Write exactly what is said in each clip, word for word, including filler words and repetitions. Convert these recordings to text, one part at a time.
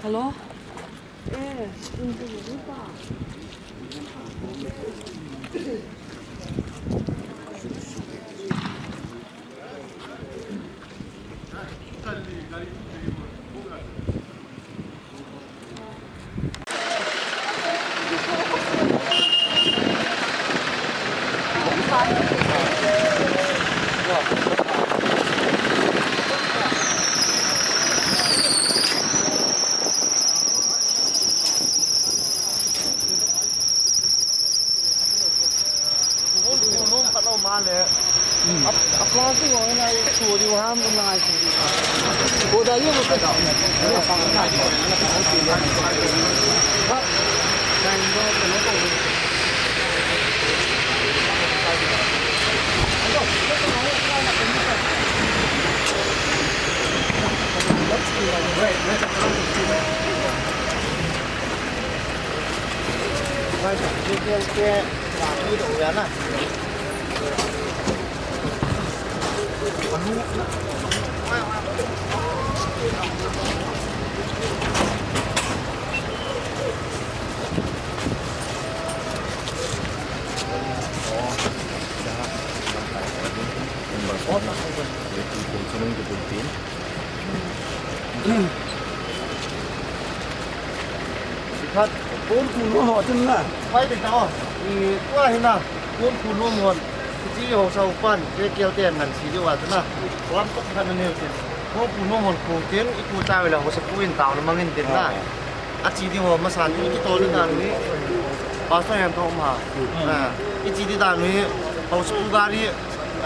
Hello? Sikhat, kon kun ho chun na. Pai te ta o. I, tua hi na. Kon kun ho mon. Ti ho sa upan, ke kel te ngan si le wa na. Lam tok khan ne te. Kon kun ho mon ko ten, i ku ta wela ho sa ku in ta na mangin ten na. Achi ding ho masa ni kitol dan ni. Pastor Hemthok ma. Ah, ichi ding dan ni. Hospital gari,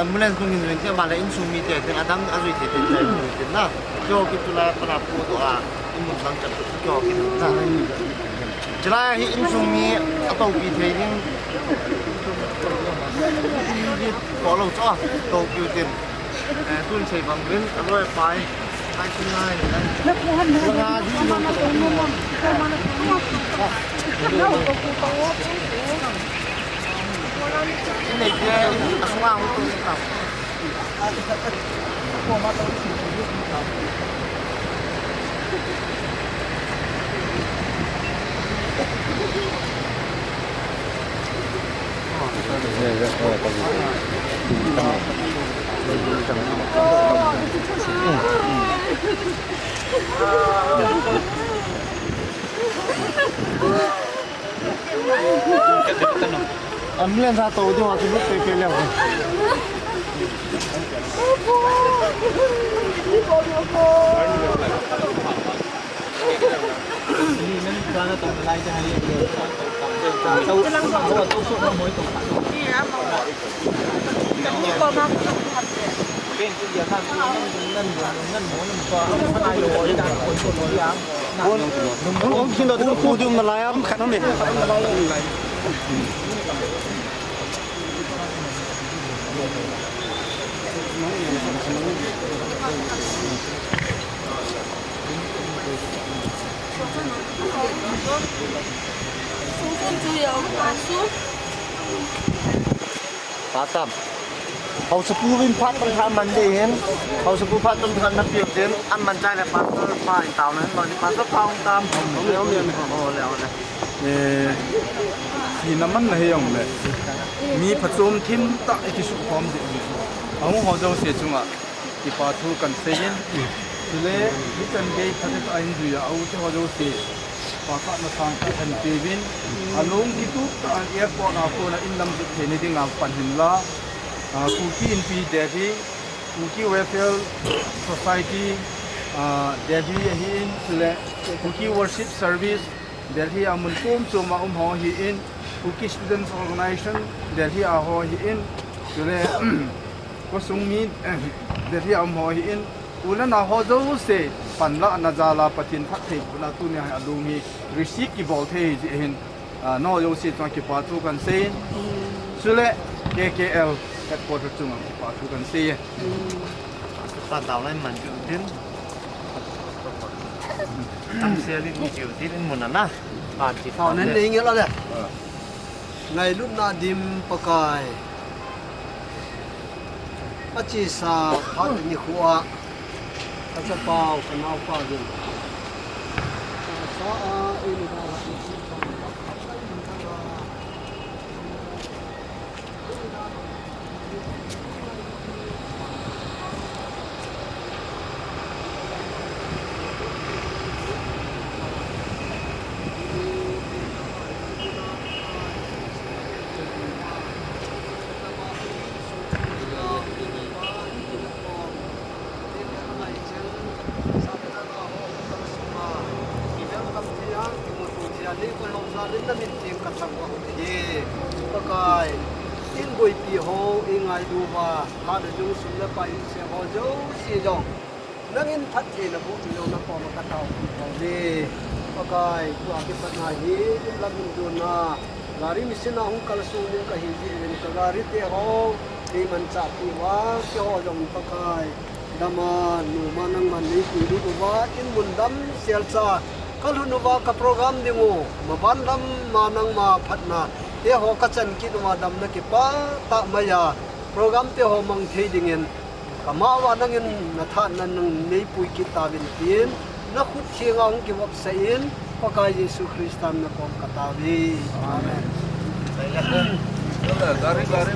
ambulance nung in ring te ma le insung mi te, ten adang ajui te, ten jai nung te na. Kio ki tula pana pu to a, in mun lang chan tu kio ki na. Chila hi insung mi atopi thei ding. Ko lo cho, topi ten. Eh, tun sei bang rin, a loi pai, pai tun ngai ni dan. Nei te, a sunga mu tu ta. Ambulance a to ding a chu lut pe pe leu. Patam. Hausapu vin phat pan kha man de hin. Hausapu phat pan kha na piu den. An man chai le pastor pa in tao na hin. Pastor pa hung tam. Oh, le, oh, le. Eh, hi na man na he yong le. Mi phachom thim ta iti su khom de. Ahung ho jo se chunga. Kipa thu kan sei in. Chule, hichan gei khat a in jui a, a u te ho jouse. Pa khat na sang khat hen pe vin. A lung kitup ta an airport a kona in lam jut thei ni ding a pan hin la. A, Kuki Inpi Delhi, Kuki Welfare Society, a, Delhi ahi in, chule, Kuki Worship Service, Delhi a mun chom chom a um ho ahi in, Kuki Students Organization, Delhi a ho ahi in, chule, Khosung mi, eh, Delhi a um ho hi in, u le nao ho jouse, panlahna jal a Pathen phattheipuna tunia hi a lung hi receive kibol thei jeh hin, ah, nao jouse chunga kipa thu kan sei in. Chule K K L headquarter chunga kipa thu kan sei e. Pan tao lai man ju tin. Tam sia li ni ju tin mun na. Pan ti. Tao nen nei ngel a le. Ngailutna dim Pakai. Achesa phat nikho a, ka chapau, ka naopa din, ka Pakai, in boipi ho, in ngailu uva, la le jong sum le pai, in se ho jouse jong. Nangin phattheina boh jong na koma ka taopi tauve. Pakai, tua kipat na hi, in lam in donna, gari machine a hung kalsong ding kahi jeh in ka gari te ho, kei manchah pi uva, keiho jong Pakai. Dama, numa nangman neipui lut uva, in mun damsel cha, kalhun uva ka program ding u, maban lam ma nangma phatna, te ho kachan kit uva damna kipah tah mai a, program te ho mang thei dingin, Kama uva nangin na thahatna nang neipui kit tauvin tin, na khut thenga hung kivopsah in, Pakai Jesu Christa min a kon ka taove. Amen. Gari, gari,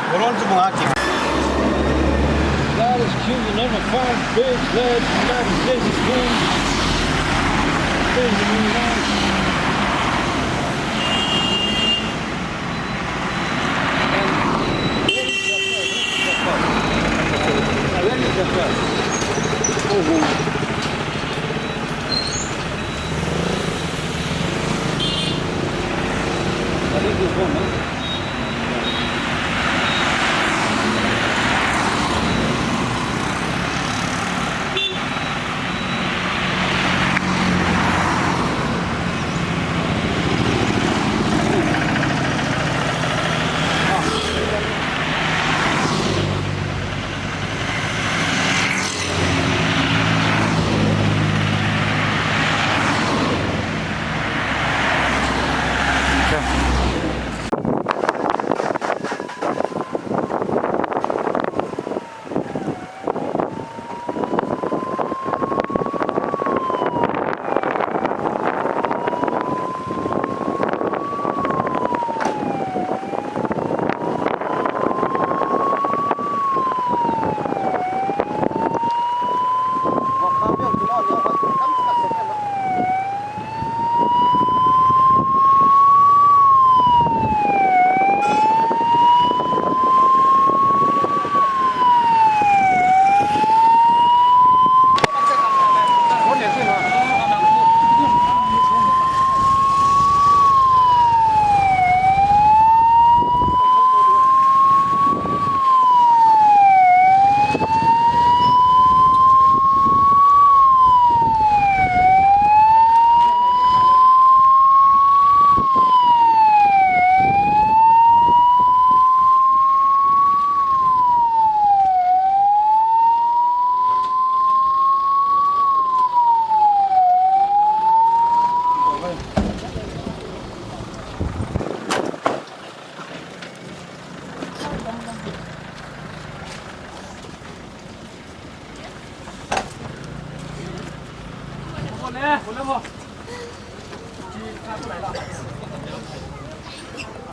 Hold on to Mohaki. God is choosing number five, big lead, United States is cool. Things are really nice. And where is the first? Where is the first? Oh, oh.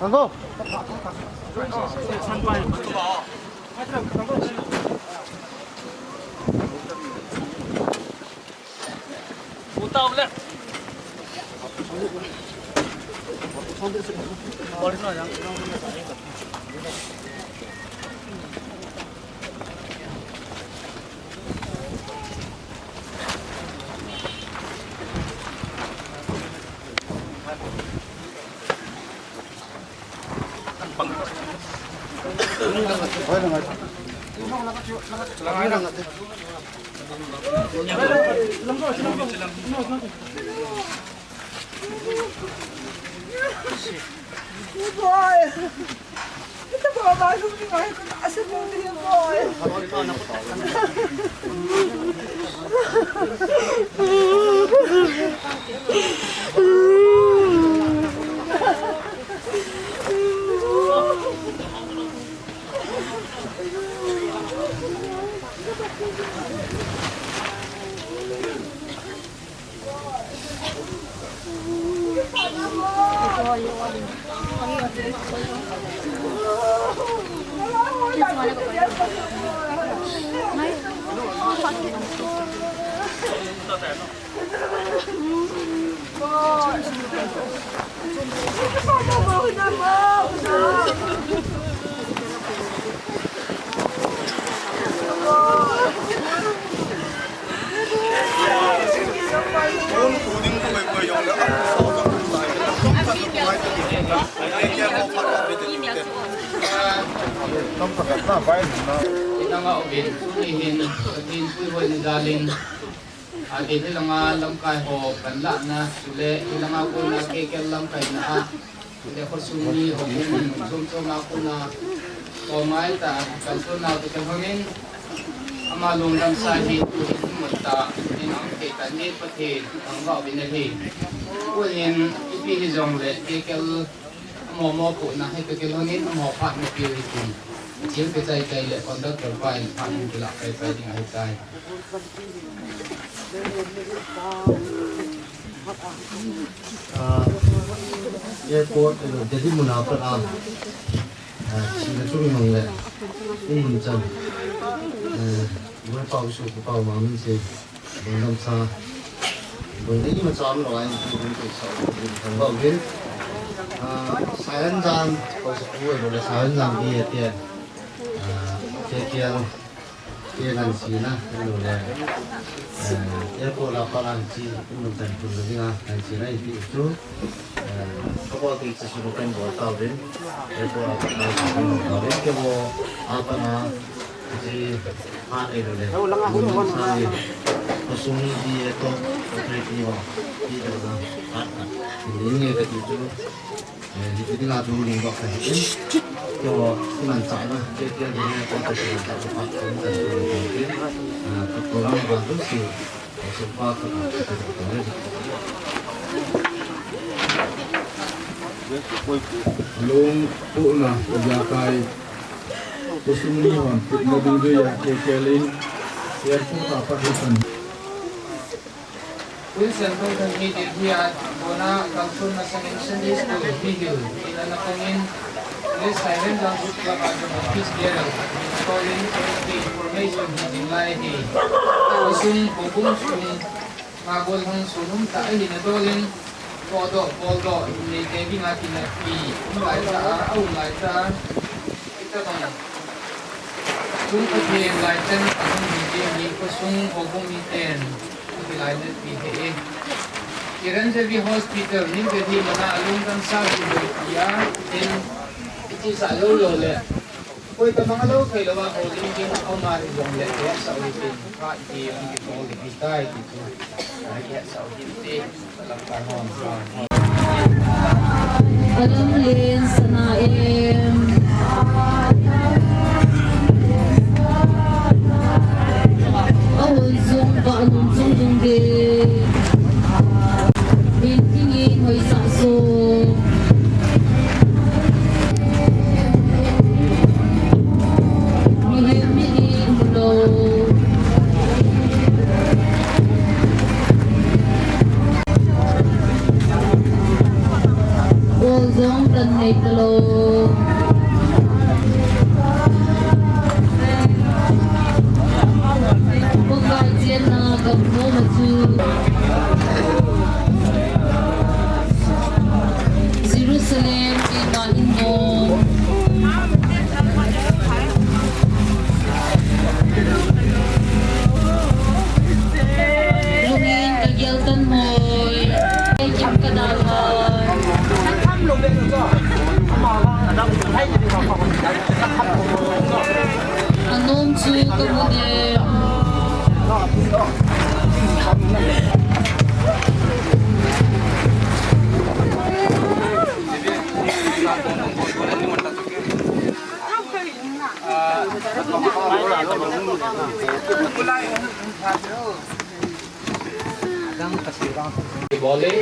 Kanggo. Inanga uvin, tuni hin, Pathen puihoina jalin, ati hilanga lamkai ho panlahna, chule hilanga kona K K L lamkaina a, le khosung mi ho min chom chom a kona, ko mai ta, kan chom na te kan honin, ama lungdam sa hi, tu hi mun ta, in ang te ta ni Pathen, ang va vin ahi. Kunin, ipi hijongle, K K L, mo mo pu na hi K K L honin, mo phat na piu hi tin. Chil ke chai chai le, conductor pa in, phat in kila kai kai ding ahi tai. Ah, airport, eh, Delhi muna pat a, ah, sina chung nong le, in mun chan, eh, Boipau Su, Boipau Mang min se, Bondam sa, Bondam ima cham lo, ai, Bondam sa, Bondam sa, Bondam sa, ah, Sayan Jang, Bondam sa, Bondam sa, Bondam sa, Bondam sa, ah, K K L, Ke ngan sina, anu le, eh, airport a pat a chi, um tan kun le dinga, ngan sina ipi chu, eh, ka bol ti chu sunu kan bol tauvin, airport a pat a chi kan bol tauvin, ke bol a pat a chi, ha, anu le, um sa ni, khosung ni di e to, authority ho, di da na, ha, ha, ni nge kati chu, Eh, hiti dinga thu lungdok kahi in. Keiho, iman chahna, K K L ding e, ko ta si ta ko pa, ko ta si ko ke. Ah, ka program ba tu si, ko so pa ko ta si ko ke. Lungputna, ko ja kai. Khosung ni hon, putna dungjuiya, K K L in, airport a pat hi kan. Queen Central Academy Delhi a kona kalsonna sangin Sunday School hi hil in ana kongin, English Siren Dance Group Club a kona office bearer in ana tolin, information hi ding lai hi. Khosung, khobung sung, ngagol hung sunum ta ahi na tolin, kodo, boldo, nei te dinga tina pi, um lai ta, a um lai ta. Ita bang. Chung Pathen lai chan a hung hi ding hi khosung khobung miten. Kilainat pi he e. Chiranjeevi Hospital, New Delhi muna a lungdam sa hi boi tia, tin, iti sa lo lo le. Koi ta mang lo thei lo a, ko ding ding a ma ri jong le, ya sa u tin, ka ti, ang ki ko le, ki tai, ki tu. Ai, ya sa u tin, ti. Alam len sana em. Aul zung ba nung zung zung de. Min tingin hoi sa so. Tan nei talou. Pakai chianna gam nom a chu Jerusalem kei nga in nom. Lungin ka gel tan moi. Ei kim ka dalhan. A nom chu ka mu de. Bole,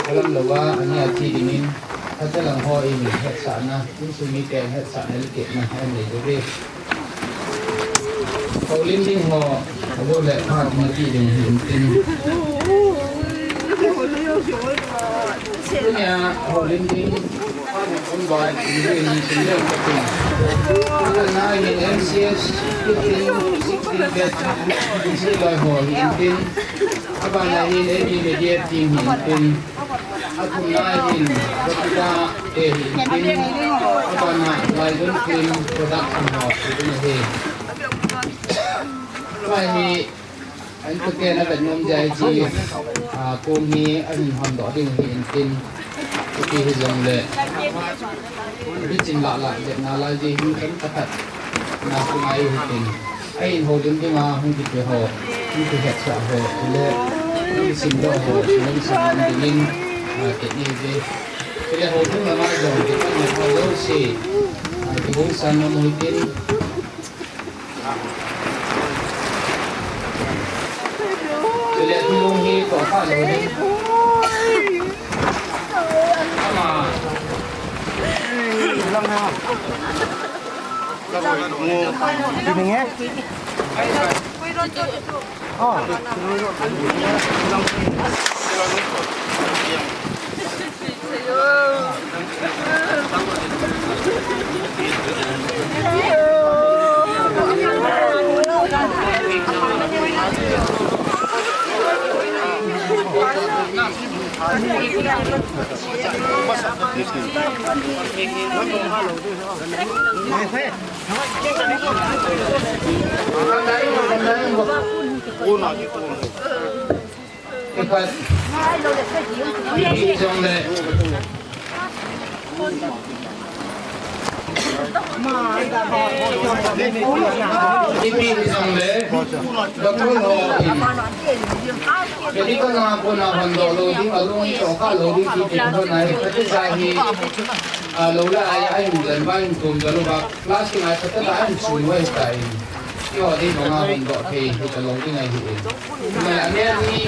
kalam lova, ani athi dingin, katalang ho in hetsahna, insung mite hetsahna, liketna, en nei dove. Houlim ding ho, alo le phat na ti ding hi intin. Tunia, houlim ding, Umbai, Indu, Indu, Indu, Indu. Akan na in M C S, fifteen, sixteen batch, isi lai ho hi intin. Abana in M E media team hi intin. Athumna in Dokita te hi intin. Abana Lion Film Production ho hi intin. Tua hi An kuten a vet nom jai chi, a, kong hi a hin hon doh ding hi intin, kiti hi jong le, bichin lah lah, vet na lai ji hi kan ka that, na ku ngai hi tin. A hin houlim ding a, hung kiti ho, hung kihetsah ho, le, hung sim doh ho, hung sim ding in, a, kiti hi. Chule houlim na ngai jong, kiti na ho lo si, a, kihung san na mo hi tin, Chule thilung hi tohkha lou ding. Ama. Kining e. Oh. Ipat. Ipi jong le. Ipi jong le. Doctor ho in. Medical na ko na hon doh lou ding, alung tohkha lou ding, kiti ko na hi. Kati sa hi. A, lou la ai, ai, mu dan ba, in tum dan ba. Class kinai khat a hin sum vai tai. Keiho ding banga hon doh thei hi ka lou ding ahi. Mai a mer ni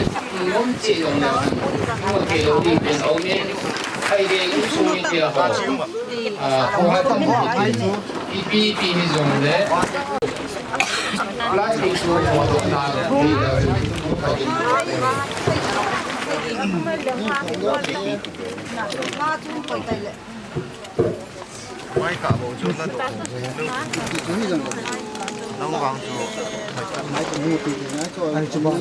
nom chi lou na. Mo thei lou ding pen au men. Ai de ni sum ni tia ho. A, ko ha tam ho. Ipi ipi ni jong le. Class ni su ho na. Mai ka bo chu na do. Nang vang chu. Mai ka mu ti na chu. Ai chu ba.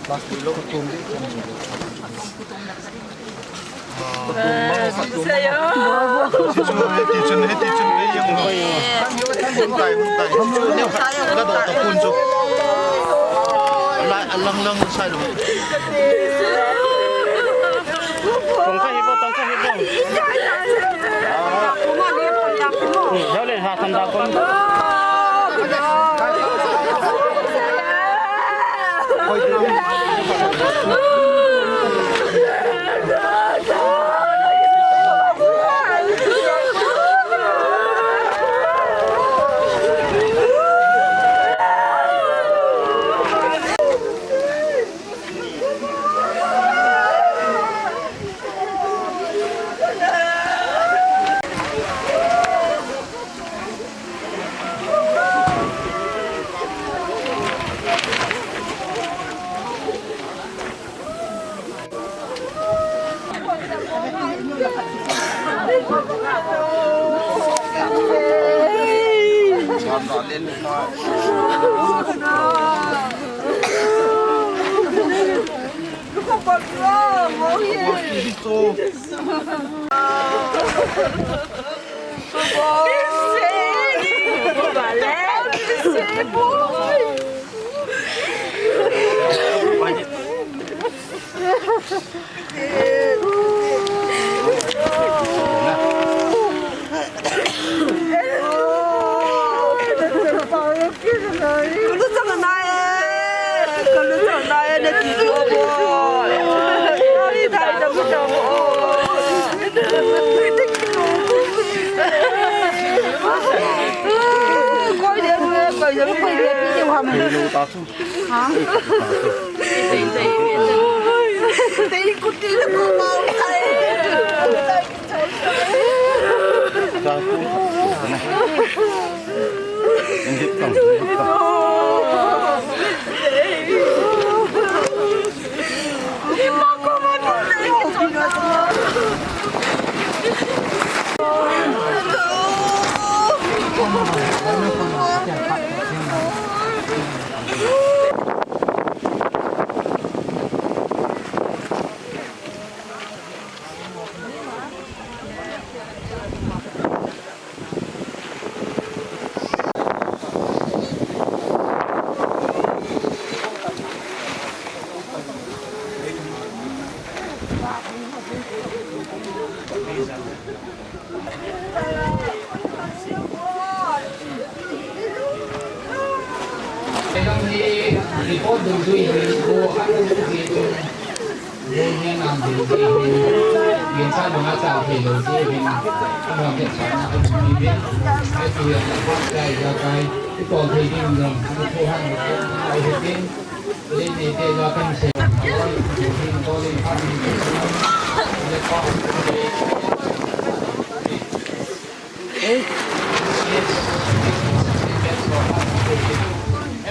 Plastic lo tum.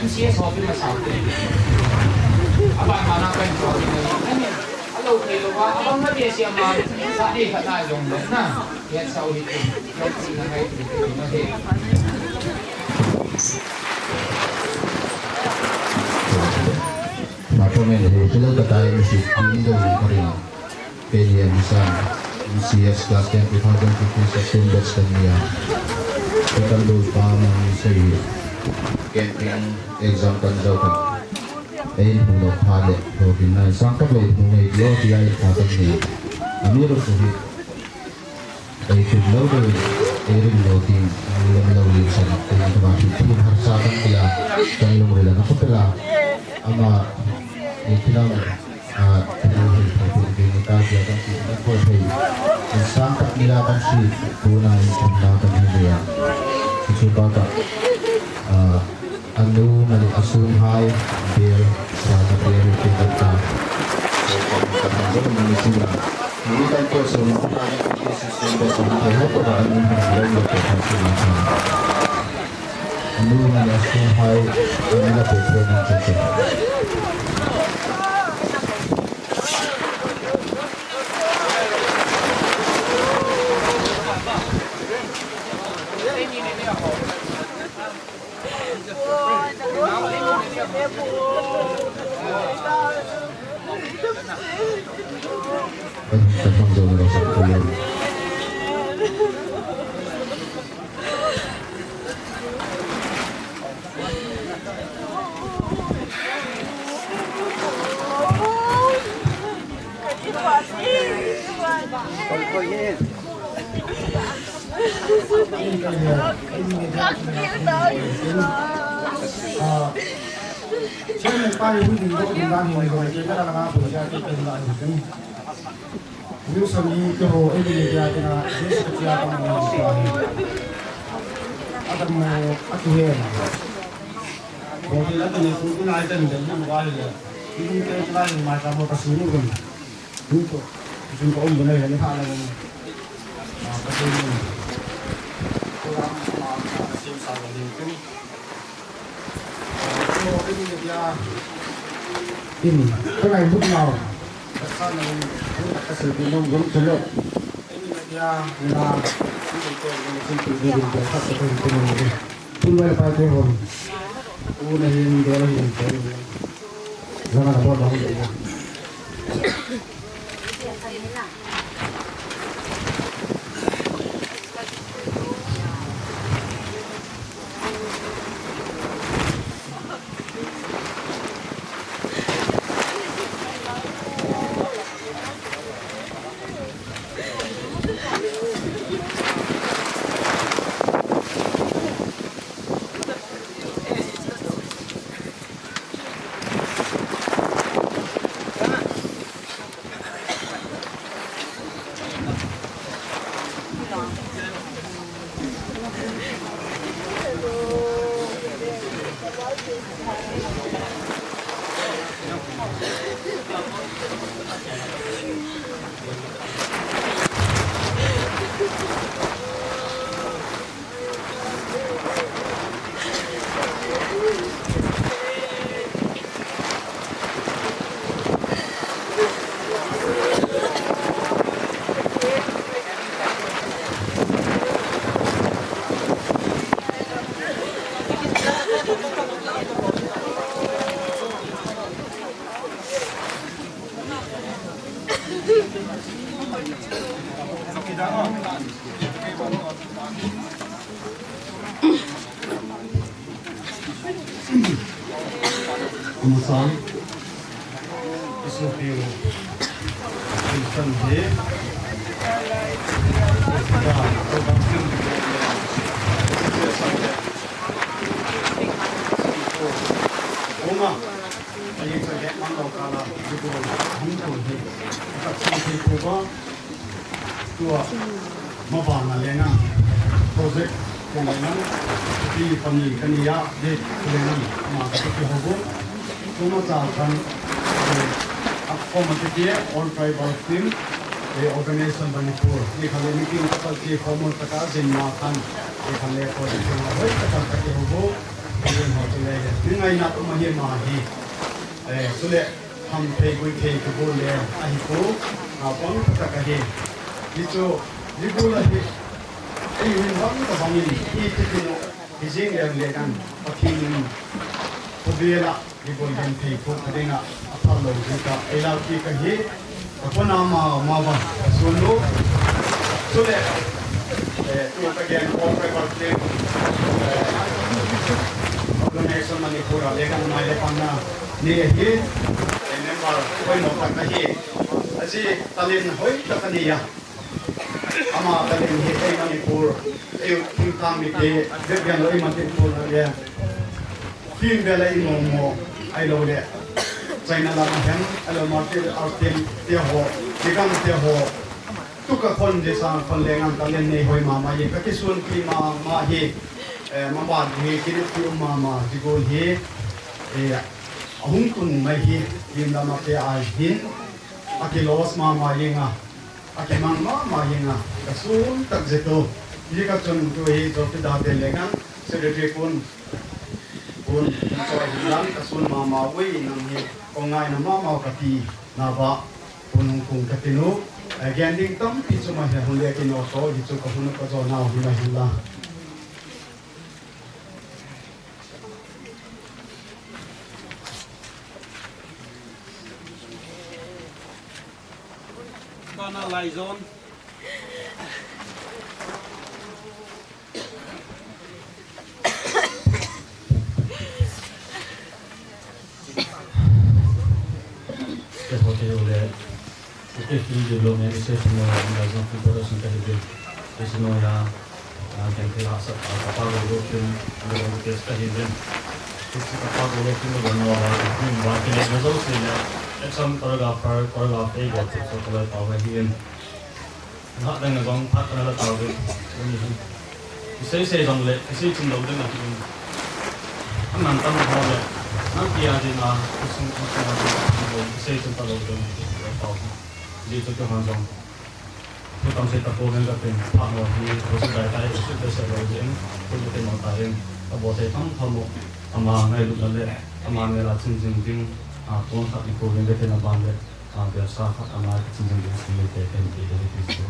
M C S ho pin masau te. Aban mana kan ko ni. Alo thei lou ba, abang na bia sia ma, sa di khat na jong le na. Yan sau hi. Jong si na hai ti na he. Matomen he, sila katai ni si, ni do ni kari. Penian San, M C S class ten two thousand fifteen section batch ten nia. Total goal pa man sei. Camping exam kan jao kan. Ei, hung lou pha le, lou din na, sang tak lei, hung lei, lou ti ai, pha tak ni. Ami lou so hi. Ei, kum lou dei, ei, ring lou tin, lou lou lei san, ei, tuma ki, tin har sa tak tia, kan lung rila na ko pela. Ama, ei, kinam, a, ei, ei, ei, ei, ei, ei, ta, tia, kan ki, kan ko, ei. Sang tak ni la kan si, tuna, ei, kum na kan ni ya. Kichu pa ka, a, Anu mani asun hai, bel, sana bel, kita ta. Mani kan ko so, anu mani asun hai, anu na pe pe na pe pe. Chairman pa hi hung ding doh ding dan hi ni ho, ke ka la nga pui ja ke ken la hi ken. Wilson ni ke ho, ei ni dia ke na, Jessica tia ka mo ni pa hi. Adam mo, atu he na. Bo ke la ke ni ku ku na ai ten de ni wa hi le. Ni ke la ni ma ka mo ka su ni gun. Ni ko. Jun ko um bu na ni pha na ni. Ma ka su ni. Ko la ma ka su sa ni ku. In, ka ngai but nau. Ka sa nau, ka sa bi nom gum chalo. Amasang, isopiu, Christian hi, ya, program sim. Oma, ayi sa get man lo kala, ibu, hum ko hi, tak sa hi ko ba, Tua, mabana lengan, project lengan, ti pani kania, date lengan, ama kati ho bo. Tuma cha khan, eh, a form kati, All Tribal Film, eh, Organization Manipur. Ni khan le meeting ka kal ti formal taka jin ma khan, ni khan le project lengan, hoi ka kal kati ho bo. Ni ho ti le, ni ngai na tuma hi ma hi. Eh, sule, Ham thei gui thei kibol le ahi ko, a pang khat ahi. Hichu, hibol ahi. Ei hin bang ka bang in, i tikin o, hi jing le le kan, Pathen in, ko bela, hibol den thei ko, ka dinga, a phal lo ji ka, ei lau ki ka hi, ka kona ma, ma ba, ka sun lo. Sule, eh, tu ka gen, ko ka ba te, eh, organization Manipur a, le kan mai le pang na, Ni ahi, eh, member hoimo khat ahi. Aji talent hoitah ahi a. Ama talent hi ei Manipur, ei thingtang mite, bep gen lou ei Manipur na le. Film bela i momo, ahilou le. China lam a hem, ahilou martial art film te ho, tikam te ho. Tuka khon je sang khon le ngan talent nei hoi mama ye, ka kisun ki mama hi, eh, mama hi, kinu ki um mama, jigol hi, eh, Ahung tung mai hi, lim lama te a hin, a ki loss mama yenga, a ki mang mama yenga, ka sun tak je to. Hi ka chun tu hi, Jopi da te le ngan, secretary kun, kun, choi hin lam, ka sun mama ui nang hi, ko ngai na mama ka ti, na ba, kun hung kung ka ti nu, eh, gen ding tampi chu ma hi, hung le ki no to, hi chu ka hun ka jo nau hi ma hin la. Kana Laizon. Te ho te ho le. Te film development association no ya, Laizon Film Production ka hi de. Te sino ya, ah, kan te la sa, ah, ka pa lo lo film, lo lo test ka hi de. Te si ka pa lo lo film lo no la, film ba ke le na zo si le. Action choreographer, choreographer, go to so ko le pa wa hi in. Ngah dang a zong phat kana la tau ding. Tuni hi. Kisei sei zong le, kisei chim lo ding ahi in. An nang tam ho le. Nang tia ding a, kisung kisung a ding, kisei chim ta lo ding. Tau. Di chu tu han zong. Tu tam sei ta ko ding ka tin. Phat mo hi, ko si dai tai, ko si dai sei lo ding. Tu tu tin mo ta ding. Ka bo sei tam tham mo. Ama ngai lu na le. Ama ngai la chim chim ding. A, tu khat di ko ding ka tin a ban le. A, biasa khat ama kichin jang ding sini te kan ti ding ti so.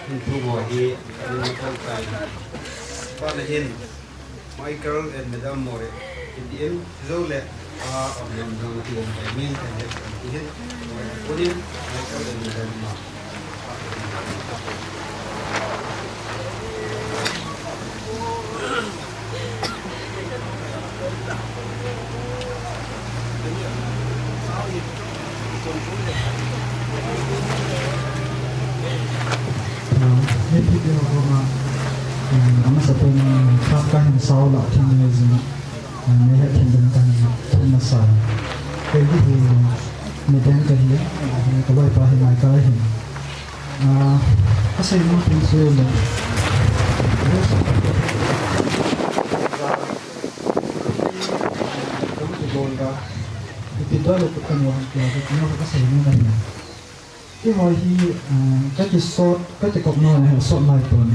Hin thu mo hi, hin mo tang tai. Pa na hin, Michael and Madam More, hin ti in, zo le, a, am yam dang ti bom tai min, kan het kan ti hin, More, kunin, Michael and Madam More. Ni ti dia ko ma, eh, ama sa pen kap ka hin sao la thin ne zin, eh, ne het thin den ka hin thin na sa. Kei di hi, ni den ka hi, eh, ka bai pa hi mai ka hi. Ah, ka sei mo tin su le. Yes. Ka mo ti don ka. Ti don le ka mo han ka, ka mo ka sei mo na hi. Keiho hi, ah, ka kisot, ka kikop na hi sot lai pon.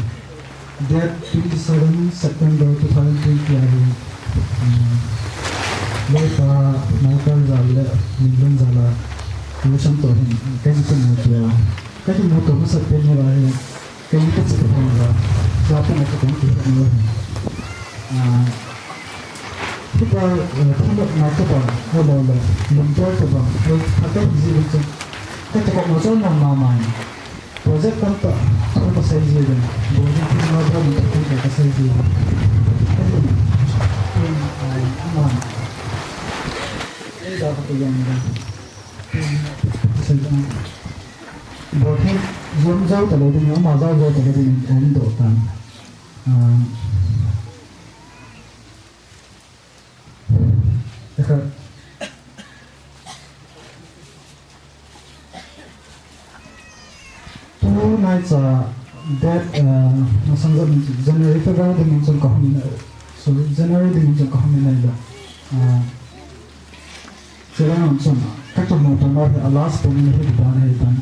Date twenty seven September two thousand twenty a hi, ah, Loipa Michael jal le Minlun jal a, Mission to hin, ka kimuto tia. Ka kimuto masa pen ni la hi, ka kimuto sa pen la, sa pen ka kimuto sa pen la hi. Ah, Kita, eh, thumna kapa, hello, hello. Lumter kapa, eh, kata hi ji chu. Kata ko mo chon na ma ma. Project kan ta, ko ka sai ji le. Bo ni thumna ba ni ko ka sai ji. Eh, ama. Eh, da ko yang da. Sai ji. Bo ni zom zau ta lo ni, ama zau zau ta lo ni, om do ta. Ah. Eka. Tonight, uh, that, uh, masang Jan-, January, February ding in chun ka hung in, sorry, January ding in chun ka hung in la. Uh, Chulai chun, ka kimuto na hi a last pung ni hi dan hi dan.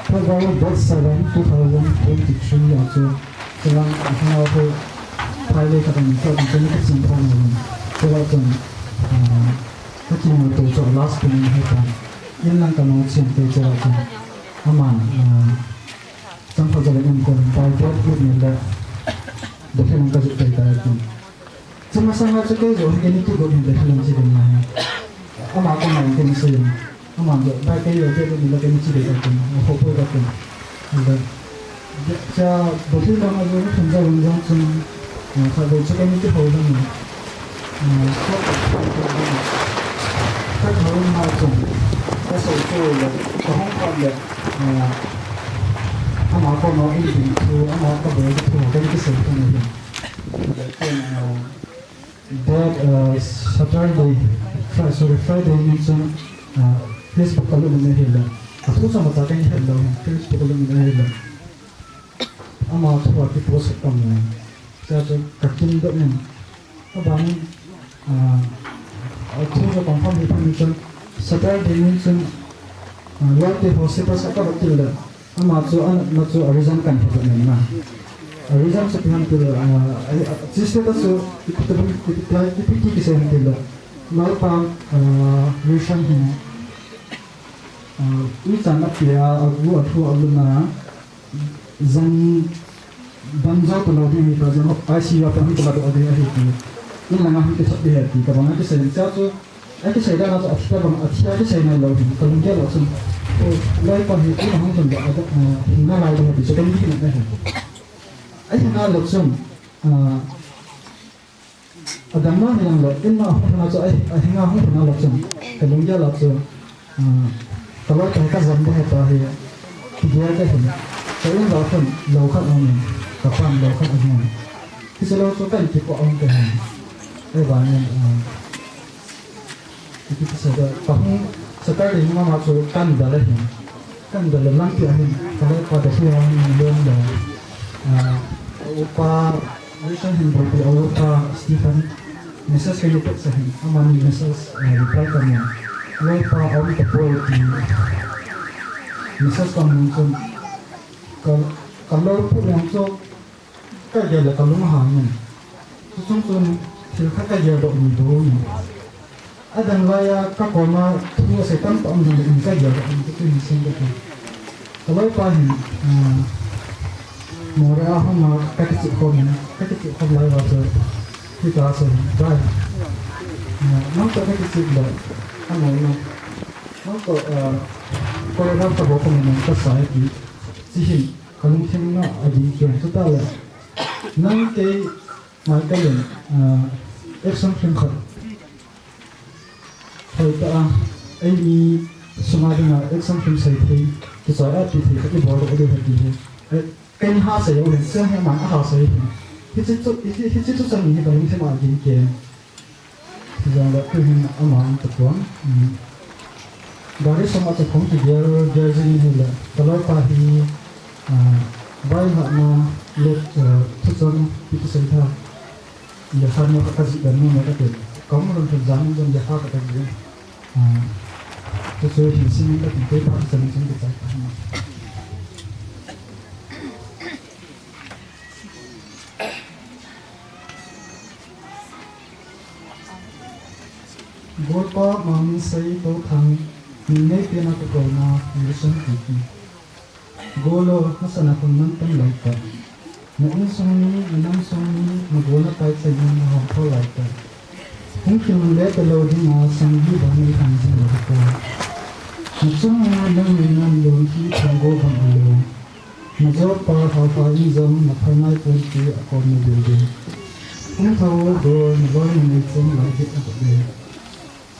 February date seven, two thousand twenty-three a chu, chulai a hung a hu, phai le ka dang sa, ka ni ka chim pha na ni. Chulai chun, ah, ka kimuto chu a last pung ni hi dan. In lang ka nung chim te chulai chun. Aman, ah, chang pha jale in ko, by date eight ni le, the film ka ju te ta ti. Chuma sanga chu kei jo hi kei ni kigot hin le film chi ding na hi. Ama ko ma kei ni sei. Ama jo ba kei jo kei ni la kei ni chi ding ka kum. Ho poi ka kum. Le. Cha bo thi la ma jo ni thum ja win jong chun. Sa bo chu kei ni ki ho jong ni. Ka thau ma chun. Ka so chu le. Ka hong ka le. Ama ko ma in ding thu, ama ka bo thu, kei ni ki sei thu ni. Le kei ni. That, uh, Saturday, Fri-, sorry, Friday ni chun, uh, Facebook a lut na hi la. A thu chama ta kan het lo, Facebook a lut na hi la. Ama thu a ki post kam na. Cha cha ka kin do nen. Ka ba ni, uh, a thu cha confirm hi ni chun, Saturday ni chun, uh, lo te ho se pa sa ka ba til la. Ama chu, a, ama chu a reason kan he ta nen na. A reason chu ipi ham ti le, a, a, a, chi status chu ipi ti, ipi ti, ipi ti kisei ham ti le. Lalpa, a, reason hi, a, ichan a pia, a gu a thu a lu na, jan ban jo ta lo ding hi ta, jan I C U a pa hung ta lo ding ahi ti. In langa hung kisap ding ahi ti, ka bang a kisei cha chu, A kisei dan a chu a thi ta bang, a thi a kisei nai lo hin, ka lunggel a chun. Ko, Loipa hi, tuna hung chun ba, a, a, hing nalai ding ti chu ka ni na hi. A hing a lo chun, a, a dang na hi lang lo, in na hung na chu, a, a hing a hung na lo chun, ka lunggel a chu, a, ka Loipa hi ka jam ding ta hi, ti dia ka hin. Ka in lo chun, lo khat a um in, ka pan lo khat a um in. Kichelo chu ka in ti ko a um ka hin. Ei ba nin, a, Ipi ti seh da, kahung Saturday nunga ma chu kan da le hin. Kan da le lang ti ahin. Ka le pa da hi a hin lom da. Ah, upa, Richard hin bo pi upa Stephen. Message ka ni text ahin. Amani message, eh, reply ka mo. Lo pa om ta po ti. Message ka mo chun. Ka, ka lo pu yang chu. Ka gel le ka lung hang in. Chu chung chun thil khat ka gel doh ni do ni. A dang lai a ka koma thu a sei tam tam dang in ka gel doh ni chu ni sing ka ti. Ka loi pa hin, ah, Moreh a hung a ka kichih khom in, ka kichih khom lai va chu. Hi ka sei, bai. Ah, nang to ka kichih le, a noi no. Nang to, ah, ko ram ta bo ko ni ka sai ki. Chi hin. Ka lungthim na a ding ken chu ta le. Nang kei Michael in, ah, action film khat. Hoi ta a, ei mi sunga dinga action film sei thei, kichai a ti thei khat i bol a ding hati hi. Eh, kei ha sei o hin, siang he man a ha sei hin. Hichi chu, hichi, hichi chu chang hi ka lungthim a ding ken. Jong le tu hin ama in ta tuan. Gari soma cha khom ki gel, gel jing hi le. Ka loi pa hi, ah, bai ha na le, ah, thu chang pi tu sei tha. Le khan no ka ji dan no ka te. Ka mu ron thun jan jong le ha ka ta ji. Ah, tu so hin sin ka ti te pa san sin ka ta. Golpa Mangmi Sei Touthang, min nei pena ka kona, Wilson Kuki. Golo, na sana kun man tam lai ta. Na insung ni, na namsung ni, na gona pai chai ni na hom pho lai ta. Hung kin le ta lo ding a, sang gi ba ni thang jing lo ta. Na chung na, na ngai na lo ki thang go bang lo. Na jo pa hau pa in jong na phai mai pon ti a kom na bil bil. Hung thau do na loi na nei chom lai dik a dik bil.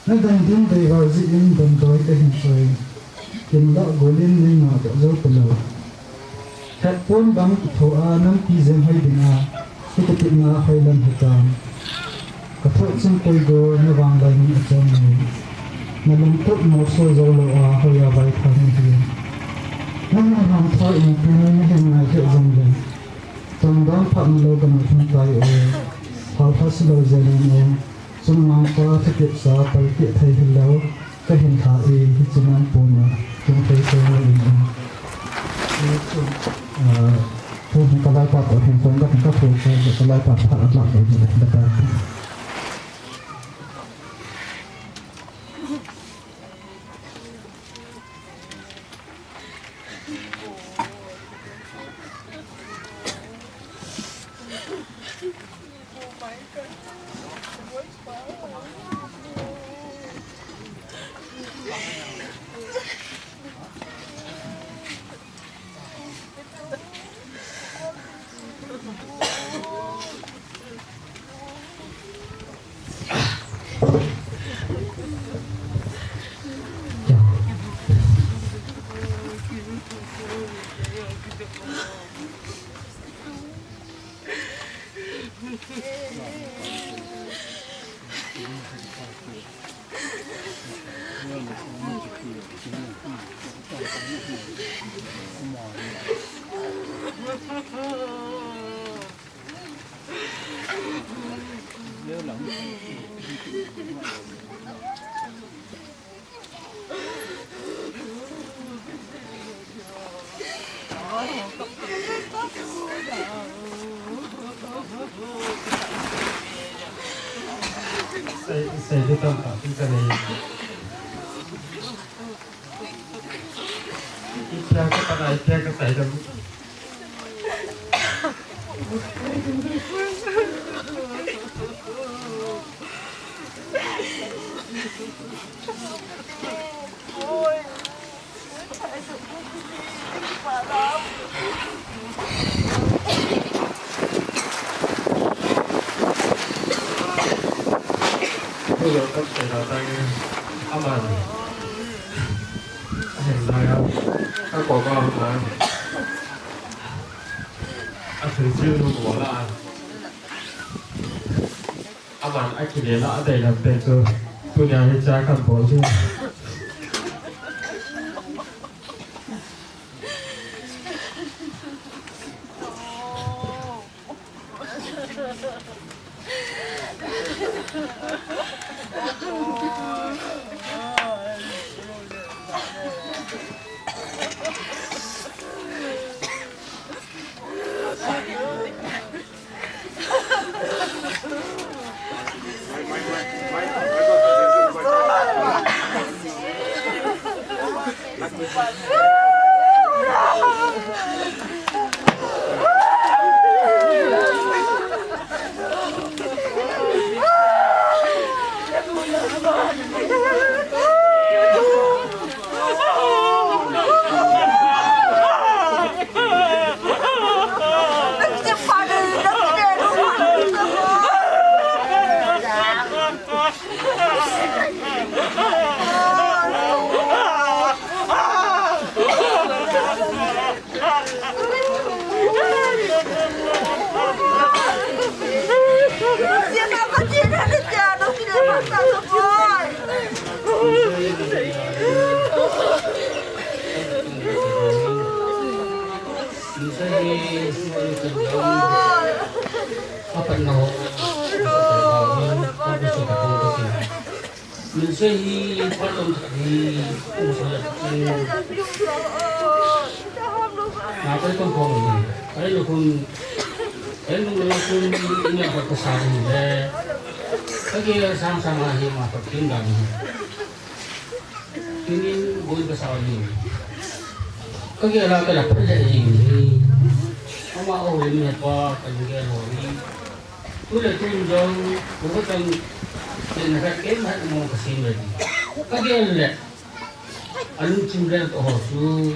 Na dang din dei val ji in dam doi ka hin soi. Kin la golin nei na da jo pa lo. Khat pon bang ki tho a nam pi jen hoi ding a. Ki ka tip na hoi lam hi tam. Ka thot chun koi go na vang lai ni a chom ni. Na lungtup mo so zo lo a hoi a vai tha ni hi. Na hung ham thoi in pin na hin ngai he jong le. Tong dang phat na lo ka na thun tai o. Hal pha si lo jen o. Chun nang pa thakip sa pal ki thei hi lo. Ka hin tha e hi chun nang pon na. Tung thei so lo in o. Ah, Pu hi ka lai pa ko hin kong ka hin ka pu ka ka lai pa pha la ko ni da ta. Sei, sei di tam ta, sei ka nei. Ipia ka pada, ipia ka sai dam. Hello, kap sai da ta nge. Aman. Ahin da ya. Ka ko ka ma. A thil thil nu ko la. Aman a kile la a dei lam pen chu. Tunia hiche a kabol chu. Min se hi, pa tom sa hi, u sa la ki. Na pa tom phong hi. Ai lo khun, ai lo lo khun, ina pa ka sa hi le. Ka ki la sang sang hi ma pa kin ga ni. Kin ni boi ka sa ni. Ka ki la ka la pa le hi. Ama o ni pa ka ni ga lo ni. Tule tun jong, buka tang, tin khat kem khat mo ka sim le. Ka gel le. Anu chim le to ho su.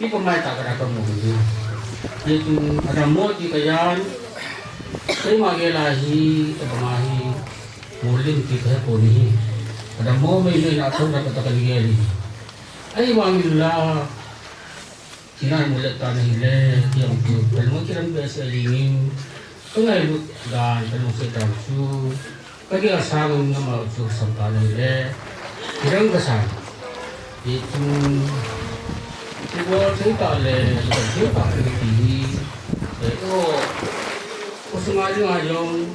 Ipa mai ta ka da ka mo ni. Ye tun, ada mo ti ka yan. Keima gel a hi, ka ba ma hi. Mo lim ti ka ko ni. Ada mo mai mai na thon da ka ta ka ni gel ni. Ai wa mi la. Kinan mu le tan ahile, kiang tu, kalung kiran be se lingin, ka ngailut dan, kalung se dan chu, ka gel sang nama chu sam tan ahile, kirang ka sang. Ti chu, ti bo thei ta le, thei ta le ti hi, eh, o, o sunga dinga jong,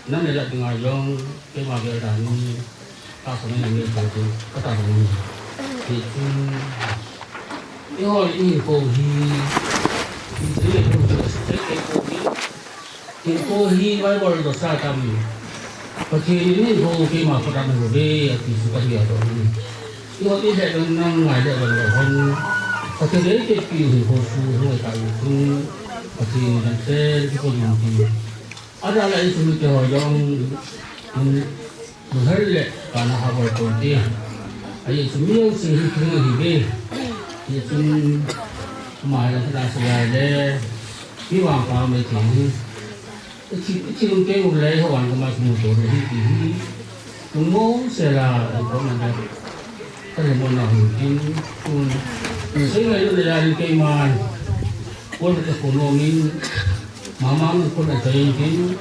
nam le la dinga jong, keima gel dan ni, Tahsa mai nang le kati, ka tahsa mai. Ti chu, eiho le eiho hi, ti chu eiho chu straight eiho hi. Eiho hi Bible to sa tam. Pathen in eiho keima khut a eiho ve, ati chu ka hi a to ni. Eiho ti le nang ngai le lo hon. Pathen in eitepi eiho chu hung ta u chu. Pathen in nang te, ti ko yin ti. Ada la isu mi te ho jong, um, um, hal le, kana ha bol kon te. Ai isu mi jong si hi thing hi be. Isu ma la kana si la le. Ki wang pa me ti hi. Ichi, ichi lum te u le ho wan ko ma su mo to hi ti hi. Lungmong sela, lungmong na. Ka le mo na hu tin, kun. Kun sei ngai le la ni kei man. Kun ka ko no min. Mama min kun a tai tin.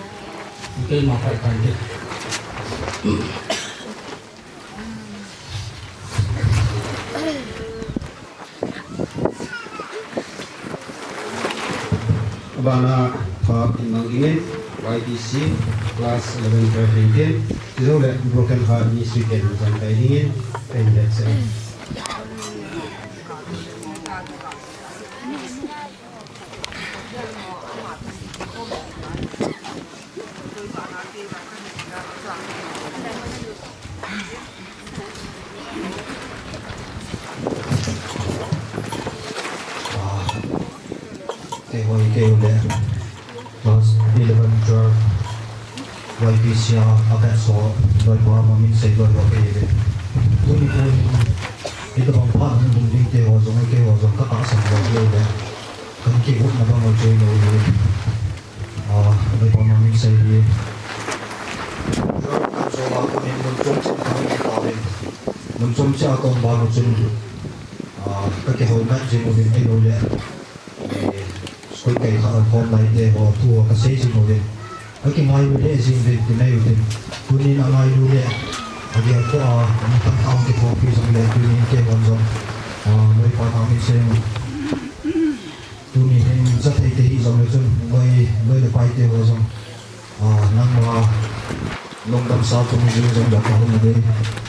Kei ma kai kan de. Abana pha in mang dingin Y P C class eleven twelve in tin, tijou le Broken Heart Ministry ten jang kai dingin, pen let's say. Kei hoi kei u le class eleven, twelve, Y P C a, a batch ho, loi pa ma min sei loi ho kei u le. Tuni tuni, itobang phat hung ding te ho jong, kei ho jong ka tahsan lou le. Kan kigotna bang u chu lou le. Ah, Lalpa min sei hi. Kan so ba ko min mun chom chen ka min ta le. Mun chom cha ko ba ko chen. Ah, ka kihou nat jing u din ai lou le. Eh, koi kai kha khom lai te ho thu ka sei jing u din. Ka kingai u le jing din ti nai u din. Tu Nin angailu le, agel ko a, mi tamtah hung kithopi jongle, tunin keihon jong, a, loi pa na mi seng. Tuni hin jathei te hijongle chun, loi, loi le pai te ho jong, a, nangma lungdam sa chung jing jongle kahung adei,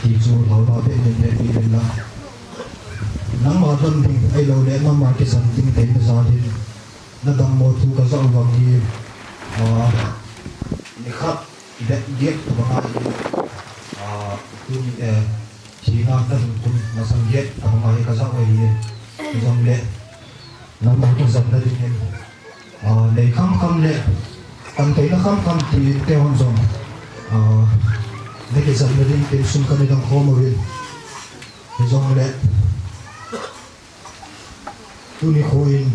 ti chu lhaulha beh in hepi uvin lang. Nangma dam ding, ahilou le, nangma kisan ding theina jal hin, nadammo thu kajah u vang hi, a, nikhat, Beh, giet tabang ahi, ah, tuni, eh, thina kahin kun masang giet tabang ahi kajah u ahi, hijongle, nangma kijamna dingin, ah, nei khamkham le, antheina khamkham ti in keihon jong, ah, nakijamna ding tin sum kana dong khom uvin, hijongle, Tuni kho in,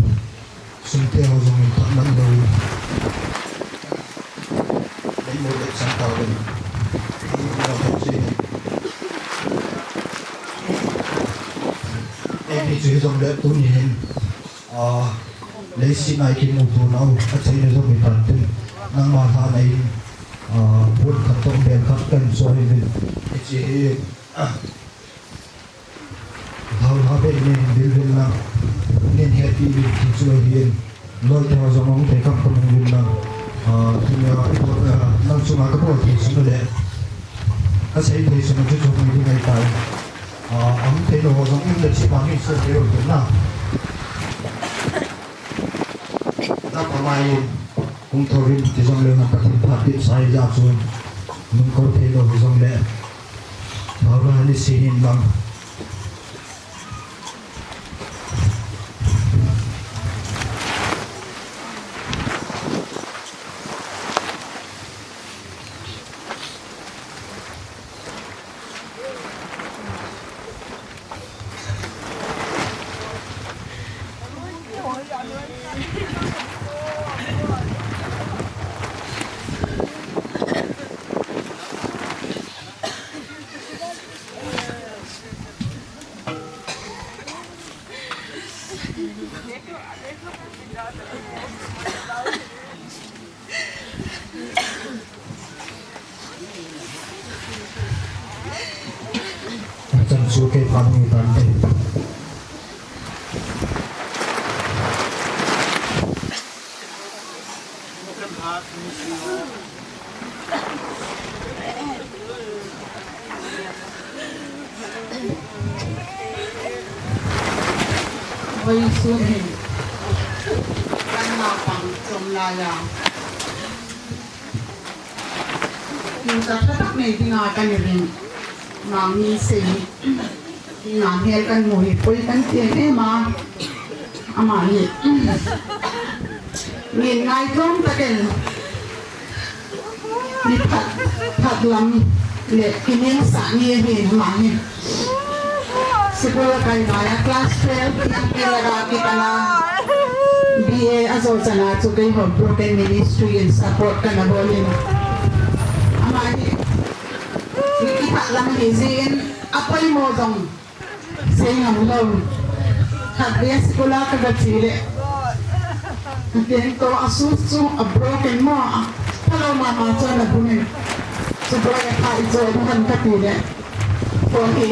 sum te ho jong in phat man lou in. Nei mo le sang ta uvin. Ei mo le che. Ei ni chu hijongle tuni hin, ah, leiset a kimuto nau, achaina jong hi tan tin. Nangma lhah na in, ah, bun khat toh bel khat kan so hi vin. Hiche hi, ah, Lhaulha beh in nei hin bil uvin lang, nei hin hepi uvin ti chu ahin, loi te ho jong hung thei khamkham uvin lang. Ah, tunia, ah, nang chunga kabol thei sun u le, kasei thei sun u chu chu hung hi ding ahitai. Ah, ahung thei lou ho jong in le chi pa min so thei uvin lang. Napa mai in, hung thou in, ti jongle na Pathen phat peh sa hi jeh chun, nung ko thei lou hi jongle, Baba ni si hin bang. Chan chu kei pa nung tan te. Vawisun hin kan naupang chom lai a, tingcha thatak nei dinga kan ring, Mangmi sei hi. Ina hel kan mu hi poi kan ti em em a. Ama hi. Min ngai tlom takin. Mi phat, phat lam le kining sa ni hi ama hi. Sikul a kai ngai a class twelve kiang pe la ra ki kana. B A a jo chana chu kei ho Broken Ministry in support kana bol in. Ama hi. Mi kipah lam hi jin a poimo jong. Sei ngam lou. Khatvei sikul a ka ga che le. Keng to a shoes chu a broken mo a. Phalou mama chun a bung in. Chu boi a pha i choi ding ham ka ti le. Phone hi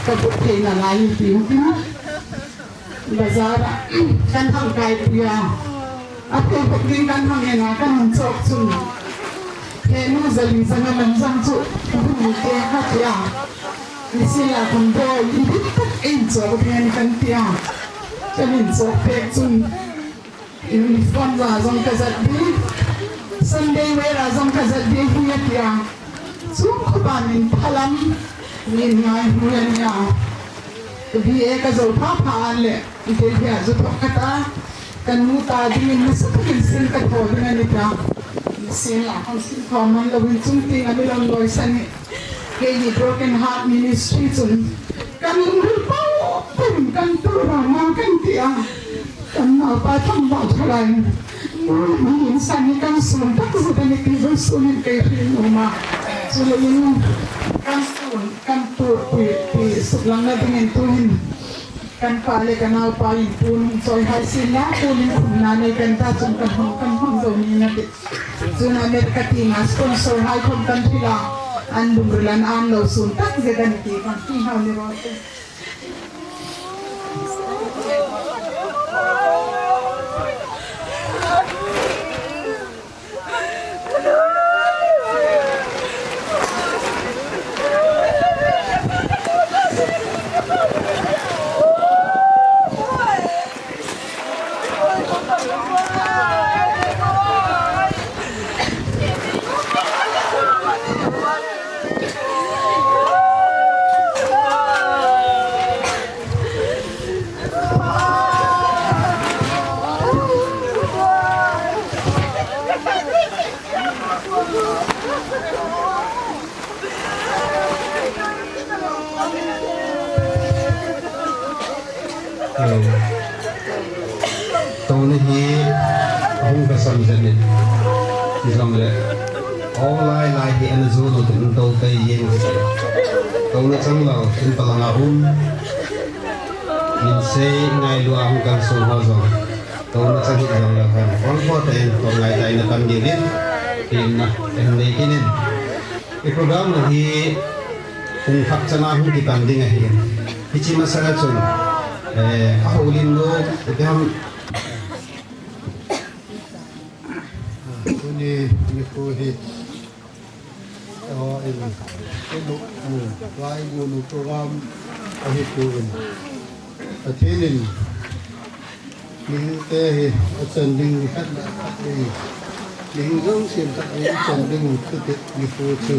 ka but thei nalai hi ti u tin. Bazar a kan hang kai pui a. A thei hok ding kan hang en a kan hung chop chun. He nu jali janga lam jang chu. Ka hung ni te ha ti a. Ni si la kan boi i bit tak in chop ding ani kan ti a. Kan in chop pek chun. Uniform la jong ka jat di. Sunday wear la jong ka jat di hi a ti a. Chung khupa min phalam min ngai hu ya nia. B A ka jo pha pha an le, i te hia ju thok ka ta, ka nu ta ding in nasa takin sin ka tho ding a ni ta. Sin la kan sin tho man lo in chung ting a mi lo loi sa ni. Kei ni Broken Heart Ministry chun kan lunghul pau pum kan tu ra ma kan ti a. Kan naupa thangvah thalai. Mun, mun sani kan sun tak zut ani ti vawisun in kei hril nom a. Chule in kan sun, kan tu pui, pui suklang na dingin tuhin. Kan pa le kan naupa in tun choi hai sin la, tun in khum na nei kan ta chun kan hong, kan hong zo ni na ti. Chun America ti na sponsor hai khom kan hril a. An lungril an an lo sun tak zet an ti kan ti hau ni ro te. Tuni hi ahung kasam jep in, hijongle, o lai lai hi ana jo lou tin tou tei jeng. Touna chang lou, tin palang a um. Min sei ngailu a hung kalson ho jong. Touna chang hi jongle hen. Ol po te in, tou ngai tai na tam ding in. Tin na, en nei kin in. I program hi pung khat chana hung kitan ding ahi. Hiche masanga chun, eh, a houlim nu, ipi ham. Tuni nikho hi, oh, in, inu, nu, vai nu, nu program ahi tu in. Pathen in, Mihingte hi achan ding ni khat le khat ding, mihing jouse khat ding achan ding u thupi nikho chu.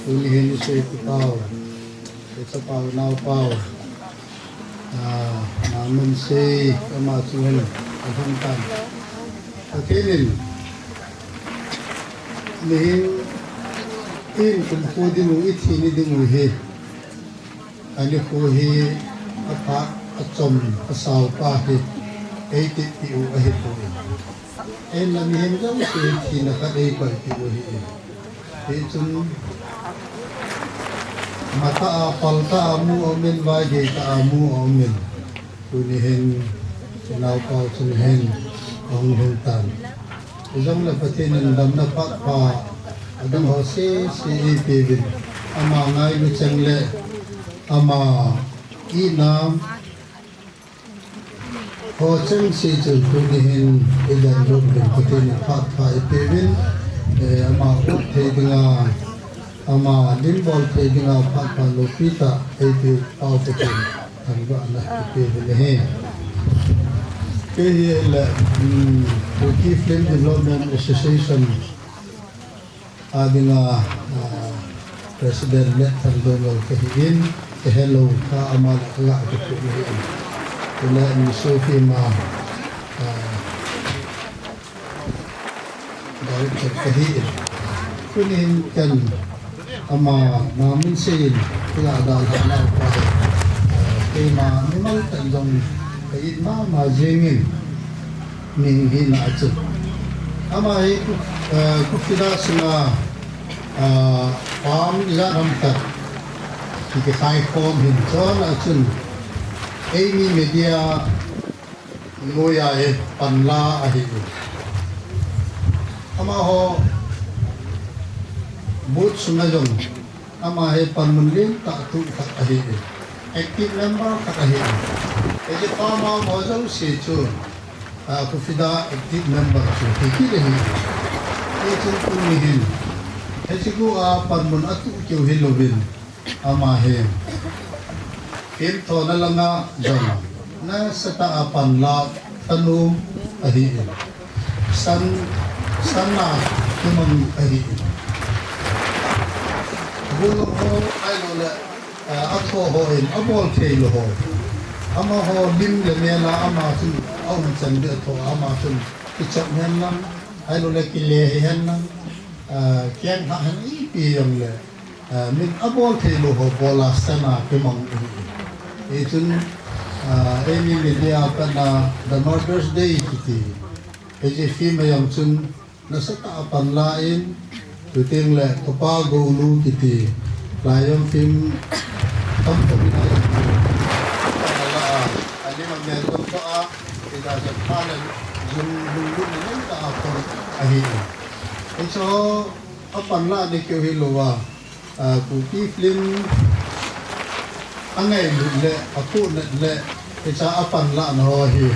Tuni hin isei pu pau, isei pau nao pau, ah, Namunsei ama chu hin alhung tan. Pathen in mihing in kum pu ding u, ithi ni ding u hi. Anikho hi apha, achom, asao pa hi eititpi u ahipoi. Eina mihem jouse hi thina khat eikoipeh u ahi. Hichun matah a, paltah a mu aumin, vaigei tah a mu aumin. Tuni hin, inaopau chun hin, ahung lhung tan. Hijongle Pathen in damna phat pha, adang ho sese eipeuvin. Ama ngailu cheng le, ama ina ho chengse chu tuni hin idan lut uvin Pathen in phat pha eipeuvin, eh, ama ot thei dinga, ama lim bol thei dinga phat pha loupi tah eipeu pau Pathen thangvahna eipeuvin ahi. Kei hi le, um, Kuki Film Development Association a dinga, ah, President le Thangdongol kahin, kahelou kha ama le kaga kipui ahin. Chule Miso Film a, ah, Director kahin. Tuni hin ken ama Namunsei in kaga dalhah nau pa, ah, keima mimal tah in jong ka it mama jengin. Mihing hina a chu. Ama hi Ku-, eh, Kufida sunga, ah, farm ijat ham khat kikhai khom hin chun a chun Eimi Media noiya hi panla ahi. Amaho booth sunga jong ama hi panmun lentah tuh khat ahi. Active member khat ahi. Hiche farm a um ho jouse chu, ah, Kufida active member chu hi kit ahi. Hichun tuni hin, hiche khu a panmun atuh keu hilouvin, ama hi film thona langa jong nasatah a panla tanu ahi. San, san a kimang ahi. Golhang ho, ahilouleh, eh, atho hon, abol thei lou ho. Amaho lim le mel a ama chun aum chan ding atho, ama chun kichep hen lang, ahilouleh kile hi hen lang, eh, keng ha hen ipi jong le. Ah, min abol thei lou ho bol a san a kimang ahi. Hichun, ah, Eimi Media a pat a The Mother's Day kiti. Hiche film a jong chun nasatah a panla in, chuteng le Kapa Goulu kiti. Lion Film Company a jong chun alim amel jong toh a, ida jong pha le jung lunglut le tah a pon ahi. Hichu apanla ding keu hilouva. Ah, Kuki film angailut le, apohnat le, hiche a panlahna ho hi,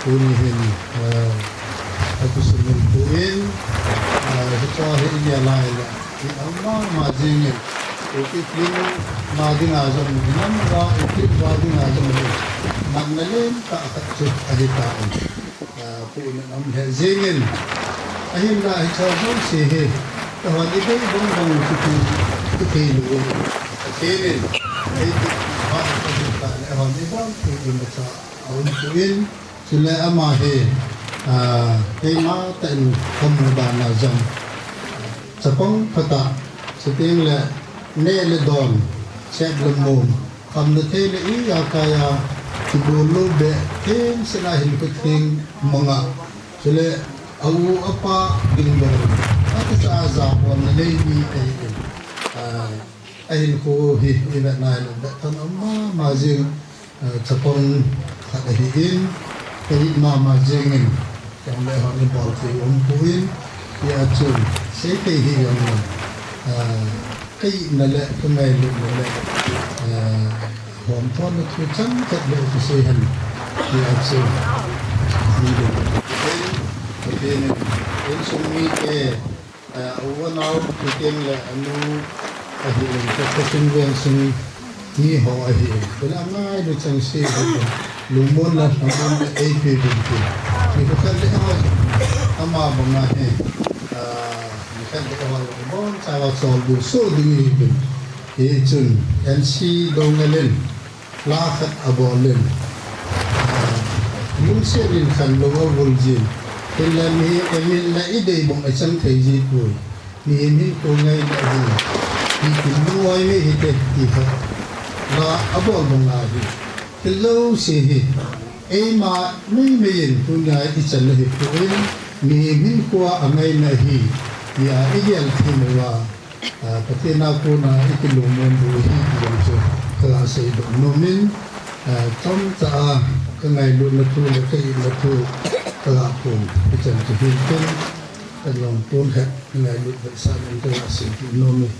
tuni hin, ah, akisimil poi, ah, hiche hi i ngai lai le, i ama ama jingin, Kuki film a dinga jong, i nam a, i film a dinga jong, nang na len ka khat chu ahi tan. Ah, pu in um lheh jingin. Ahinla hiche jouse hi, tahon i dei bang bang kiti, kiti lu. Pathen in, ei ti pa ka ti ta le hon i bang tu in cha a um tu in. Chule ama hi, ah, keima tah in ka mu dan a jong. Chapang phatah, chuteng le neh le don, sep le mum, khamna thei le ijakai a, kibol lou beh, themset a hin ka theng manga. Chule, a u a pa ding bol, a kisa a jabol na lei mi tei in. Ah, ahinkho hi, i vet na le beh tah in ama ama jing. Ah, chapang khat ahin, ka it mama jingin, kei le hon i bol thei um poi, hijeh chun, sei thei hi jong, ah, ka itna le, ka ngailutna le, ah, hom thona thu changkhat le kisei hen, hijeh chun, mi le, Pathen in, insung mite, Eh, a u a nao, chuteng le anu ahin, ka, ka sung veng sung mi ho ahin. Chule angailu chengse ahin. Lungmonna, lungmonna eipe uvin tin. Mi khat le ama, ama banga hi. Ah, mi khat le ama, boncha va chol ding, so ding ahi uvin. Hichun, N C Doungel in. La khat abol in. Ah, lungset in khanlou avul jin. Hinla mihem in la i dei bang a chang thei ji poi. Mihem hinkho ngaina jin. Hitin lungngai mei hite ti khat. La abol bang ahi. Thil jouse hi. Eima meimei in tunia i chan ahi poi. Mihem hinkho a ngaina ahi. Tia i gel thei lou a. Ah, Pathen a kona i kilungmon u ahi ti jong chu ka ga seidoh nom in, ah, chomcha a ka ngailutna thu le ka itna thu ka ga pon, hichan chu hin tin, ka long pon khat ka ngailut vetsah in ka ga seidoh nom in.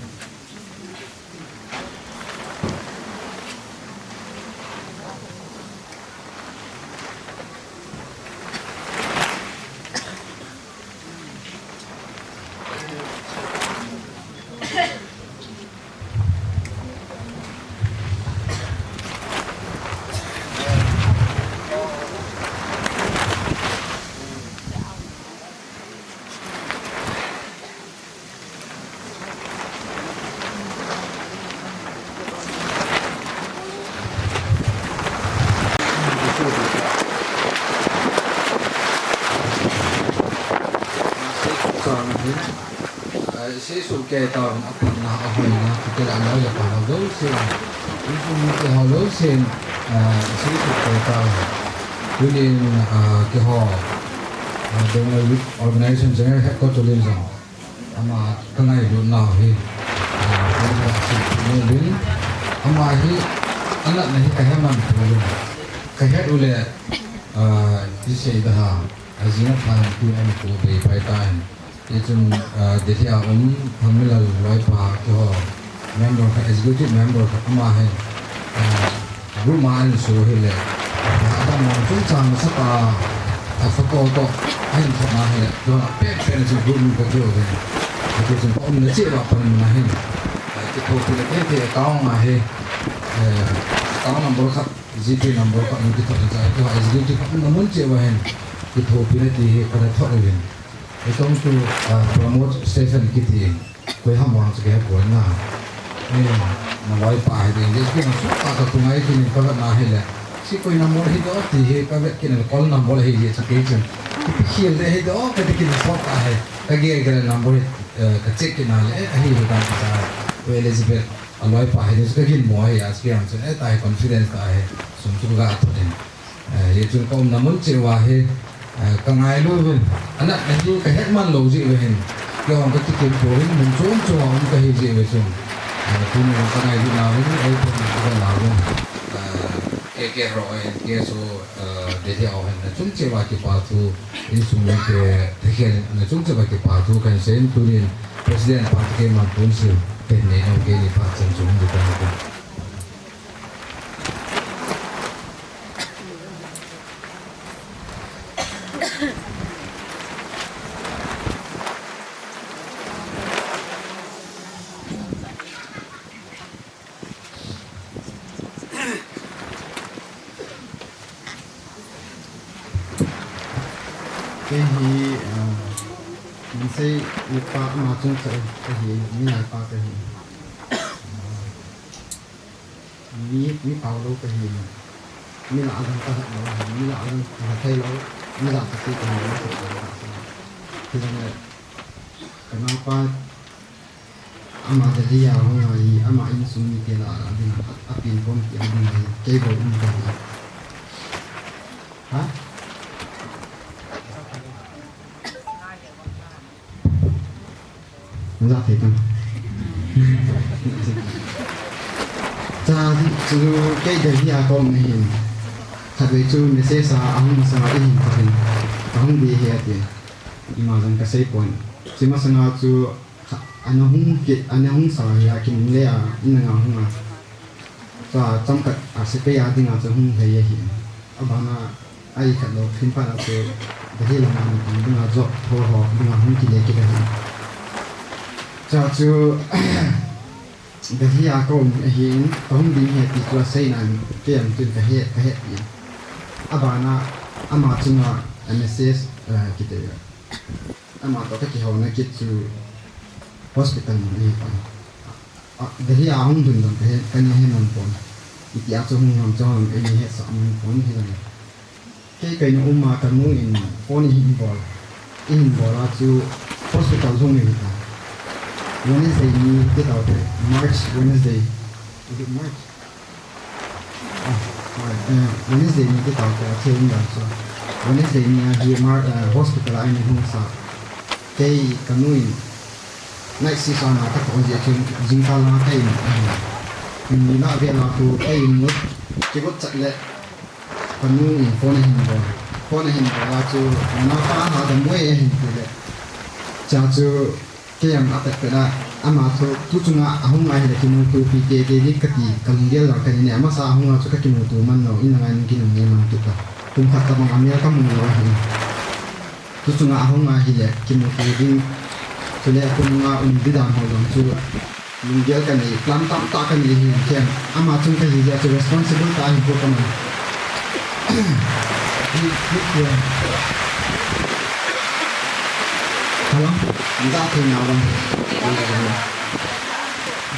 Seisoh kei tauvin, aphatna, ahoina, kiti la, aloi le apao jouse. Insung mite ho jouse, ah, seisoh kei tauvin. Tunin, ah, keiho, ah, Doungel Youth Organization General Headquarter in jong. Ama ka ngailutnau hi, ah, ka ngailutnau hi, ama hi, anatna hi ka heman pouvin. Ka het u le, ah, ti sei da ha, ajing a phan ti an ko bei pai tan. Hichun, ah, Delhi a um, Thanmilal loipa keiho, member khat, executive member khat ama hi, ah, Group ma ahin so hile. Adam lang chungchang sapa, a photo toh ahin thot na hile. Tuna pet pet chu group min ka kio hin. Kati chun ka umna cheh uva panmun ahin. Kithopina kei te account ahi. Eh, account number khat, G P number khat, min kithot in cha. Tua executive ka umna mun cheh uva hin. Kithopina ti hi ka thot uvin. Hitong chu, ah, Pramod Stephen kiti. Koi ham vang chu kahe poi na. Eh, na loipa hi ding. Jeh chu na suhkah ka tung a kinin ka vet na hile. Hiche koi number hi do ti hi ka vet kit na call number hi jeh chu kei chun. Kipe khel le hi do kati kinin suhkah hi. Ka gel gel number hi, eh, ka check kit na le, eh, ahi hi dan ka sa. Koi Elizabeth, a loipa hi ding chu ka ginmo hi a chu kei ham chun, eh, tahi confidence tahi. Sum chu ka thot in. Eh, hichun ka umna mun cheh uva hi, eh, ka ngailu uvin. Anatna hi ka hetman lou jeh uva hin. Kei jong ka kikim pouvin, mun chom chom a um ka hi jeh uva chun. Eh, tuni ka ngailutnau hin, ei pon ka ngailutnau hin. Eh, Ke, ke ro en ke su, eh, Delhi a hen na chung cheva kipa thu, insung mite, te ke na chung cheva kipa thu kan sei in tunin President pa te keiman pun sil, pen nei nong keini pa chan chung di ta na. Kei hi, ah, min sei upa ama chungchang kahi, mi naipa kahi. Mi, mi pao lou kahi. Mi lah a lang kahat lou, mi lah a lang kahat thei lou, mi lah a ti kahi lou, kahi lou. Hilai a, ka napa, ama Delhi a hung a hi, ama insung mite lah a ding a, a pin pon ti a ding a hi, kei bou um ta hi. Ha? Za thei tam. Cha chu kei Delhi a ka um na hin. Khatvei chu message a, a hung masang a hin ka hin. Ka hung di he ati. Ima jong ka sei pon. Chi masang a chu Kha, ana hung kit, ana hung sa hi a kin le a, in nga hung a. Cha chomkhat a sepai a ding a chu hung lhai ahi. Abana, ai khat lou, khin pa la chu, Delhi lam a mi ding a job, ho ho, ding a hung kile kit ahi. Cha chu, Delhi a ka um ahin, ka hung ding ahi ti chu asei nan, kei jong chun ka he, ka he ti. Abana, ama chunga, a message, eh, kiti. Ama toh ka kihouna kit chu hospital mun ahi pon. A, Delhi a hung ding dong ka he, ka nei he nom pon. Itia chu hung ham chu ham ei nei hetsah nom pon hi lang. Kei ka in a um a ka nu in phone i hin bol. I hin bol a chu hospital hung ahi ta. Wednesday ni ti tau te, March Wednesday. Is it March? Ah, sorry. Eh, Wednesday ni ti tau te, a thil ni dan chu. Wednesday ni a hi Mar-, eh, hospital a in hung sa. Kei ka nu in night shift a na ka thou jeh chun jingkah lang ka in, eh, ni na vel a khu ka in mut, kivut chat le ka nu in phone a hin bol. Phone a hin bol a chu, na pa ha da moi a hin ti le. Cha chu, Kei jong apet pet a, ama chu, tu chunga ahung a hile kimuto pi teitei ding kati, ka lunggel jong ka nei ne, amasa ahung a chu ka kimuto man lou, in lang a in kinung nei man kit ta. Kum khat tabang a mel ka mu lou ahi. Tu chunga ahung a hile kimuto ding, chule kum nga um di dan ho jong chu, lunggel ka nei, plan tamtah ka nei ahi, kei jong ama chung ka hi jeh a chu responsible tah a hin pu ka man. Hello? Ga thei na bang.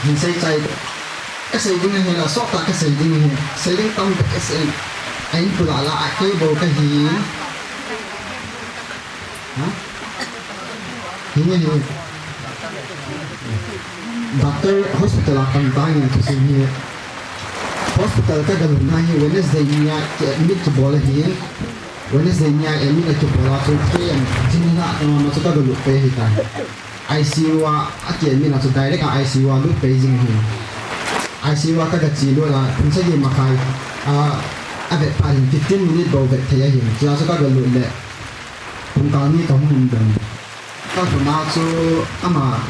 Hin sei chai. Ka sei ding ahi la, sok tah ka sei ding ahi. Sei ding tam ka sei. Ahin pu la la, a kei bou ka hi. Ha? Hi nge hi. Doctor hospital a kam ta nge thusim hi. Hospital ka galut na hi Wednesday ni a ki admit kibol ahi. Wednesday ni a admit a kibol a chu kei jong jing la ka ma chu ka galut pe hi ta. I C U a, a ki admit a chu direct a I C U a lut pe jing ahi. I C U a ka ga che lut a, pung sagi makhai a, a vet phat in fifteen minute bou vet thei ahi. Chua chu ka galut le. Pungkal ni ka hung um dan. Ka huna chu ama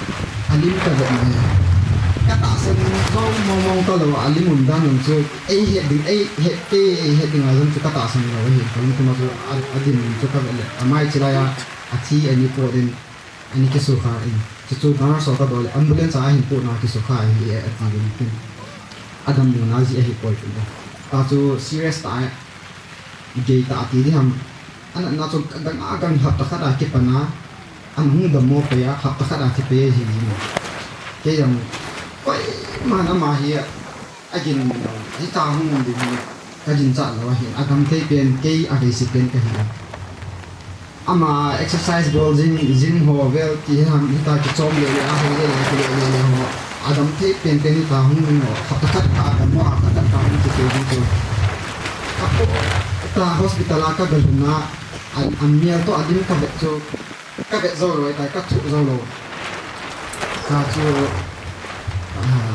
a lim ka vet ne. Ka tahsan zo mong mong ka lou a lim um dan chu ei het ding, ei het ke, ei het ding a jong chu ka tahsan lou ahi. Ka lungthim a chu a, a dim chu ka vet le. Amai chilai a, a thi a ni po din, a ni kisukha in. Chu chu nurse ho ka dol le ambulance a ahin pu na kisukha ahi e, a ti ding tin. A dam lou na ji ahi poi tin. Ta chu serious tah e. Gei tah ti ding ham. Ana na chu ka dang a kan hapta khat a kipan a, an hung dammo pei a, hapta khat a thi pei a hi jing. Kei jong, koiman ama hi a, a gin, hita hung um ding hi, ka ginchat lou ahi, a gam thei pen, kei a veisi pen ka hi a. Ama exercise bol jing, gym ho vel ti ham, hita kichom le le, a hei le le, ki le le le ho. A dam thei pen pen ni ta hung ding lo. Hapta khat ka dam mo, hapta khat ka hung ti thei ding chu. Ka po, ta hospital a ka ga lhun a, a, a mial toh a lim ka vet chu, ka vet jou lou, ta ka thuh jou lou. Ka chu, ah,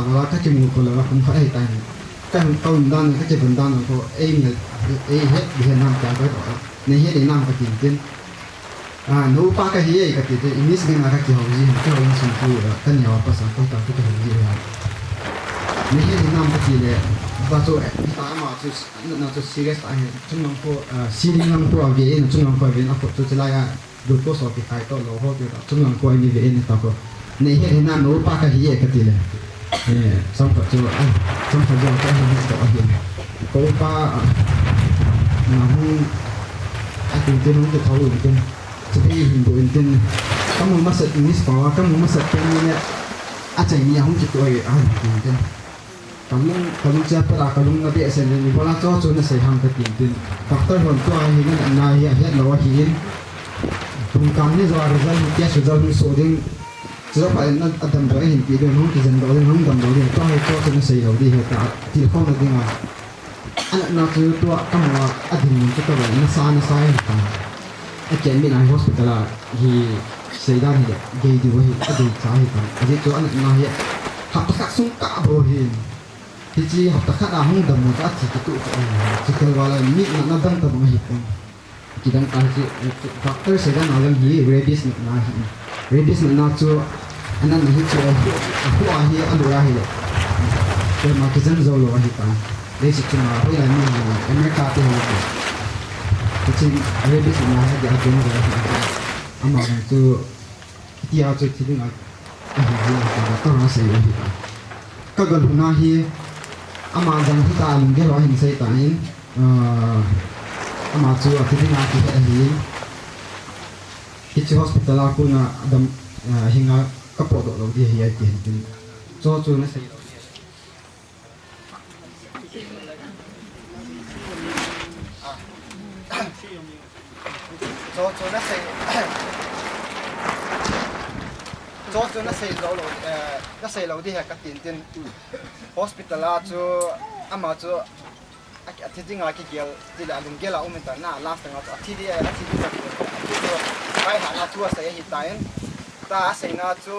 val a kakimu kho lou a kum khat ahi tai. Ka hung, ka umdan, kakivon dan ko, ei mi, ei het, ei het nam ka ko, nei het ei nam ka tin tin. Ah, nu pa ka hi e ka ti tin, English ngen a kakihou ji, kakihou in sung pu, ka neo a pasa, ko ta kakihou ji ha. Nei het ei nam ka ti le, ba chu, eh, ta ama chu, na chu serious ta hi, chung lang ko, ah, siri lang ko a ve, chung lang ko a ve, a ko chu chilai a, Glucose ho kikhai to lou ho keu ta, chung lang ko a ni ve en ta ko. Nei het hina nu pa ka hi e ka ti le. Eh, sam khat chu, ai, sam khat chu ka hi to a hi. Ko pa, ah, na hu, a tin tin hu ke thau in tin. Chu hi hin bu in tin. Ka mu masat English pa, ka mu masat pen ni le. A chai ni a hu ki to e, a hin tin tin. Ka lung, ka lung chia pera, ka lung na behseh le, ibola chu chu na sei ham ka tin tin. Doctor hon tua hi na na hi a het lou ahi in. Kum kam ni jo a result, test result hung so ding. Chu pa na a dam jo hin ti ding, hung kijen do ding, hung dam do ding. Tua hi chu chu na sei lou ding hi ta. Ti khom na ding a. Ana na chu tua ka mu a, a ding mun chu ka va na sa na sa hi ta. A ken min a hospital a hi seidan hi gei diu hi, a gei cha hi ta. Ajeh chu ana na hi hapta khat sung ka bo hi. Hichi hapta khat a hung dam mo cha thi kitu ka hi. Chi kel wala mi na na dang ta bang hi ta. Kidang ta hi chi, doctor seidan a lang hi rabies na na hi. Rabies na na chu ana na hi chu a hu a hi a lu a hi. Kel ma kijen jo lou hi ta. Leiset chunga hoilai mi hi America te ho. Hichi rabies na hi a gen jo hi. Ama jong chu, tia chu thi ding a, ahi hi, ka, ka, ka sei ahi ta. Ka gal huna hi, ama jong hi ta, alunggel a hin sei ta in, ah, ama chu a thi ding a kihe ahi. Hichi hospital a kona dam, ah, hinga ka potdoh lou ding ahi, ahi ti hin tin. Chu chu na sei lou ding ahi. Chu chu na sei, chu chu na sei lou lou, eh, na sei lou ding ahi ka tin tin. Hospital a chu ama chu a, a thi ding a kigel ti le alunggel a um in ta na last tang a chu a thi ding, a thi ding a kigel. Chu chu kai ha na chu a sei ahi ta in. Ta a sei na chu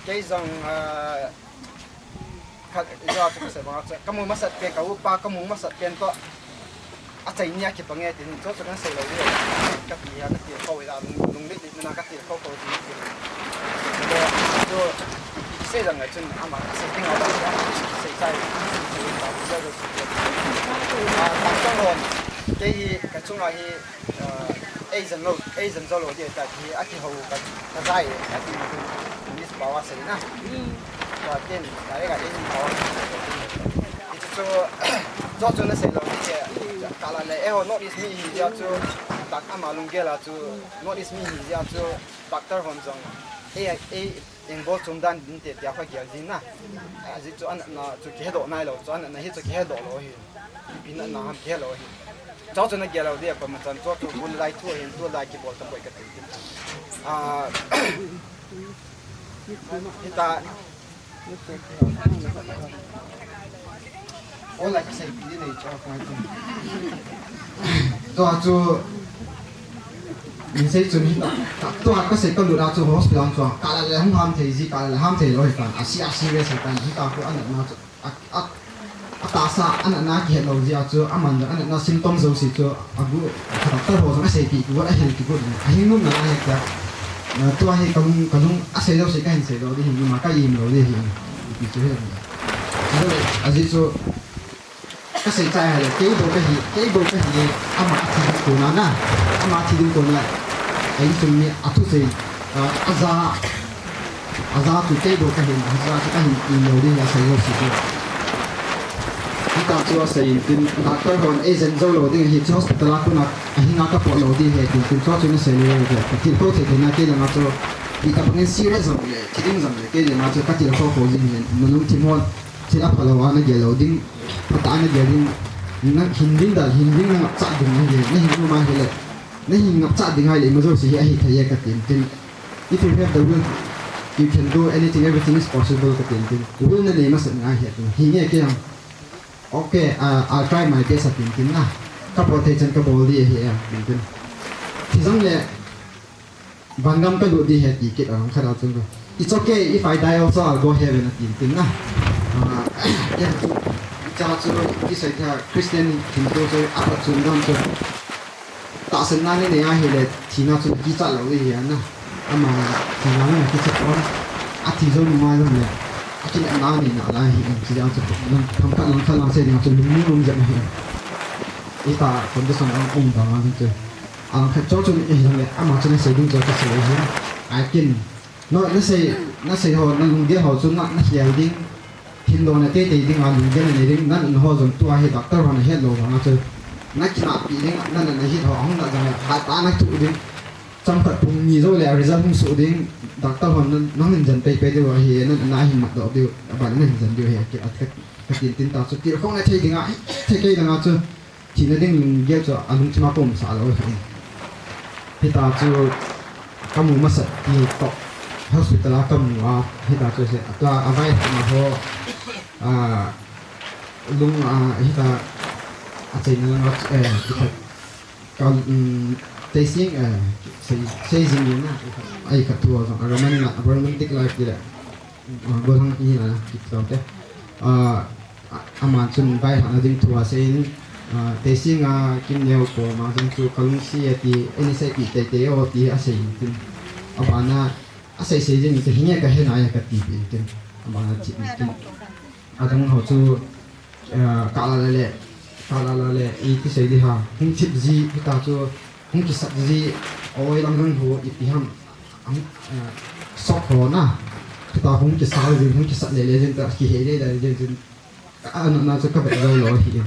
kei jong, eh, Khat, ijat chu kasei banga chu, kamu masat pen, ka upa kamu masat pen toh, achai nia kibang e, tin, chu chu kan sei lou ding, kati a, kati kho ila, lung, lungdei dei na kati kho kho ding, tin. Chu, chu, sei jang a chun, ama, sei ding a, sei chai, sei chai, sei chai, sei chai. A, tang tang lon, kei hi, ka chunga hi, Ah, ei jen lou, ei jen jou lou ding ta hi, a kihou ka, ka jai, a ti, English pao a sei na. Tua tin, direct a English pao a sei. Hichu chu, chu chu na sei lou ding, ka la le, eiho North East mi hi jeh chu, tak ama lunggel a chu, North East mi hi jeh chu, doctor hon jong, ei, ei, Eng bol chom dan ding te tia kha gel jin na. Ajeh chu anatna chu kihedoh nai lou, chu anatna hi chu kihedoh lou hi. Ipi natna ham kihe lou hi. Chu chu na gel lou dia, koima chan chu chu bul lai thu hin, tu lai kibol tam boi ka ti. Ah, hita. Ola ka sei pi nei chu a koi tu. Tua chu, min sei chu ni, tua ka sei ka lut a chu hospital chu, ka la le hung ham thei ji, ka la le ham thei lou hi tan, a si, a serious hi tan, hita ko anatna chu, a, a, a tahsa anatna kihe lou ji a chu, aman anatna symptom jouse chu, a gu, ka doctor ho jong a sei pi, gu a hil ki gu, a hing num na a he ka, tua hi ka lung, ka lung a sei jouse ka hin sei lou di hi, ma ka im lou di hi, ti chu hi. Ajeh chu, ka sei chai hale, kei bou ka hi, kei bou ka hi le, ama thi ding kona na, ama thi ding kona, a insung mi a thusei, a, a ja, a ja chu kei bou ka hi, a ja chu ka hin, in lou ding a sei lou si chu. Hita chu a sei in tin, doctor hon ei jen jou lou ding hi chu hospital a kona, a hinga ka pot lou ding hi tin, tin chu chu na sei lou ding, ka thil ko thei thei na kei langa chu, Ti ka bangin serious jong le, thi ding jong le, kei le ma chu ka tilkhou khou jing hin, nunung thim hon, thil aphalou a na gel lou ding, phatah a na gel ding, na hin ding da, hin ding na ngap chah ding na hi, na hin ding ma hi le, na hin ngap chah ding ahi le, ima jouse hi ahi thei e ka tin tin. If you have the will, you can do anything, everything is possible ka tin tin. Will na nei masat ngai hi tin. Hi nge kei jong. Okay, uh, I'll try my best a tin tin na. Ka bol thei chan ka bol di ahi a tin tin. Thi jong le, Vangam ka lut di ahi ti kit a, khat a chun. It's okay if I die also, I'll go heaven a tin tin na. Ah, ken chu, cha chu, kisei tha Christian thilto chu, aphatchom dan chu. Tahsanna nei nei ahi le, thina chu kichat lou di ahi na. Ama, thina na kichat pon. Athi jou nunga jong le. Akinepna nei na lai hi, ti a chu. Lang khat lang khat lang sei ding a chu, lungmong lung jep ahi. Ita condition a um dan a chu. Alangkhat chu chun, eh, jong le, ama chun asei ding chu kasei ahi. Ai kin, no, nasei, nasei ho, na lunggel ho chu na, na hial ding. Hinlou na teitei ding a lunggel na nei ding, na, na ho jong tua hi doctor hon ahet lou vang a chu. Na kinahpi ding, na, na, na hit ho, ahung na jong le, hat a na tuh ding. Chomkhat pung ni jou le, result hung soh ding, doctor hon na, na hin jen pei pei diu ahi, na, na hin mat doh diu, aban na hin jen diu ahi, ka, ka, ka tin tin ta chu, tilkhou na thei ding a, thei kei ding a chu. Thina ding lunggel chu alungthim a ka umsah lou ahi. Hita chu ka mu masat hi top hospital a ka mu a, hita chu se, tua a vaihom ho, a, lung a, hita a cheina lang a, eh, hita ka, um, Teising, eh, sei, sei jing in a, ai ka tua jong, a roman-, a romantic life ti le, a, gollhang hi na, ki tua te. A, A, aman chun vaihomna ding thu asei in, a, Teising a Kimneo koma jong chu ka lungset e ti, eini seipeh teitei o ti asei in tin. Abana, asei sei jing in tin, hinge ka he nai ka ti in tin. Abana thi in tin. Adang ho chu, a, ka la la le, ka la la le, iti sei di ham, hung thip ji, hita chu, hung kisat ji, oi lang lang ho, ipi ham, hung, a, sok ho na, hita hung kisat ji, hung kisat le le jing ta, kihe le le jing tin. Ka, a, na, na chu ka vet lou lou ahi.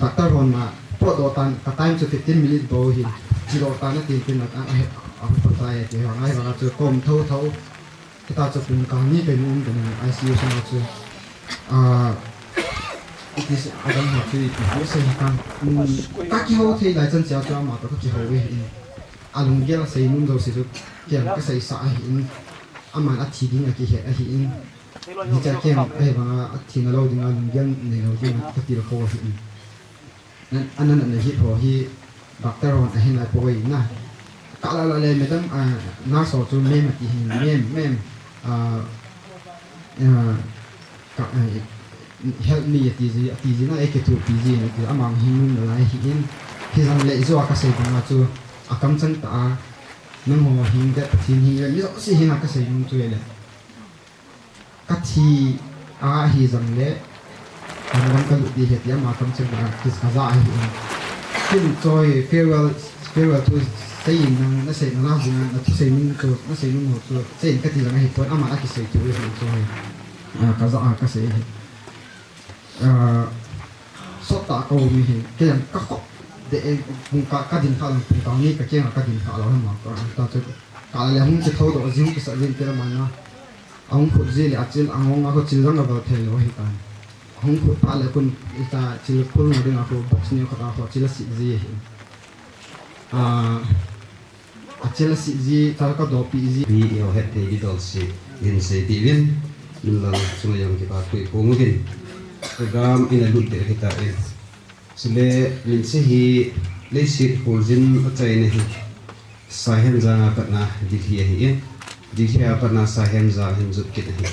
Doctor hon na, potdoh tan, ka time chu fifteen minute bou ahi. Chidoh tan atin tin na, a, a, a, a, patai ati ho, ngai vang a chu kom tho tho. Hita chu pung kang ni ka um tin I C U sunga chu. A, it is, a dang ho chu, it is, sei tan. Mm, ka kihou thei lai chan chia chu ama toh ka kihou ve ahi. A lunggel a sei nom jouse chu, kei jong ka seisah ahi in. Aman athi ding a kihet ahi in. Hiche a kei jong, ahivanga, athina lou dinga, lunggel nei lou dinga, ka tilkhou ahi. Nan, anan, anan hit ho hi, doctor hon ahin lai poi na. Ka la la le, madam, ah, nurse ho chu, ma'am, ati hin, ma'am, ma'am, ah, ah, ka, ah, help me, ati ji, ati ji na, eikithopi ji, ati, amang hin nun la lai hi in. Hijong le, ijou a kasei dinga chu, akamchang tah a, nangho hing de, Pathen hing de, mi jouse hing a kasei nom chu le. Kathi a hi jong le, Vangam kalut di ahi ti ama kamchang a kis kaja ahi in. Kin choi farewell, farewell thu seiyin nang nasei nalai jing a, nathusei nung chu, nasei nung ho chu, seiyin kati jong ahipon, aman akisei thu ahi choi. A, kaja a kasei ahi. A, sot tah a kaum ahi, kei jong kakhop de e, pung ka, kadin kha lang, pung ka ni kakeng a kadin kha lou hama, ka, ta chu, ka le hung kithou doh jing, kisat jing ti la man na. Ahung phut ji le achil, angong a kho chil jong avel thei lou ahitan. Ahung phut phat le khun, ita chil phul na dinga kho box neo khat a kho chil asit ji ahi. A, achil asit ji, chal kadopi ji. Pi iho het thei di dol si, in sei ti vin, min lang sung jong kipa tui phung vin. Program ina lut de hita in. Chule, min se hi, leiset kholjin achaina hi. Saihenjang a patna Delhi ahi e. Delhi a patna Saihenjang hin jot kit ahi.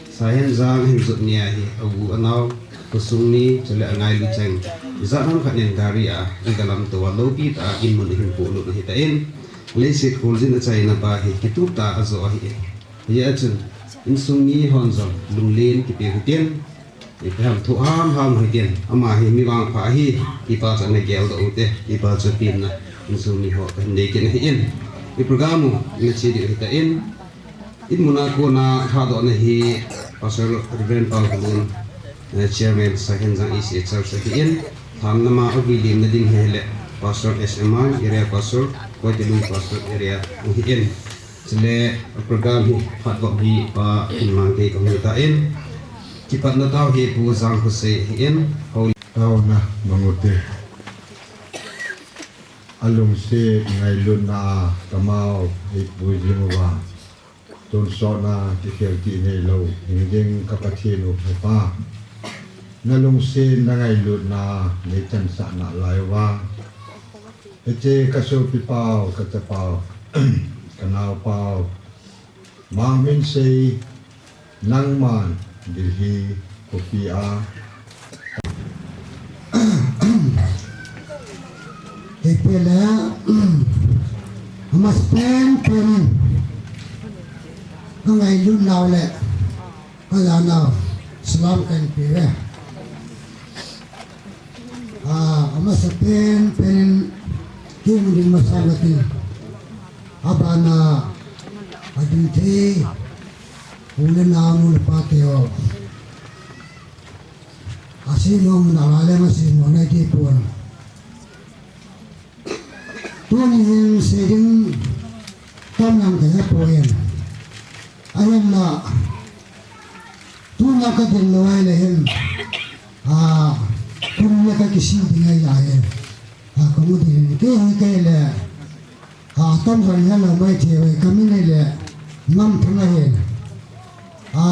Saihenjang hin jot ni ahi, a u a nao, khosung mi, chule a ngailu cheng. Ijat ham khat nin gari a, iga lamto a lopi tah a in mun hin polut ahi tan. Leiset kholjin achaina pa hi, kitup tah a ajo ahi e. Hijeh chun, insung mi hon jong, lunglen kipe u hitin. Ipi ham thu ham ham hitin, ama hi mi vangpha ahi, tipa chu ana geldoh u te, tipa chu pina, insung mi ho kahin nei kit ahi in. I program u, ina che diu ahi tan, in mun a kona lhadohna hi, Pastor Reverend Pau Khalun, eh, Chairman Saihenjang E C A Church ahi in, lham lama avui limna ding hi le, Pastor S M R, Area Pastor, Koitalui Pastor Area, ahi in. Le program hi phatdoh hi Pa Himangte kamu tan, kipatna tao hi Pu Jangkhosei hin, hou. Taona mangute. Alungset ngailutna kamau eipu jing uva, tonsotna kikhel ti neilou hing ding ka Pathen u, He Pa, nalungset nangailutna neichansah nalai uva, hiche kasopipau, kachapau, kanaopau Mangminsei, nangman Delhi khopi a. Kei pele, amasapen pen in kangailut nau le kajanau salam kahin pe uve. Amasapen pen in kei hung ding masang kati. Abana ading thei u le nao, nu le pa teho, asei nom nalai le asei nom nai dipon. Tuni hin sei ding tamnang kahepoi. Ahinla tuna kadin lou ahile hin, a, kum le kakisih ding ahi ahi. A, kamu ding hin kei hi kei le, a, tamjan helou mai thei uve, kamin ahile Ngamthang ahi. A,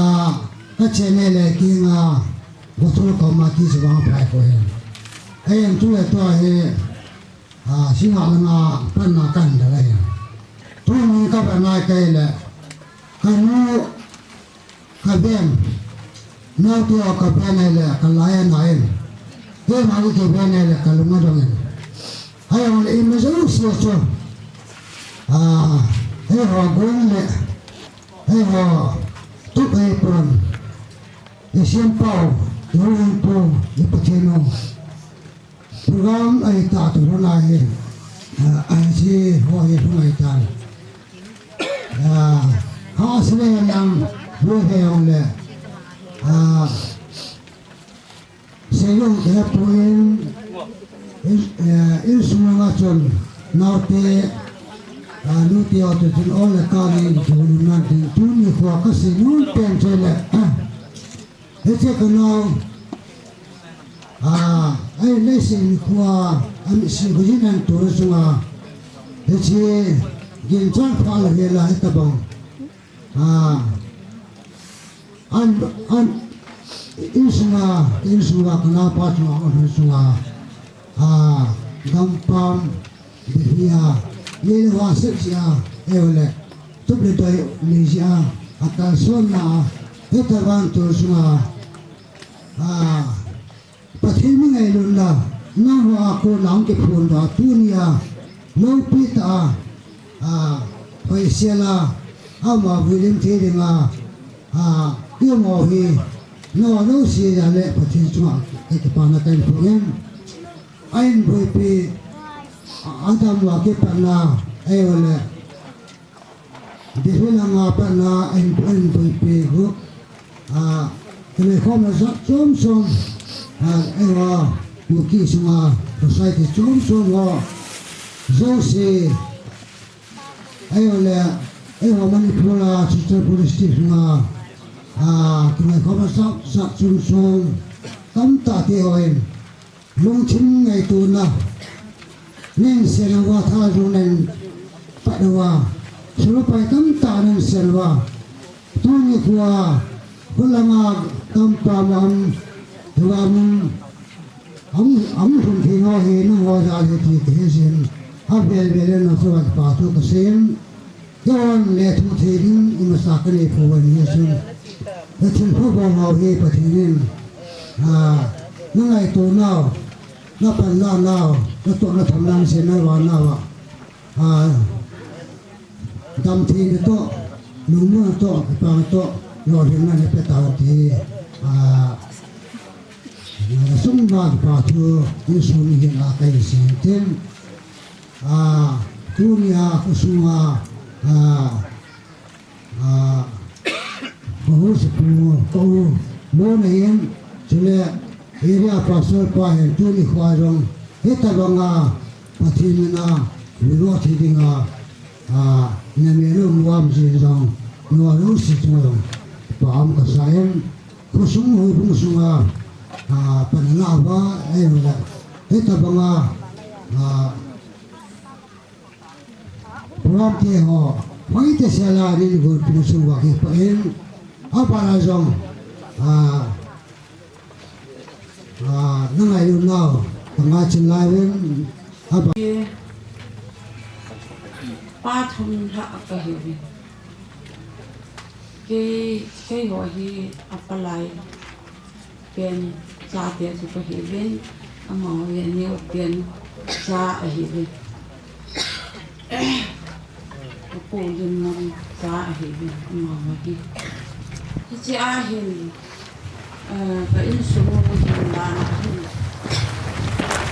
kachen ahile kinga, vathol koma ti chu vang phai ko hi. Ahin tule tua hi, a, singa langa panna kahin dal ahi. Tuni kapanna kei le, kanu, kaven, naote ho kaven ahile kalai ana in, keima kiven ahile kalung adong in. Ahijongle ima jouse chu, a, eiho gong le eiho tup ahipon, isempau, ihoulimpu, i Pathen u. Program ahitah toh lhon ahi, a, ahi ho hi lhung ahitan. A, ha sele nang, bu he jongle, a, seijong kahepoi, in, eh, insung langa chun naote, a, nute ho toh chun ol le kal in kihoulimna ding tuni khoa kasei nom pen chu le, hiche kanao, a, ahin leiset nikho a, amitlhi khojin ahin tona chunga, hiche ginchat pha lou hela hitobang, a, an, an, insunga, insunga kanaopa chunga, ahung sunga, a, gampam, Delhi a, neile vahset jeh a, ahile, tup le doi nei jeh a, akalsonna a, hitabang tol sunga, a, Pathen mi ngailutna, nangho a kona hung kiphondoh a, tunia, loupi tah a, a, hoisel a, ama vuilim thei dinga, a, imaho hi, nangho jouse a le Pathen chunga kakipana kahin phong in. Ahin boipi, a, adamlou a kipatna, ahile, Delhi langa patna ahin, ahin boipi u, a, kinaikhomna jat chom chom, a, eiho, Kuki sunga, society chom chom ho, jouse, ahile, eiho Manipur a, Churachandpur District sunga, a, kinaikhomna jat, jat chom chom, tamtah te hon, lungthim ngaitona, nahin sen uva, tha jong nahin pat uva, sulupai tamtah nahin sen uva, tuni khoa, khulanga tampa ma am, hiva mun, am, am lhun thei ho hi nangho jal ahi ti kahe jin, avel vel in nangho jal a kipa thu kasei in, Keihon lethuh thei ding imasa kanei pouve, hichun, ka thilpha bol ho hi Pathen in, a, na ngaito nau, na panlah nau, na toh na tham nau, na seinau, na vah nau a, a, damtheina toh, lungmonna toh, kipana toh, lolhinna nape tauhen ti, a, na sum vang pa thu, insung mihem a kahin sei in tin, A, tunia khosunga, a, a, ka host pu, ka u, Bon ahin, chule area pastor pa hin, tuni khoa jong, hitabanga, Pathen mina, video thi dinga, a, Namel u muam jin jong, nua lu si chung jong, pa am ka sa em, khosung houbung sunga, a, pan la va, ei la, ei ta banga, a, Program te ho, hoi te sela nin gun pin sung va ki pa in, a pa la jong, a, a, na ngai lu nau, ka ngai chin lai ven, a pa. Pa thum lha ka hi ven. Kei, kei ho hi a palai pen chate chu ka hi ven, amaho hi a neo pen cha ahi ven. Ka pu Limnam cha ahi ven, amaho hi. Hiche a hin, eh, ka insung u hin dan a hin.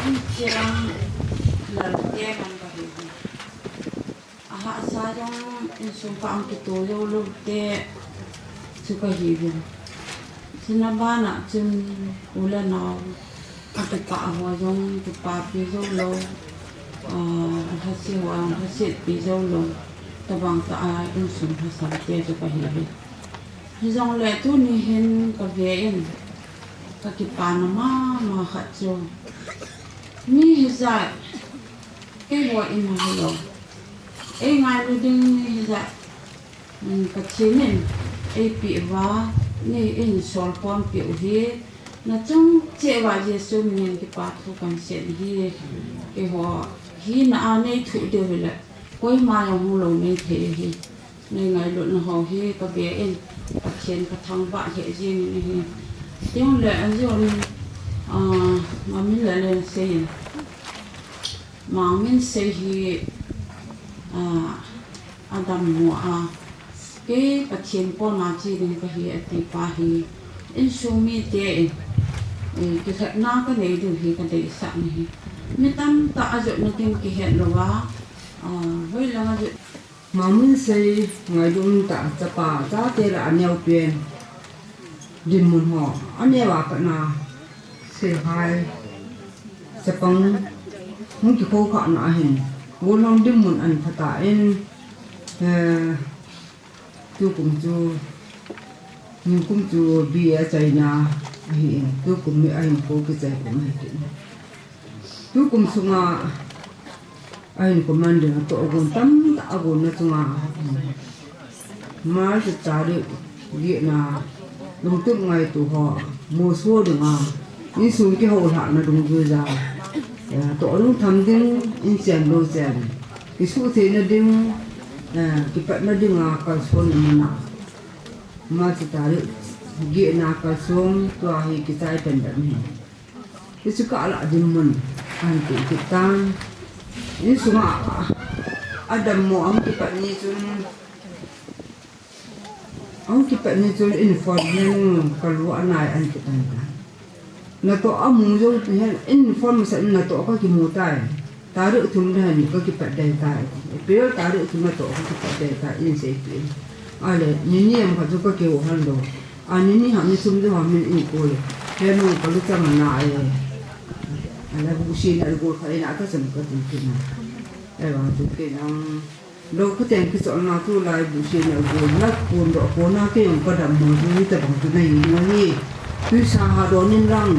Hiche lang lal te man ka hi ven. Ahahsa jong insung pa ang kito jou lou te chu ka hi uvin. Chuna bana chun u le nao a kipah ho jong kipapi jou lou, ah, lhaset ho jong lhasetpi jou lou, tabang tah a insung lhasam te chu ka hi uvin. Hijongle tuni hin ka ve in ka kipana mama khat chu mi hijat keiho ima hilou. Ei ngailu ding hijat, um, Pathen in eipeh uva, nei, eihin sol khompi u hi, nachung cheh uva Jesu min in kipa thu kahin sei ahi. Keiho hina a nei thoh diu hile, koima jong hung lou nei thei ahi. Nei ngailutna ho hi ka ve in, Pathen ka thangvah lheh jeng in ahi. Tiang le, ajon, ah, Mangminsei in, Mangminsei hi, ah, adammo a, kei Pathen koma che ding kahi ati pa hi, insung mite in, eh, kilhatna ka nei diu hi ka deisah na hi. Mi tamtah a jotna ding kihet louva, ah, hoilang a jot Mangminsei ngailut tah chapa, chate lah a neo pen. Dinmun ho, aneo a pat na, Seihai, chapang, hung kikhoukhah na ahin. Golhang dinmun ahin phatah in, eh, tukum chu, nikum chu B A achaina ahin, tukum hi ahin kou kichai kum ahi kit in. Tukum sunga ahin command ding atoh gon tamtah agon na chunga, March tarik getna lungtup ngaito ho moso dinga, insung kihoulhahna dungjuija, eh, toh lungtham ding, inchen louchen, kisuhtheina ding, eh, kipatna dinga kalson muna, March tarik getna kalson tua hi kichai pen dan hi. Hichu kah lah dinmun ahin peh kit tan. Insunga adammo ahung kipat ni chun, ahung kipat ni chun information kalu anai ahin kitan tan. Natoh amu jou hen, information natoh kakimu tai. Tarik thum le hin kakipat dei tai. April tarik thum natoh kakipat dei tai, ahin seipeh in. Ahile, nini ham khat chu kakihou hon lou. A, nini ham, ni thum jou ham in eikou le. Henu kaluchang ana e. Ala buhseh na gol khat in atahsan kati kit na. Ahivang chu kei nang lou khateng kicholna tulai buhseh na gol na kondoh kona kei jong kadammo chu hitabang chu nahi ngai. Twisa ha don in lang.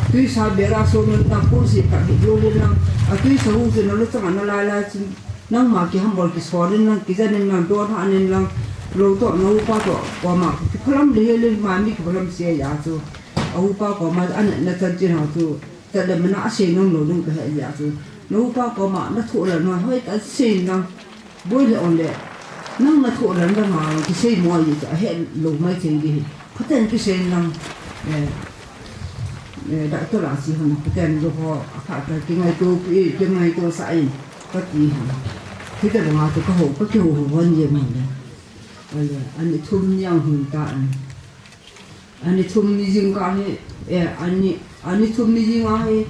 Twisa bera som in lang, kursi khat bit lou in lang. A twisa hu chu naluchang ana lai lai chun. Nangma kihambol kisol in lang, kijen in lang, don han in lang, lou toh, na upa toh koma kiphalam le hel in, ma mi kiphalam se a chu. A upa koma anatna chanchin ho chu, tadem na asei nom lou ding kahe a chu. Na upa koma nathoh lal na hoitah sei in lang, boi le on le, nang nathoh lal na ma kisei mo ahi chu, ahet lou mai thei ding hi. Phaten kisei in lang, eh, eh, doctor a si hon, phaten lou ho, aphat ta kingaito pi, kingaito sah in. Kati hi. Hitabanga chu kahou, kakihou hou hon jeng in le. Ahile, ani thum ni ahung hin tan. Ani thum ni jingkah hi, eh, ani, ani thum ni jing ahi.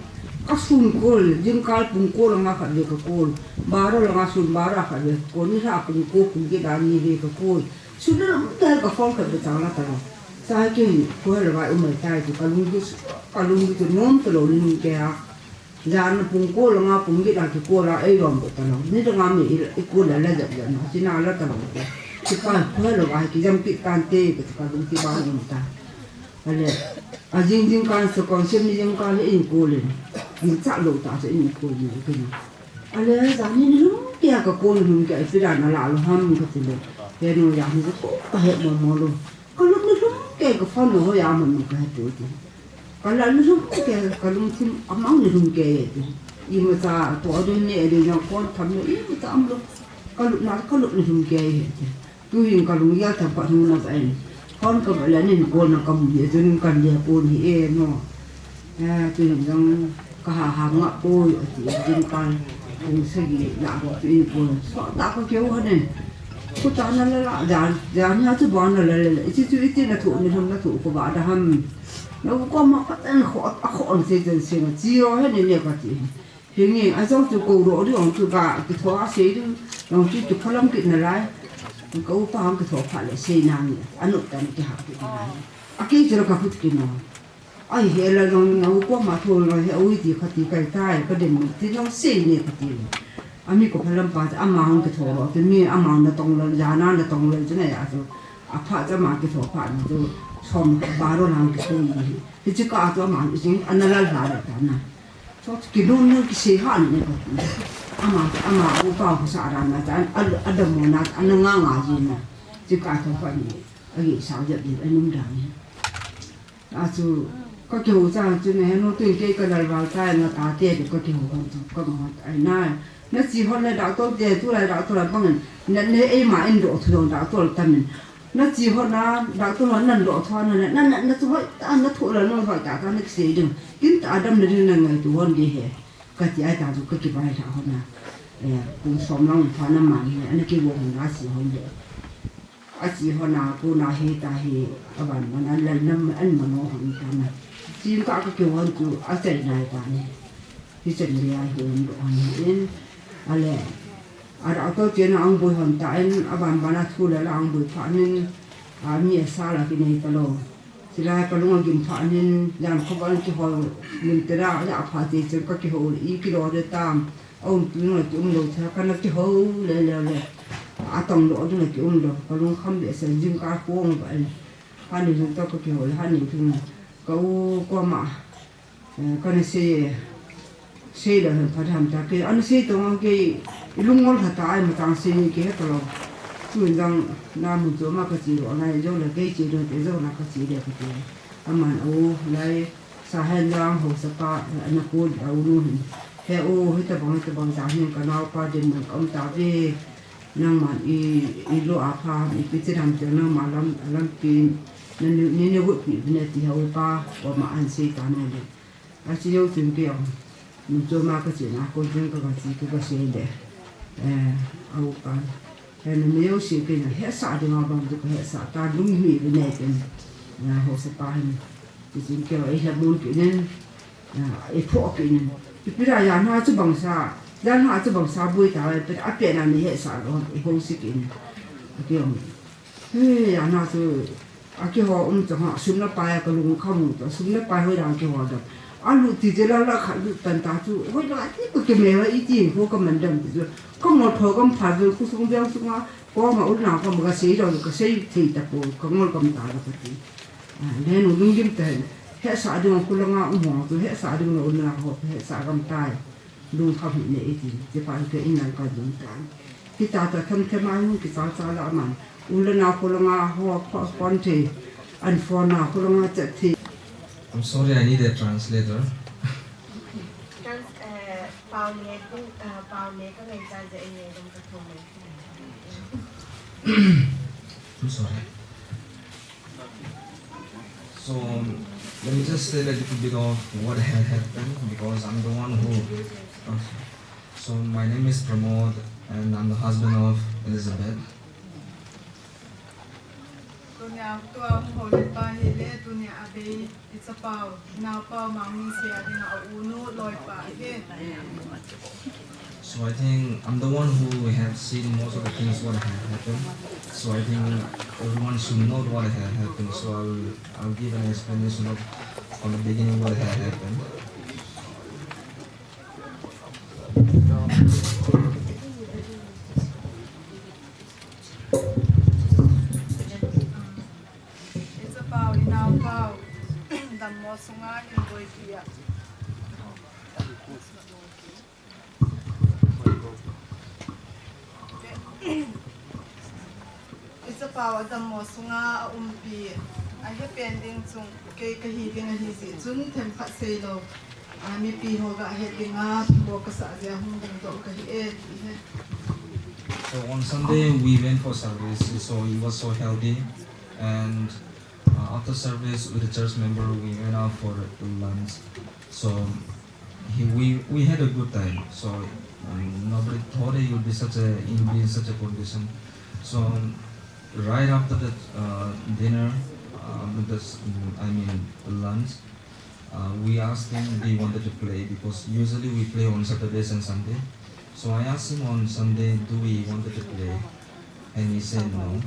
Kasun kol, jingkah pung ko langa khat ve kakol. Baro langa sun, baro khat ve kakol. Nilhah pung ko, pung get a ni ve kakol. Sun le lam te ka phone khat ve chang la ta. Sa kin, ko langa umai tai chu kalung chu, kalung chu nom talou ni nung kei a. Jan pung ko langa pung get a kikol a, ei lom bo talou. Nidang a mi i, ikol a la jep jep na, sina la talou. Kipa kho lou a, kijam kit tante, kati kalung kiba um ta. Ale, ajing jingkah sa kon sem ni jingkah le in kol in. Ginchat lou ta sa in kol ni kina. Ale, jan hi nilhum kei a kakol nilhum kei a, ipi dan a la lou ham kati le. He nu, jan hi sa ko kahe mo mo lou. Kalut nilhum kei, ka phone lou ho ya mo mo kahe tu ti. Kalah nilhum kei, kalungthim amang nilhum kei ti. Imacha to adun ne adun jong phone tham le imacha um lou. Kalupna, kalut nilhum kei ti. Tuhin kalunggel themkhat hung na va in. Phone kava le nin kol na kamu hi, tun kan le pon hi e no. Eh, tuhin jong kaha ha nga poi ati, jingkah pung sagi lah ho tuhin kol. Sot tah kakeu hon in. Kutah na la la, jan, jan hi a chu ban na la la la. Iti chu iti na thu, nilhum na thu, kova da ham. Na u koma katan kho, akho an sei jan sei na. Chi ro he ni ne kati. Hinge, ajong chu ko ro ding ong chu ka, kitho a sei ding, ong chu kiphalam kit nalai. Ka upa hung kitho phat le sei nange, anop tah in kihap kit nalai. Akei chu la ka khut kino. Ai he la jong, na u koma tho lou he, ui ti kati kai tai, ka dem ti jong sei ne kati. Ami ko phalam pa, ama hung kitho ro, ti mi ama natong lou, jana natong lou, chu na ya chu. Apha chu ama kitho phat na chu, som baro lang kitho ni. Hiche kah a chu ama, ana la la le ta na. Chot kilom na kisei han ne kati. Ama, ama upa khosa ra na ta, a, adammo na, ana nga nga ji na. Chi ka tho pa ni, agi sa jep ji, anung dang ni. Achu, ka kihou cha chu ne, he nu tuin kei ka lal val ta, na tate, ka kihou hon chu, ka ma hon ai na. Na chi hon le doctor te, tulai doctor la bang, na ne ei ma in do thu dong doctor tamin. Na chi hon na, doctor hon nan do thu na, na, na, na chu hoi ta, na thu la no hoi ta, ta na kisei ding. Kin ta dam na ding na ngai tu hon di he. Kati ai ta chu ka kivai tha hon na. Eh, kum som lang pha na ma ni, ana kivo hon na si hon de. Achi hon na, ko na he ta he, aban ma na, lal nam an ma no hon ta na. Chin ka ka kihon chu, achai nai ta ni. Hichan le a hi um doh hon in. Ale, a doctor chena ang boi hon ta in, aban ban a thu le la ang boi phat in, a mi asa la kinei ta lou. Chilai kalung agim phat in, jan kho ban kihol, lim te la, la phat te chen ka kihol, i kilo de tam. Aum tu na ki um lou, cha kana kihou le le le. Atong lou ding na ki um lou. Kalung kham behseh, jingkah khong ba in. Hani jong to ka kihou le, hani jong ka u koma. Eh, kana sei, sei le han phat ham ta ke, ana sei tong ke, i lungol kha ta ai, matang sei ni ke he ka lou. Tun jong na mun chu ma ka chi lou, na jong le ke chi lou, te jong na ka chi le ka ti. Aman u lai, sa hen jong haosa pa, ana ko le u nu hin. He u, hitabang, hitabang jong hin ka naopa dinmun ka um ta ve. Nangman i, i lou a pha, ipi ti dam ti nangma lam, lampi, na ni, ni, ni got pi, ne ti ha upa, koma an sei ta na le. A chi jou chun kei jong. Mun chu ma ka chi na, ko jing ka, ka chi, ka, ka sei le. Eh, a upa. He na mi jou sei kei na, hesah ding a bang chu ka hesah ta, lunghimi ve ne ken. Na haosa pa hin. Ti chun kei jong, ei lhamun kit in. Ah, ei phoh kit in. Ipi ra jan ha chu bang sa, jan ha chu bang sa boi ta, pe, a pe na ni hesah lou, ei hou si kit in. A kei jong. He, jan ha chu, a keiho um chang ha, sum le pai a ka lung kham u ta, sum le pai hoi dang keiho dam. A lut ti je la la khat lut pan ta chu, hoi la ti ko ke me la i ti ko ka man dam ti chu. Ka ngol pho kam pha chu, khosung beng sunga, koma u na kam ka sei lou, ka sei thei ta po, ka ngol kam ta la ka ti. Ah, le nu lungdim ta hen. Hesah ding a khu langa um ho chu, hesah ding lo na ho, hesah gam tai. Lung kham hi ne i ti, ti pa ke in lang ka lung ta. Kita ta tham tham a hung ki cha cha la man. U le nao khu langa ho, pho, phone thei. An phone na khu langa chat thei. I'm sorry, I need a translator. Trans-, eh, pao le, eh, pao le ka ngai cha je, eh, dong ka thong le. I'm sorry. So, um, let me just tell a little bit of what had happened, because I'm the one who, uh, so my name is Pramod and I'm the husband of Elizabeth. Tunia tua hung hou le pa hi le, tunia a bei i chapau, i naopau Mangningsea dinga a unu loipa hi. So I think I'm the one who have seen most of the things what have happened. So I think everyone should know what have happened. So I'll, I'll give an explanation of from the beginning what have happened. Pau, dammo sunga hin boipi a. Ichapau a dammo sunga a umpi, a hepen ding chung kei kahi ding ahi jeh chun themkhat seilou. A, mipi ho ga het ding a, pho kasah jeh a hung dingdoh kahi e, ti he. So on Sunday we went for service, so he was so healthy, and uh, after service with the church member we went out for lunch. So he, we we had a good time. So um, nobody thought he would be such a in be in such a condition. So um, right after the uh, dinner, uh, with this, mm, I mean lunch, uh, we asked him if he wanted to play because usually we play on Saturdays and Sunday. So I asked him on Sunday, do we wanted to play, and he said no.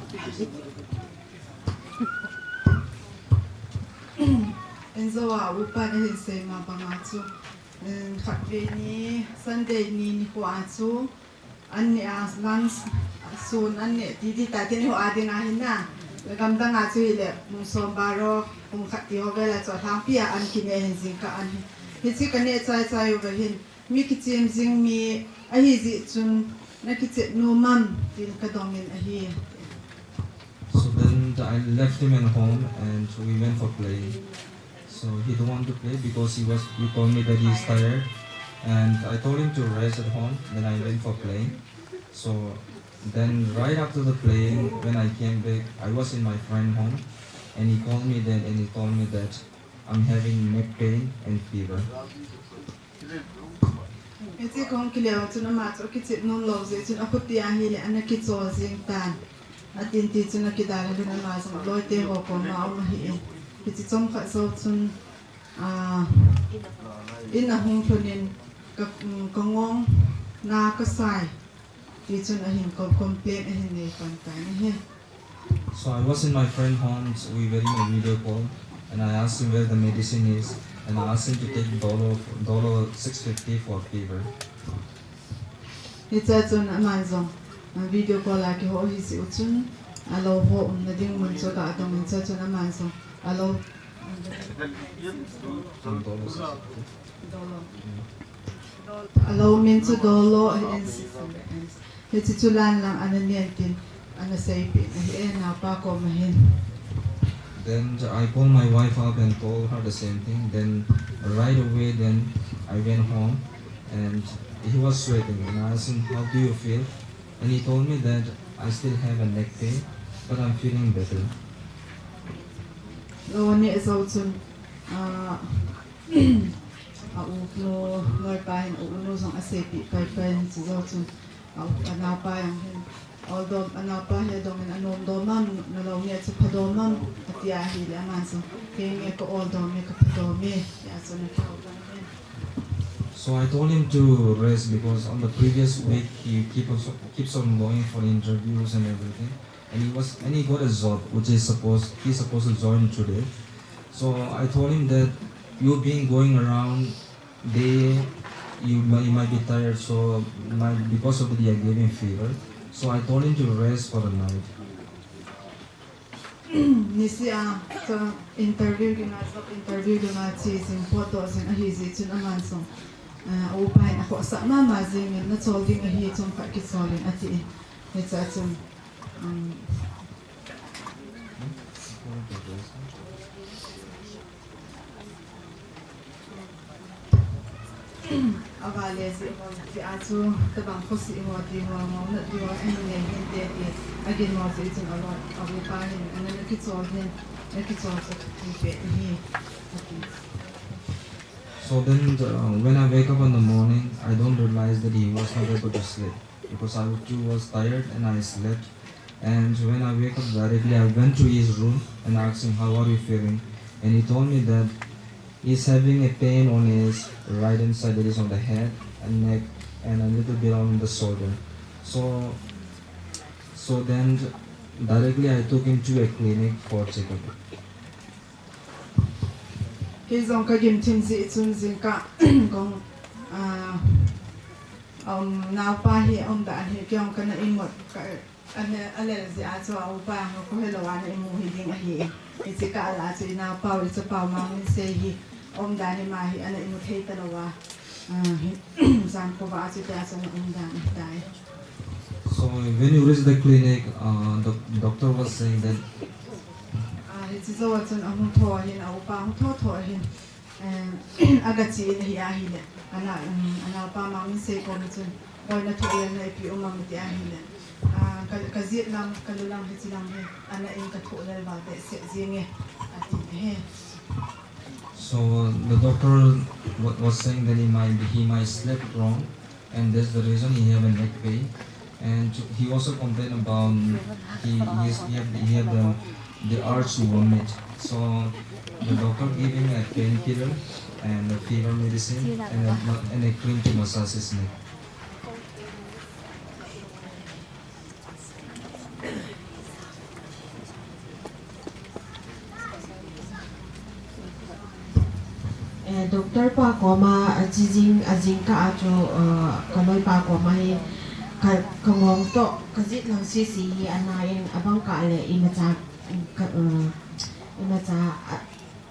Inzo a upa na hin sei ma banga chu, um, khatvei ni Sunday ni nikho a chu an neh a lunch sun an neh titi ta tin ho a ding ahin na. Gamdang a chu hile pung som baro pung khat ti ho vel a chu alhangpi a an kineh hin jingkah an hi. Hiche kaneh chai chai uva hin mi kichem jing mi ahi jeh chun na kichep nom am tin kadong in ahi. So then I left him at home and we went for playing. So he don't want to play because he was he told me that he's tired, and I told him to rest at home. Then I went for playing. So then right after the playing, when I came back, I was in my friend home, and he called me then and he told me that I'm having neck pain and fever. Hiche kahung kile u chun ama chu akichep nom lou jeh chun akhuti a hile ana kichol jing tan. Atin ti chun akidalha in ama jong aloite ho koma aum ahi e. Hiche chomkhat jou chun, ah, in ahung lhun in ka, um, kangong na kasai. Ti chun ahin ko complain ahin nei pan tan ahi. So I was in my friend home, so we were in a video call, and I asked him where the medicine is, and I asked him to take dollar, dollar six fifty for fever. Hiche chun aman jong, ah, video call a kiho hi jeh u chun, alou ho umna ding mun chu aga dong in hiche chun aman jong, alou, Dollar six fifty. Dollar. Alou min chu Dollar ahin, hiche chu lan lang ana nen tin ana seipeh in ahi e, naopa koma hin. Then I called my wife up and told her the same thing. Then right away, then I went home and he was sweating. And I asked him, "How do you feel?" And he told me that I still have a neck pain, but I'm feeling better. Lou aneh jou chun, ah, a u nu, loipa hin a u nu jong aseipeh pai pai in, chujou chun a u, anaopa jong hin, oldom, anaopa hi adong in, anom dom am, nalou neh chu phadom am, ati ahile aman jong, kei nge ka oldom e, ka phadom e, tia chun ana tao tan ahi. So I told him to rest because on the previous week he keep on, keeps on going for interviews and everything. And he was, and he got a job which is supposed, he's supposed to join today. So I told him that you being going around day, you might, you might be tired, so might, because of that, I gave him fever. So I told him to rest for the night. Niseh a, chu interview dinga, job interview dinga che jing, potdoh jing ahi jeh chun aman jong, ah, a upa hin akhohsah mama jing in, nachol ding ahi, chomkhat kichol in ati in. Hiche a chun, um, Avale jeh ho, jeh a chu, tabang khoseh ho, ti ho, ngaona ti ho, ahin nei hinte ti, agin ho jeh chun alo, a upa hin, ana nakichol hin, nakichol chu ti peh ahi, ati. So then, uh, when I wake up in the morning, I don't realize that he was not able to sleep because I too was tired and I slept. And when I wake up directly, I went to his room and asked him, "How are you feeling?" And he told me that he's having a pain on his right hand side, that is on the head and neck and a little bit on the shoulder. So, so then directly I took him to a clinic for checkup. Kei jong kagim thim jeh chun jingkah kong, ah, um, naopa hi aum dan hi kei jong kana imut, ka, Ana, alel jeh a chu a upa ho kho helou a ana imu hi ding ahi. Hiche kah a chu inao pau, icha pau Mangminsei hi umdan ima hi ana imu thei talou a. Ah, hi, jan khovah a chu tia chu ana umdan ahitai. So when you reach the clinic, uh, the doctor was saying that Ah, hiche jou a chun ahung tho ahin, a upa hung tho tho ahin. Eh, aga che in ahi ahile. Ana, um, anaopa Mangminsei kom a chun, "Boi, na thoh lel na ipi um am?" ati ahile. Ah, ka, ka jet lang, ka lu lang, hiche lang hi ana in ka thoh lel val behseh jenge, ati ahi. So the doctor wa-, was saying that he might, he might slept wrong, and that's the reason he have a neck pain. And he also complained about he, he, is, he have, he have the, the urge to vomit. So the doctor gave him a painkiller and a fever medicine and a, and a cream to massage his neck. Eh, doctor pa koma, eh, chijing, ajing kah a chu, eh, ka loipa koma hi, ka, ka ngong toh, ka jet lang sisi hi ana in, abang kah le imacha, ka, eh, imacha, a,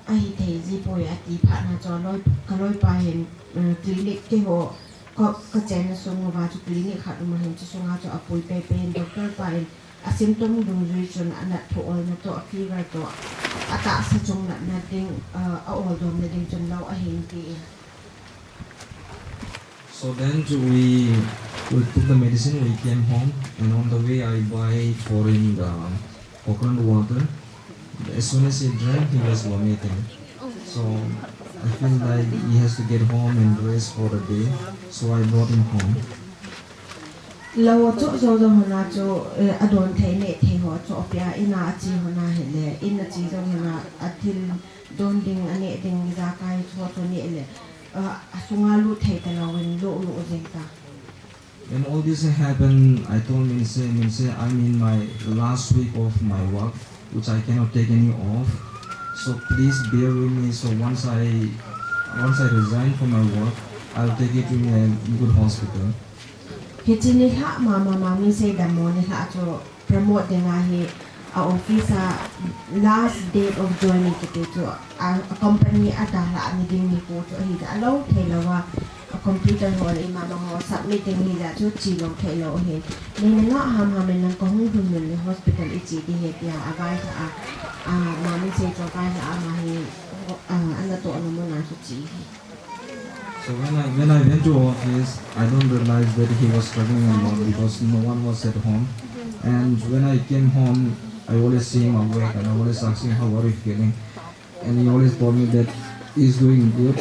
ahi thei ji poi ati phat na chu, loi, ka loipa hin, eh, clinic keiho, ka, ka chenna sung uva chu clinic khat um ahin, chu sunga chu apui pei pei in, doctor pa in, a symptom dungjui chun anat tho olna toh, a fever toh, atahsa chung natna ding, ah, a oldomna ding chun lou ahin tin. So then we, we took the medicine, we came home, and on the way I buy for him the coconut water. As soon as he drank, he was vomiting. So I feel like he has to get home and rest for the day. So I brought him home. Lou a choh jou jou hon a chu, eh, adon thei neh thei ho choh pia, in a ache hon a hile, in a che jou hon a, athil don ding, aneh ding, ijakai ho chu neh le, eh, asunga lut thei talou in lut lut jeng ta. When all this happened, I told Minse, "Minse, I'm in my last week of my work, which I cannot take any off. So please bear with me. So once I, once I resign from my work, I'll take you to a good hospital." Hiche nilhah mama Mangminsei dammo nilhah chu promote ding ahi, a office a last date of joining kiti chu a, a company a dalhah ni ding nikho chu ahi jeh a lou thei lou a, a computer ho le ima ma ho submit ding ahi jeh a chu che lou thei lou ahin. Nei na ngah ham ham in lang kahung lhun lhun le hospital i che ding ahi tia availhah a, a, Mangminsei chu availhah a ama hi, a, ana tohna mun a chu che ahi. So when I, when I went to office, I don't realize that he was struggling a lot because no one was at home. And when I came home, I always see him awake and I always ask him, "How are you feeling?" And he always told me that he's doing good.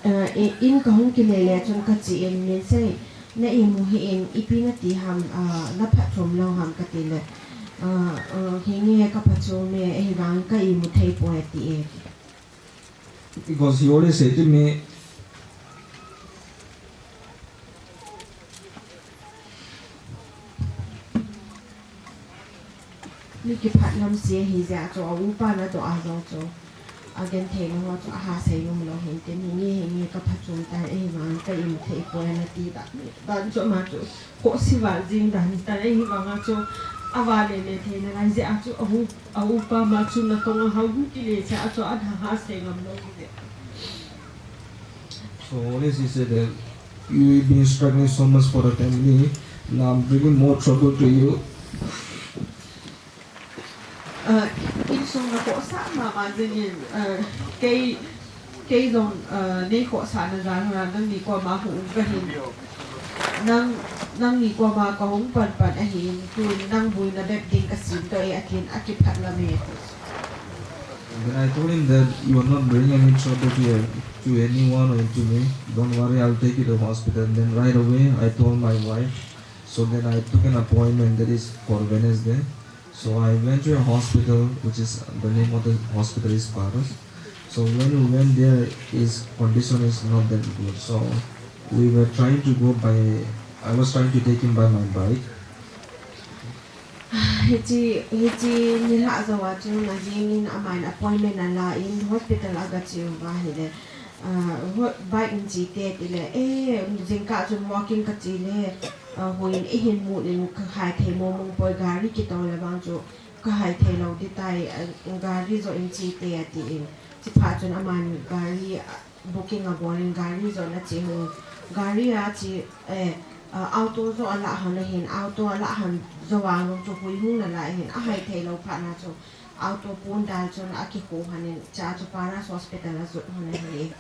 Uh, i-, in kahung kile le chun kache in, Minse, na imu hih in, ipi nati ham, uh, na phatchom lou ham kati le, uh, uh, hinge ka phatchom e, ahivang ka imu thei poi ati e. Because he always say to me, mi kiphat lam se ahi jeh a chu a upa na toh a jong chu agenthei na ho chu aha sei nom lou hin tin, hinge hinge ka phatchom tai, ahivang ka imu thei poi ana ti ta. Ban chu ama chu khohse val jing dan tan, ahivanga chu ava le le theina lai jeh a chu a u, a upa ma chu natong a hung kile jeh a chu ana ha sei ngam lou hi jeh. So always he said that, "You've been struggling so much for the family, now I'm bringing more trouble to you." Uh, insung na khohsah mama jingin, uh, kei, kei jong, uh, nei khohsahna jal a nangni koma hung um kahin. Nang, nangni koma kahung pan pan ahin, tun nang buina bep ding kasim toh e atin, akiphat lam e. Then I told him that, "You are not bringing any trouble to, to anyone or to me. Don't worry, I'll take you to hospital." Then right away, I told my wife. So then I took an appointment that is for Wednesday. So I went to a hospital, which is, the name of the hospital is Paras. So when we went there, his condition is not that good. So we were trying to go by, I was trying to take him by my bike. Hiche, hiche nilhah jou a chun ajing in amain appointment ala in hospital aga che uva ahile. Ah, ho-, bike in che te tile, eh, jingkah chun walking kache le, ah, houin eihin mun in kahai thei mong mong poi, gari kitoh le vang chu kahai thei lou ding tai, gari jo in che te atin. Chuphat chun aman gari booking abol in gari jo in ache hon. Gari a che, eh, auto jo alah hon ahin, auto alah hon jou vang chu hui hung nalai hin, ahai thei lou phat na chu auto pon dal chun akikhu hon in, chua chu Paras Hospital ajot hon ahi.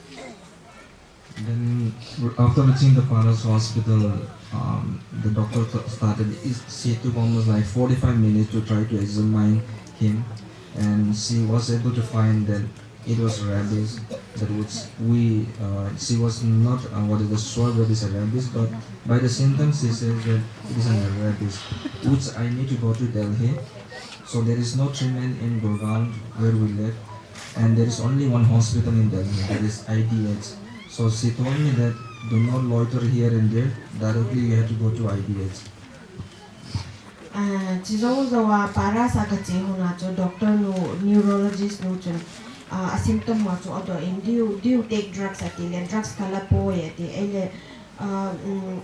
Then, after reaching the Paras Hospital, um, the doctor th- started. It, she took almost like forty-five minutes to try to examine him, and she was able to find that it was rabies. That which we, uh, she was not uh, what is the sure whether it's a rabies, but by the symptoms she says that it is a rabies, which I need to go to Delhi. So there is no treatment in Gurgaon where we live, and there is only one hospital in Delhi, that is I D H. So she told me that do not loiter here and there, directly you have to go to I D H. Ah, chujou jou a Paras a kache hon a chu doctor nu, neurologist nu chun, ah, a symptom ho chu adoh in, do you, do you take drugs ati le, drugs kala poi ati, ahile, ah, um,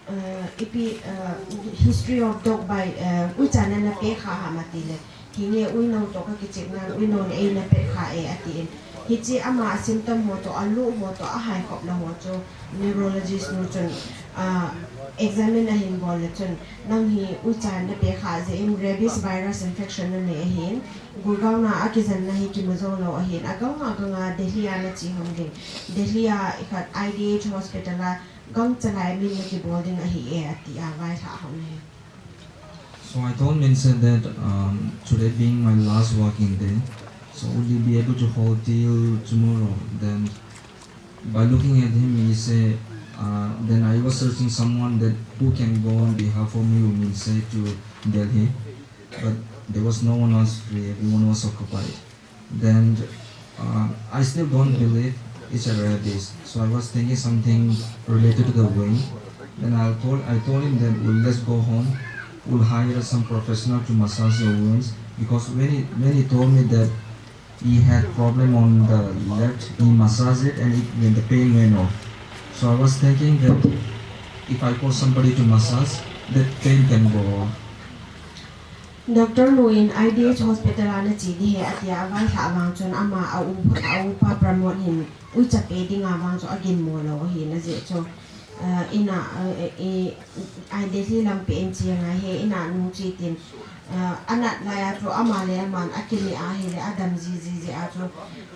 uh, ipi, uh, history of dog bite, uh, uicha nana pe kha ham ati le, hinge uinou toh kakichep nan uinou in eina pe kha e atin. Hiche ama a symptom ho toh, alu ho toh, ahai khop lou ho chu neurologist nu chun, ah, examine ahin bol le chun, nang hi uicha nape kha jeh in rabies virus infection nanei ahin, Gurgaon a akijen na hi kimu jou lou ahin, agang agang a Delhi a nache hon ding. Delhi a ikhat I D H hospital a gangchalai min nakibol ding ahi e, ati a vailhah hon ahi. So I told Minse that um, today being my last working day, so will you be able to hold till tomorrow? Then, by looking at him, he said, uh, then I was searching someone that who can go on behalf of me, Minse, to Delhi, but there was no one else free. Everyone was occupied. Then uh, I still don't believe it's a rabies. So I was thinking something related to the wind. Then I told I told him that we'll let's go home. We'll hire some professional to massage your wounds because when he when he told me that he had problem on the left, he massaged it and it, when the pain went off. So I was thinking that if I call somebody to massage, that pain can go off. Doctor nu in I D H hospital a nache ding ahi atia availhah vang chun ama a u, a upa Pramod hin uicha pe dinga vang chu aginmo lou ahin ajeh chu, uh, ina, uh, i, i, Delhi lampi in che ngai he ina nu che tin, uh, anat lai a chu ama le aman akimeh ahile adam jiji jeh a chu,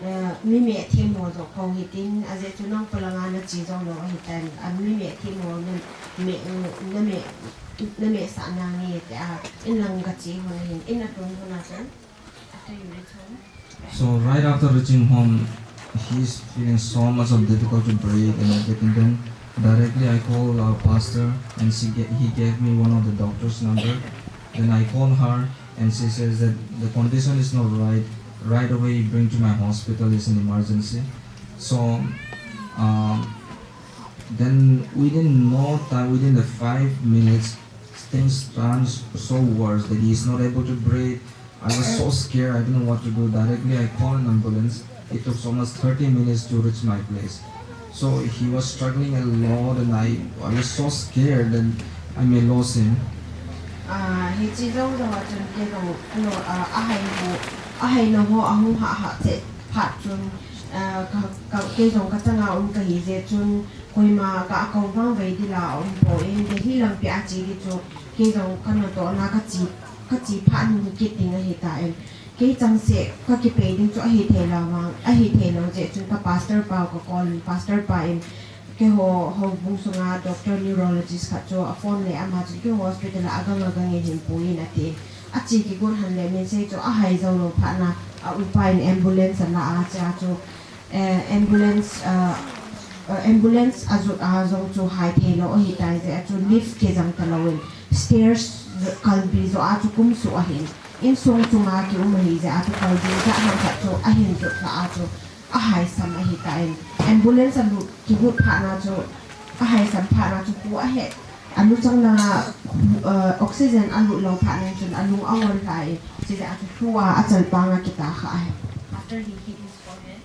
uh, mi meh themmo joh kou hitin ajeh chu nang polanga nache jou lou ahitan, a mi meh themmo na meh, uh, na meh Nameh sah nange tia, in lang kache hon ahin, in atun hon a chun, after you reach home. So right after reaching home, he's feeling so much of difficult to breathe and everything. Then directly I call our pastor and she get, he gave me one of the doctor's number. Then I call her and she says that the condition is not right. Right away bring to my hospital, it's an emergency. So um, Then within no time, within the five minutes, things turns so worse that he is not able to breathe. I was so scared, I didn't know what to do. Directly, I called an ambulance. It took almost thirty minutes to reach my place. So he was struggling a lot, and I, I was so scared that I may lose him. Ah, hiche jou jou a chun kei jong, ano, ah, ahai ho, ahai na ho, ahung hah hah cheh phat chun, ah, ka, ka, kei jong kachanga um kahi jeh chun, koima ka akou vang vei dila um poi, Delhi lampi a che di chu, kei jong kana toh na kache, kache phat hung kit ding ahitan. Kei changseh kakipei ding chu ahithei lou vang, ahithei lou jeh chun ka pastor pa ka call in, pastor pa in, keiho, houbung sunga doctor neurologist khat chu aphone le ama chun keiho hospital a agang agang in hin pui in atin. Ache kigot hon le min sei chu ahai jou lou phat na, a upa in ambulance ala a chea chu, eh, ambulance, ah, eh, ambulance ajot a jong chu haithei lou ahitai jeh a chu lift kijang talou in stairs kalbi joh a chu kumsuh ahin. Insung chunga kium ahi jeh a chu kalbi jah ham khat chu ahin jot lha a chu ahaisam ahitan. Ambulance alut kigot phat na chu ahaisam phat na chu pu ahe. Aluchang langa, uh, oxygen alut lou phat na chun alung angol lha in, chujeh a chu thu a achalpang akita kha ahi. After he hit his forehead.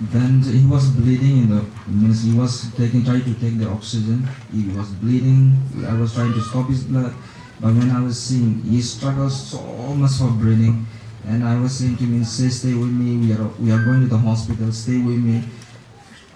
Then he was bleeding in the, means he was taking, trying to take the oxygen. He was bleeding. I was trying to stop his blood. But when I was seeing, he struggles so much for breathing. And I was saying to him, "Stay, stay with me. We are, we are going to the hospital. Stay with me."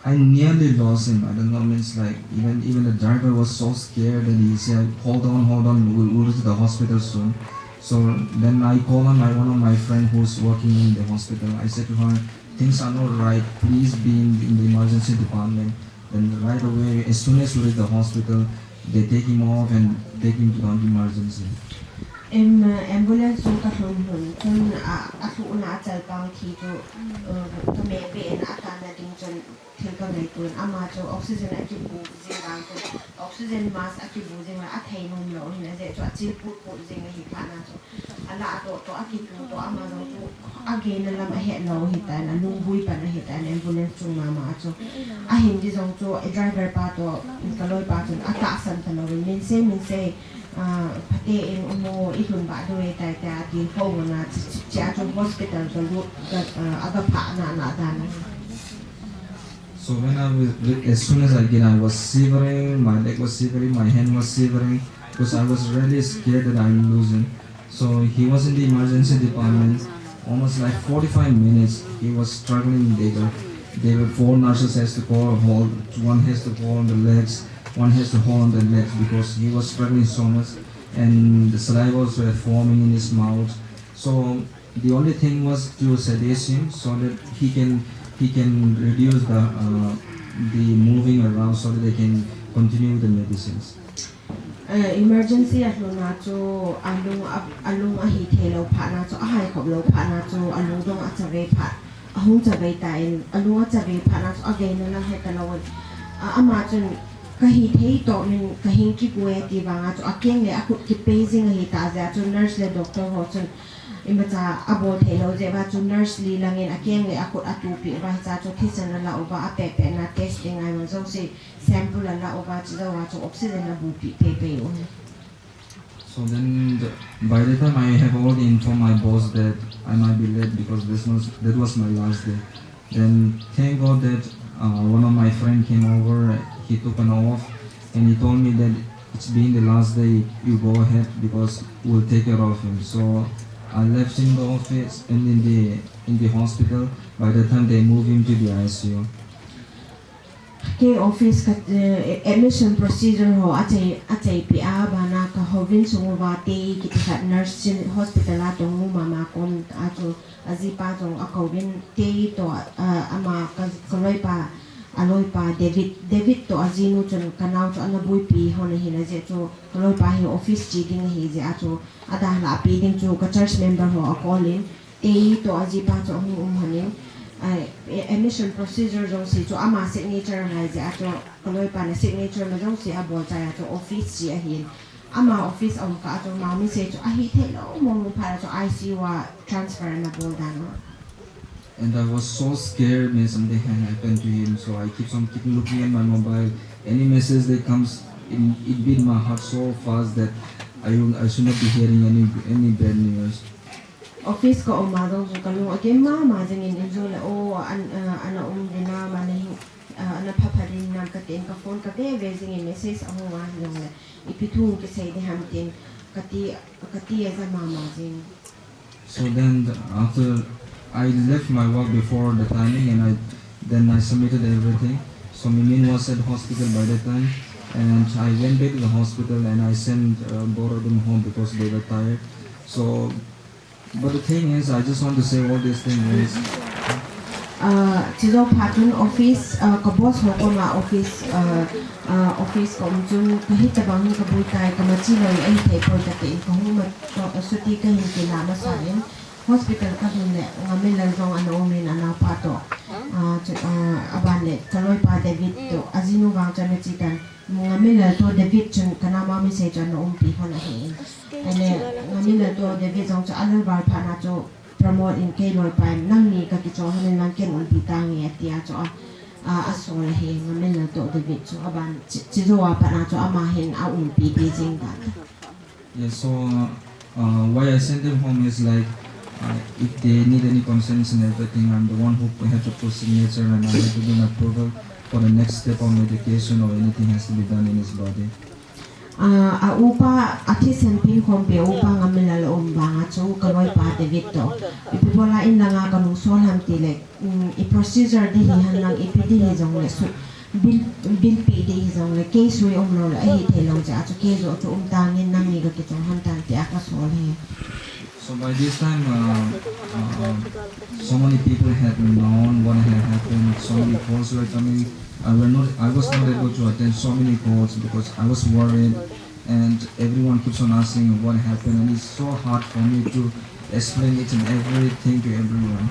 I nearly lost him. I don't know, means, like, even, even the driver was so scared that he said, "Hold on, hold on. We'll, we'll reach the hospital soon." So then I call on my, one of my friend who's working in the hospital. I said to her, "Things are not right. Please be in, in the emergency department." Then right away, as soon as we reach the hospital, they take him off and take him to the emergency. Em, uh, ambulance chu ka lhun lhun chun, a, a lhuhna a chalpang thi chu, uh, ka meh beh in a tana ding chun thil ka ngaito in, ama chu oxygen a kibu jing vang chun, oxygen mask a kibu jing vang a thei nom lou hin, ajeh chu a chil put put jing ahi phat na chu. A la a toh toh a kitu toh ama jong chu a geina lam a het lou ahi tan, a lungbui pan ahi tan, ambulance chung mama a chu. A Hindi jong chu, eh, driver pa toh ka loi pa chun a tahsan ta lou in, "Min se, min se, ah, phate in um o, i lhun ba doi tai," tia ti ho na chi, chi, chi a chu hospital ka lut, ka, ah, a ka pha na na dan. So when I was, as soon as I get, I was shivering, my leg was shivering, my hand was shivering, because I was really scared that I'm losing. So he was in the emergency department almost like forty-five minutes. He was struggling. They were, they were four nurses has to call, hold, one has to hold on the legs, one has to hold on the legs because he was struggling so much, and the salivas were forming in his mouth. So the only thing was to sedate him so that he can, he can reduce the, uh, the moving around so that they can continue the medicines. Eh, emergency a lhun na chu a lung a, a lung a hithei lou phat na chu, a hai khop lou phat na chu, a lung dong a chavei phat, a hung chavei ta in, a lung a chavei phat na chu a geina lam het ta lou in. A, ama chun ka hithei toh min ka hing kigu e ti vang a chu a keng le a khut kipei jing ahi ta jeh a chu nurse le doctor ho chun imacha a bol thei lou jeh uva chu nurse li lang in a keng le a khut a tupi uva hicha chu thisan a la uva a peh peh na test ding ai man jouse sample a la uva chu jou a chu oxygen a bupi pei pei u ahi. So then the, by the time I have already informed my boss that I might be late because this was, that was my last day. Then thank God that, uh, one of my friend came over, he took an off, and he told me that it's been the last day, you go ahead because we'll take care of him. So I left him in the office and in the, in the hospital. By the time they move him to the I C U. Kei office ka, eh, admission procedure ho a chai, a chaipi a bana ka hovin sung uva te kiti khat nurse chin hospital a tong nu mama kom a chu a jipa jong a kovin te toh, ah, ama ka, ka loipa, a loipa David, David toh a jinu chun ka nao chu ana buipi hon ahin ajeh chu ka loipa hi office che ding ahi jeh a chu a dalhah pi ding chu ka church member ho a call in, te toh a jipa chu ahung um hon in, ah, admission procedure jouse chu ama signature angai jeh a chu ka loipa na signature ma jouse a bol chai a chu office che ahin. Ama office a um kah a chu Mao Min Se chu a hithei lou mong mong phat a chu I C U a transfer ana bol dan u. And I was so scared when something had happened to him, so I keep on keep looking at my mobile. Any message that comes, it, it beat my heart so fast that I will, I should not be hearing any, any bad news. Office ka um a jong chu ka lung a gim mama jing in, in jong le, o, an, ah, ana um ding nam, ana hi, ah, ana pha pha ding nam ka tin ka phone ka ve ve jing in, message ahung a jong le, ipi thu kisei ding ham tin ka ti, ka ti a ja mama jing. So then the, after I left my work before the timing and I, then I submitted everything. So Mimin was at hospital by that time and I went back to the hospital and I sent, uh, both of them home because they were tired. So, but the thing is, I just want to say all these things is, Ah, chujou phat chun office, ah, ka boss ho koma office, ah, ah, office ka um chun ka hitabang hi ka bui tai, ka machi lou ahithei poi ka tin ka hung ma, ka, ka suti ka hin kila masa in hospital ka lhun le Ngamilal jong ana um in a naopa toh, ah, chu, ah, aban le ka loipa David toh a jinu vang chun ana chi tan. Ngamilal toh David chun ka nao Mao Min Se chu ana umpi hon ahi. Ahile Ngamilal toh David jong chu a lalval phat na chu promote in kei loipa in nangni ka kichol hon in lang ken umpi tange ati a chu a, a, a sol ahi Ngamilal toh David chu aban chi, chujou a pat na chu ama hin a umpi pi jing dan. Yeah, so, uh, why I sent them home is like, uh, if they need any consents and everything, I'm the one who have to put signature and I have to give approval for the next step of medication or anything has to be done in his body. Ah, a upa, a thisen pin khompi a upa Ngamilal a um vanga chu ka loipa David toh. Ipi bola in langa ka nung sol ham ti le, mm, i procedure di hi han lang ipi di hi jong le su, bil, bil pi di hi jong le, kei sui um lo le, ahi thei lo cha chu kei jo chu um tangin nang ni ka kichong ham tan ti a ka sol hi. So by this time, uh, uh, so many people had known what had happened. So many calls were coming. I were not, I was not able to attend so many calls because I was worried, and everyone keeps on asking what happened, and it's so hard for me to explain each and everything to everyone.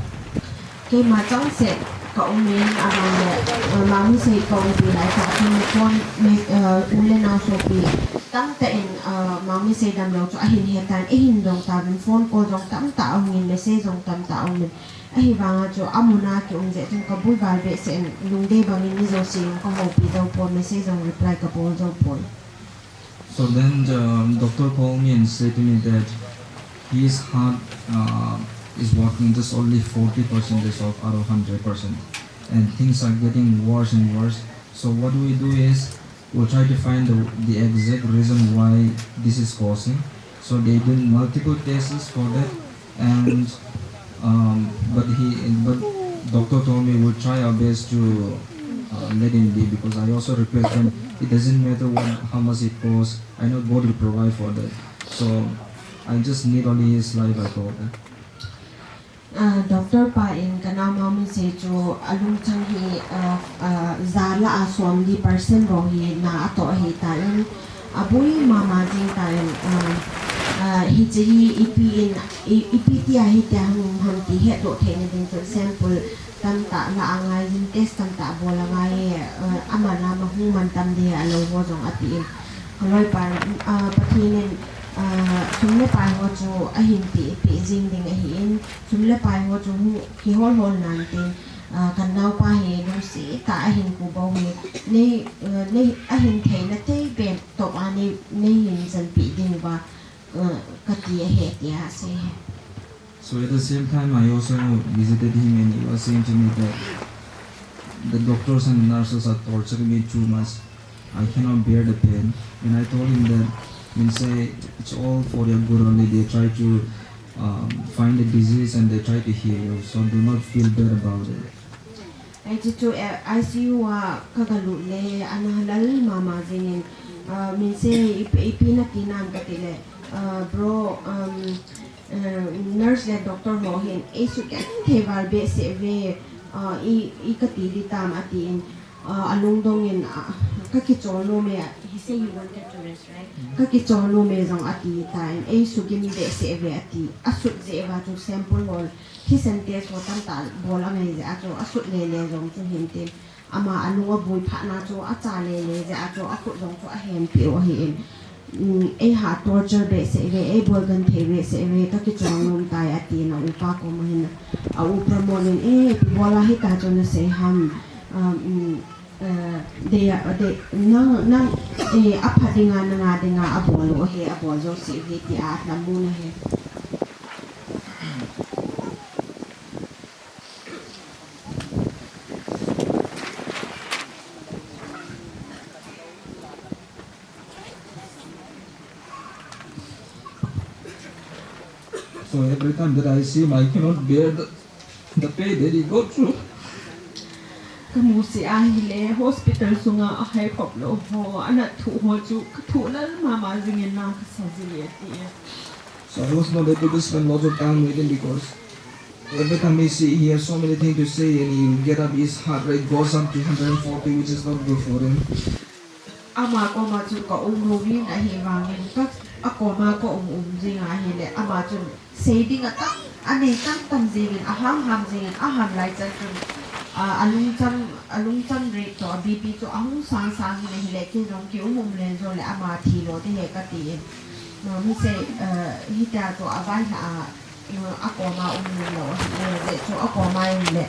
Keima chang se ka um in a bang le, uh, Mami sei ka um pi lai ka phone, phone me, uh, u le nau sopi tam ta in, uh, Mami sei dam lo chu ahin he tan, eihin dong ta vin phone call jong tam ta um in, message jong tam ta um in. Ahi vanga chu a mun a ki um je chun ka bui val be se in lungde bangin ni jo se in ka ho pi jo po, message jong reply ka bol jo po. So then the doctor called me and said to me that his heart, uh, is working just only forty percent of out of hundred percent, and things are getting worse and worse. So what we do is we'll try to find the, the exact reason why this is causing. So they did multiple tests for that, and um, but he, but doctor told me we'll try our best to uh, let him be, because I also request them. It doesn't matter what, how much it costs. I know God will provide for that. So I just need only his life, I thought. Ah, doctor pa in ka nau Mami sei chu a lungchang hi, ah, ah, za lah a som li percent bou hi na a toh ahi tan, a bui mama jing tan, ah, ah, hiche hi ipi in, i, ipi tia hitia hung um ham ti hetdoh theina ding chun sample tamtah lah a ngai in, test tamtah bol a ngai e, ah, ama na ma hung man tam di a lo ho jong ati in. Ka loipa in, ah, Pathen in, ah, sum le pai ho chu ahin pe, pe jing ding ahi in, sum le pai ho chu hung kihol hol nan tin, ah, ka naupa hi lungset tah a ahin kou bou hi, nei, ah, nei ahin theina thei pen toh a nei, nei hin chanpi ding uva, ah, kati ahi tia asei e. So at the same time, I also visited him and he was saying to me that the doctors and nurses are torturing me too much. I cannot bear the pain. And I told him that, means say, it's all for your good only. They try to um, find the disease and they try to heal you. So do not feel bad about it. Ai chu chu, eh, I C U a ka ga lut le, ana lal mama jing in, ah, means say, ipi, ipi na ti nam kati le, ah, bro, um, eh, nurse le doctor ho hin, ei sugenthei val behseh ve, ah, i, i kati di tam ati in, ah, a lungdong in, ah, ka kichol nom e, he say he wanted to rest, right? Ka kichol nom e jong ati tan, ei sugin behseh ve ati, a sut jeh uva chu sample hol, thisen test ho tamtah bol a ngai jeh a chu a sut lele jong chu hin tin. Ama a lung a bui phat na chu a cha lele jeh a chu a khut jong chu a hempi u ahi in. Um, ei ha torture behseh ve, ei bol genthei behseh ve, ka kichol nom tai ati in a upa koma hin a u Pramod in, eh, ipi bol a hita chu na sei ham, um, um, eh, dei a, dei, nang, nang, eh, a pha dinga, nanga dinga a bol u ahi, a bol jouse u ahi tia a lhamu na ahi. So every time that I see him, I cannot bear the, the pain that he go through. Ka mu seh ahile, hospital sunga a hai khop lou ho, a nat thu ho chu, ka thu lal mama jing in na ka sa jing e ati e. So I was not able to spend lots of time with him because every time he see, he has so many things to say and he get up, his heart rate goes up to hundred forty, which is not good for him. Ama koma chu ka um lou vin ahi vangin ka, a koma ka um um jing ahile, ama chun sei ding a tam, a nei tam tam jing in, a ham ham jing in, a ham lai chan chun, a, a lungchang, a lungchang rate toh, a B P chu a hung sang sang in ahile, kei jong ki um um len jo le ama thi lo ding ahi kati in. Mami sei, eh, hitia chu a vai hla a, a koma um lou ahi, eh, le chu a koma in le,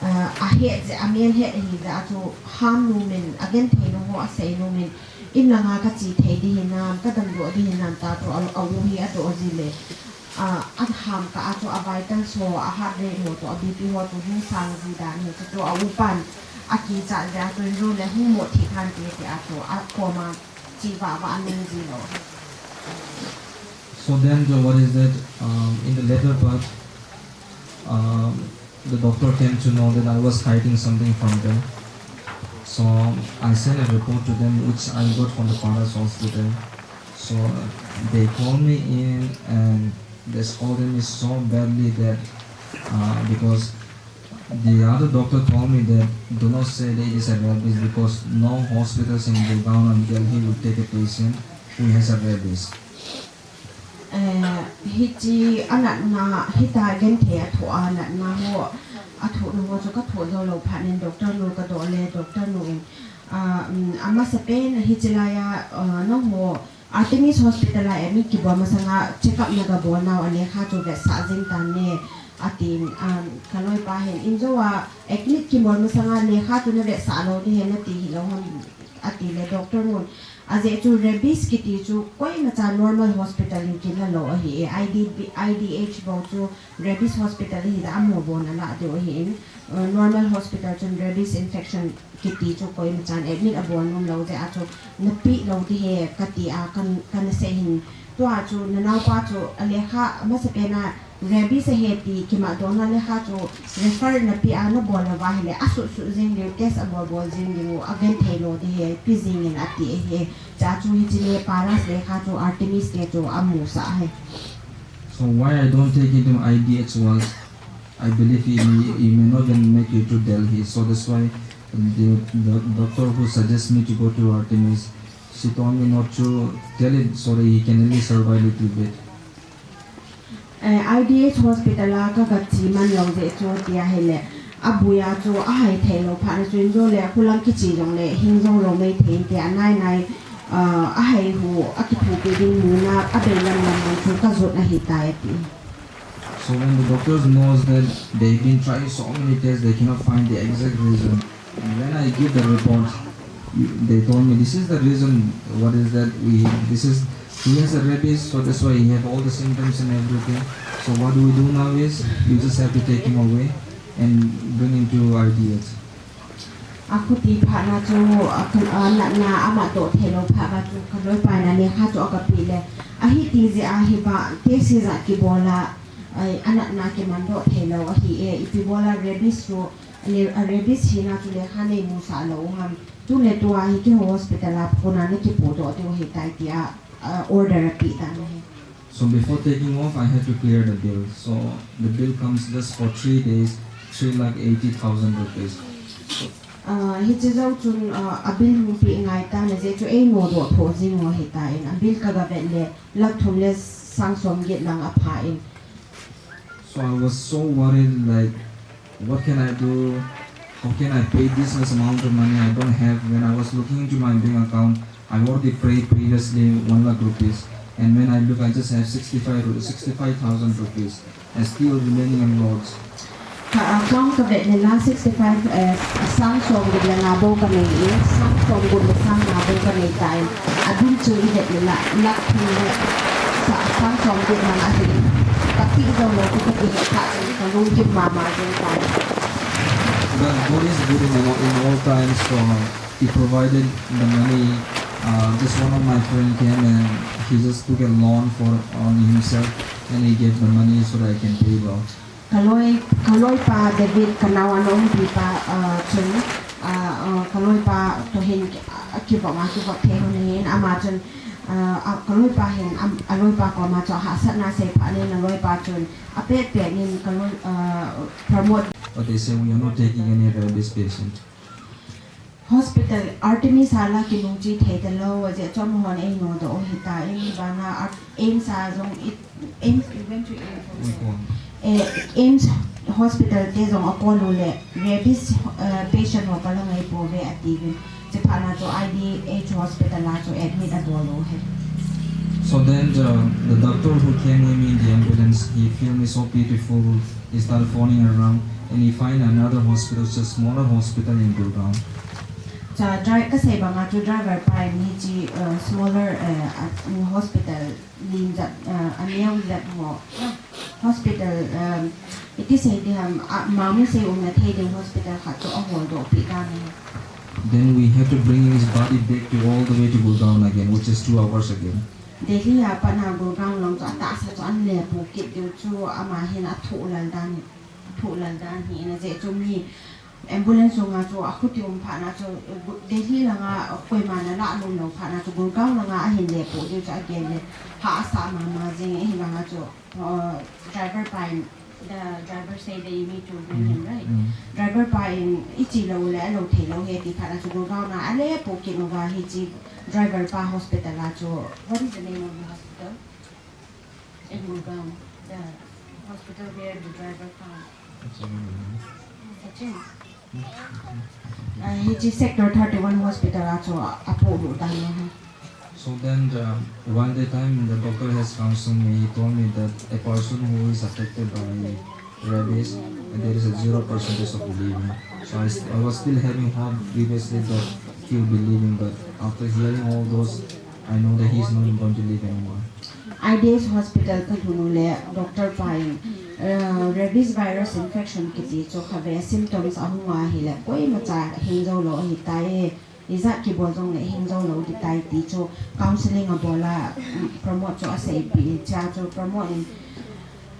eh, a het jeh, a mel het ahi jeh a chu ham nom in, a genthei nom ho a sei nom in, in langa ka che thei di hinam, ka damdoh di hinam ta chu a, a u hi a doh ji le, ah, a ham ta a chu a vital ho, a heart rate ho chu, a B P ho chu hung sang ji dan hi chu, chu a upan a kichat jeh a chu in jo le hung mo thi khan ti ti a chu a koma Ti va va anung ji lou. So then, uh, what is that? Um, in the later part, um, the doctor came to know that I was hiding something from them. So I sent a report to them, which I got from the Paras Hospital. So, uh, they called me in and they scolded me so badly that, uh, because the other doctor told me that do not say that it is a rabies because no hospitals in Gurgaon and Delhi will take a patient who has a rabies. Eh, hichi anatna, hita genthei a thu anatna ho, a thu na ho chu ka thu zo lou phat in doctor nu ka do le, doctor nu in, ah, um, amasa pen hichi laiya, ah, na ho, Artemis Hospital a admit kibol masanga check up na ka bol nau a lekha chu vetsah jing tan ne, atin, um, ka loipa hin in jo a admit kibol masanga lekha chu na vetsah lou ding ahi nati hilou ham, ati le doctor nun. Ajeh chu rabies kiti chu koima cha normal hospital in kila lou ahi e, I D B, I D H bou chu rabies hospital hi da amo bon ala deu ahi in, uh, normal hospital chun rabies infection kiti chu koima chan admit abol nom lou jeh a chu na pe lou ding ahi kati a kan, kana sei hin. Tua chu na naopa chu a lekha masa pen a rabies ahi ti kimat dohna lekha chu refer na pe a na bol lou va ahile a sut sut jing ding, test abol bol jing ding u a genthei lou ding ahi, pe jing in ati ahi. Cha chu hichi le Paras lekha chu Artemis te chu amusah ahi. So why I don't take him to I D H was I believe he may, he may not even make it to Delhi. So that's why the, the doctor who suggests me to go to Artemis, she told me not to tell it so that he can at least survive a little bit. Eh, I D H hospital a ka ga chi man lou jeh chu tia ahile, a buia chu a hai thei lou phat na chu in jo le, khulang kichi jong le, hing jong lou mai thei tia, nai nai, ah, a hai hu, a kithupi ding mun a, a bei lam lam mun chu ka jot ahi tai ati. So when the doctors knows that they've been trying so many tests, they cannot find the exact reason. And when I give the report, you, they told me, "This is the reason, what is that, we, this is, he has a rabies, so that's why he have all the symptoms and everything. So what we do now is, you just have to take him away and bring him to I D H." A khuti phat na chu, a, a natna a mat doh thei lou phat na chu, ka loipa in a lekha chu a ka pe le. A hiti jeh a hi ba, test hi ja kibol a, ai, a natna kiman doh thei lou ahi e, ipi bol a rabies chu, le, a rabies hina chu lekha nei musah lou u ham. Tu le tu a hi keiho hospital a kona na kipu doh diu ahi tai tia, a, order a pe tan ahi. So before taking off, I had to clear the bill. So the bill comes just for three days, three lakh eighty thousand rupees. Ah, hiche jou chun, ah, a bill hung pe ngai tan ajeh chu ei nodoh thoh jing u ahi tan, a bill ka ga vet le lakh thum le sang som get lang a pha in. So I was so worried, like, what can I do? How can I pay this much amount of money? I don't have. When I was looking into my bank account, I already paid previously one lakh rupees, and when I look, I just have sixty-five ru-, sixty-five thousand rupees, and still remaining in loans. Ka account ka vet le la sixty-five, eh, sang som get le nga bou ka nei in, sang som get le sang nga bou ka nei tan. A bill chu i vet le la, lakh thum le sa-, sang som get lang ahi. Ka ti jou lou chu ka ti he kha chu ka lungkim mama jeng tan. But God is good in all, in all times, so He provided the money. Uh, just one of my friend came and he just took a loan for on himself and he gave the money so that I can pay well. Ka loi, ka loipa David, ka nao a na umpi pa, uh, chun, uh, uh, ka loipa toh hin, uh, kivop a, kivop thei hon ahin, ama chun, uh, uh, ka loipa hin, um, a loipa koma chu hahsatna asei phat in a loipa chun, a pet pet in ka loi, uh, promote. But they say we are not taking any rabies patient. Hospital, Artemis a la kinung chi thei talou, ajeh chu amahon ei nodoh u ahi tan, bana Ar-, AIIMS a jong i, AIIMS, you went to AIIMS also? We go. Eh, AIIMS hospital te jong a call u le, rabies, eh, patient ho ka la ngai pouve ati uvin. Chuphat na chu IDH hospital a chu admit abol u ahi. So then the, the doctor who came with me in the ambulance, he feel me so pitiful. He started phoning around and he find another hospital, it's a smaller hospital in Gurgaon. Cha dri-, kasei banga chu driver pa in hichi, uh, smaller, uh, uh, hospital lim jat, uh, aneo jat ho. Hospital, um, iti sei ding ham, uh, mamu sei umna thei ding hospital khat chu ahol doh peh tan ahi. Then we have to bring his body back to all the way to Gurgaon again, which is two hours again. Delhi a pat na Gurgaon lang chu atahsa chu ahin lepo kit diu chu ama hin athoh lal dan hi, athoh lal dan hi na jeh chu mi ambulance sunga chu akhuti um phat na chu Delhi langa koima ana lah nom lou phat na chu Gurgaon langa ahin lepo diu chu agel le hahsa mama jing ahivanga chu, uh, driver pa in, the driver say they need to bring him, right? Mm. Driver pa in, "Iche lou le, alou thei lou ahi," ti phat na chu Gurgaon a alepo kit uva hiche driver pa hospital a chu, what is the name of the hospital? In Gurgaon, the hospital where the driver found. Sachin. Uh, hiche Sector thirty-one hospital a chu apolut tan ahi. So then, uh, while that time, the doctor has counseled me. He told me that a person who is affected by rabies, there is a zero percentage of living. So I, st- I was still having hope previously that he will be living, but after hearing all those, I know that he is not going to live anymore. I D S hospital kalhun u le doctor pa in, uh, rabies virus infection kiti chu khatvei symptoms ahung a ahile koimacha hing jou lou ahitai. Ijat kibol jongle hing jou lou ding tai ti chu counseling abol a, um, Pramod chu aseipeh, chea chu Pramod in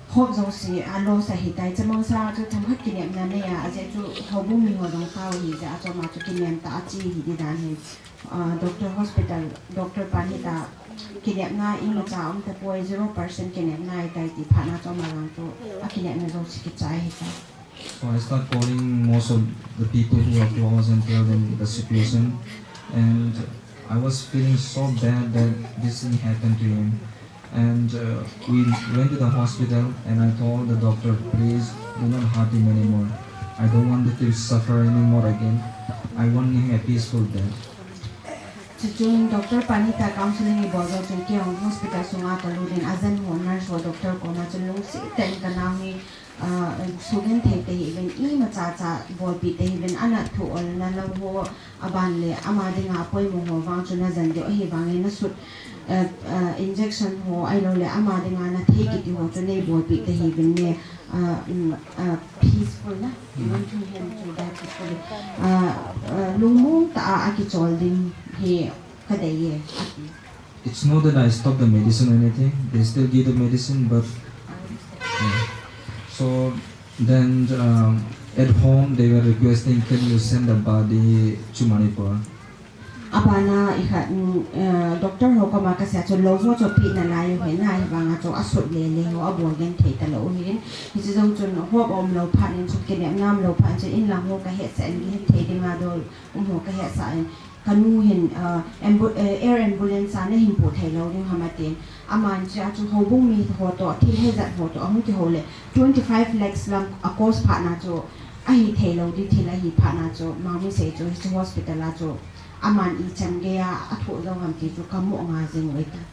hope jouse aloss ahitai, chemangcha chu themkhat kinepna anei a, ajeh chu houbung mi ho jong tao ahi jeh a chu ama chu kinem tah a che hi ding dan hi, ah, doctor hospital, doctor pan hitia kinepna imacha um tapoi, zero percent kinepna ahitai ti phat na chu ama jong chu akinepna jouse kichai ahitai. So I start calling most of the people who are close and tell them the situation. And I was feeling so bad that this thing happened to him. And uh, we went to the hospital, and I told the doctor, "Please do not hurt him anymore. I don't want him to suffer anymore again. I want him a peaceful death." Chuchun doctor pan hitia counseling eibol jou chun kei jong hospital sunga kalut in, ajen ho, nurse ho, doctor koma chun lungset tah in kanao hi ah, sugenthei tahih uvin, imacha cha bolpeh tahih uvin, ana thu olna lou ho, aban le ama dinga apoimo ho vang chu najen diu ahivangin, nasut, eh, eh, injection ho ahilou le ama dinga nathei kiti ho chu neibolpeh tahih uvin ne, ah, um, ah, peaceful na, you want to him to die peacefully. Ah, ah, lungmong tah a akichol ding hi kadei e, ati. It's not that I stop the medicine or anything. They still give the medicine, but yeah. So then um, at home they were requesting, "Can you send the body to Manipur?" Abana ikhat, mm, eh, doctor ho koma kasei a chu lou ho chu apeh nalai u ahi na, ahivanga chu asut lele ho abol genthei talou u ahin. Hiche jong chun hope aum lou phat in chu, kinepna um lou phat in chu, inlang ho kahetsah in, kihet thei dinga dol um ho kahetsah in. Kanu hin, ah, ambu- eh, air ambulance a nahin pu thei lou ding ham atin. Aman chea chu houbung mi ho toh, thil hejat ho toh ahung kihou le twenty five lakhs lang a cost phat na chu ahi thei lou ding thil ahi phat na chu, Mangmisei chu hiche hospital a chu aman ichan gei a athoh jou ham ti chu kamu nga jing u ahitai.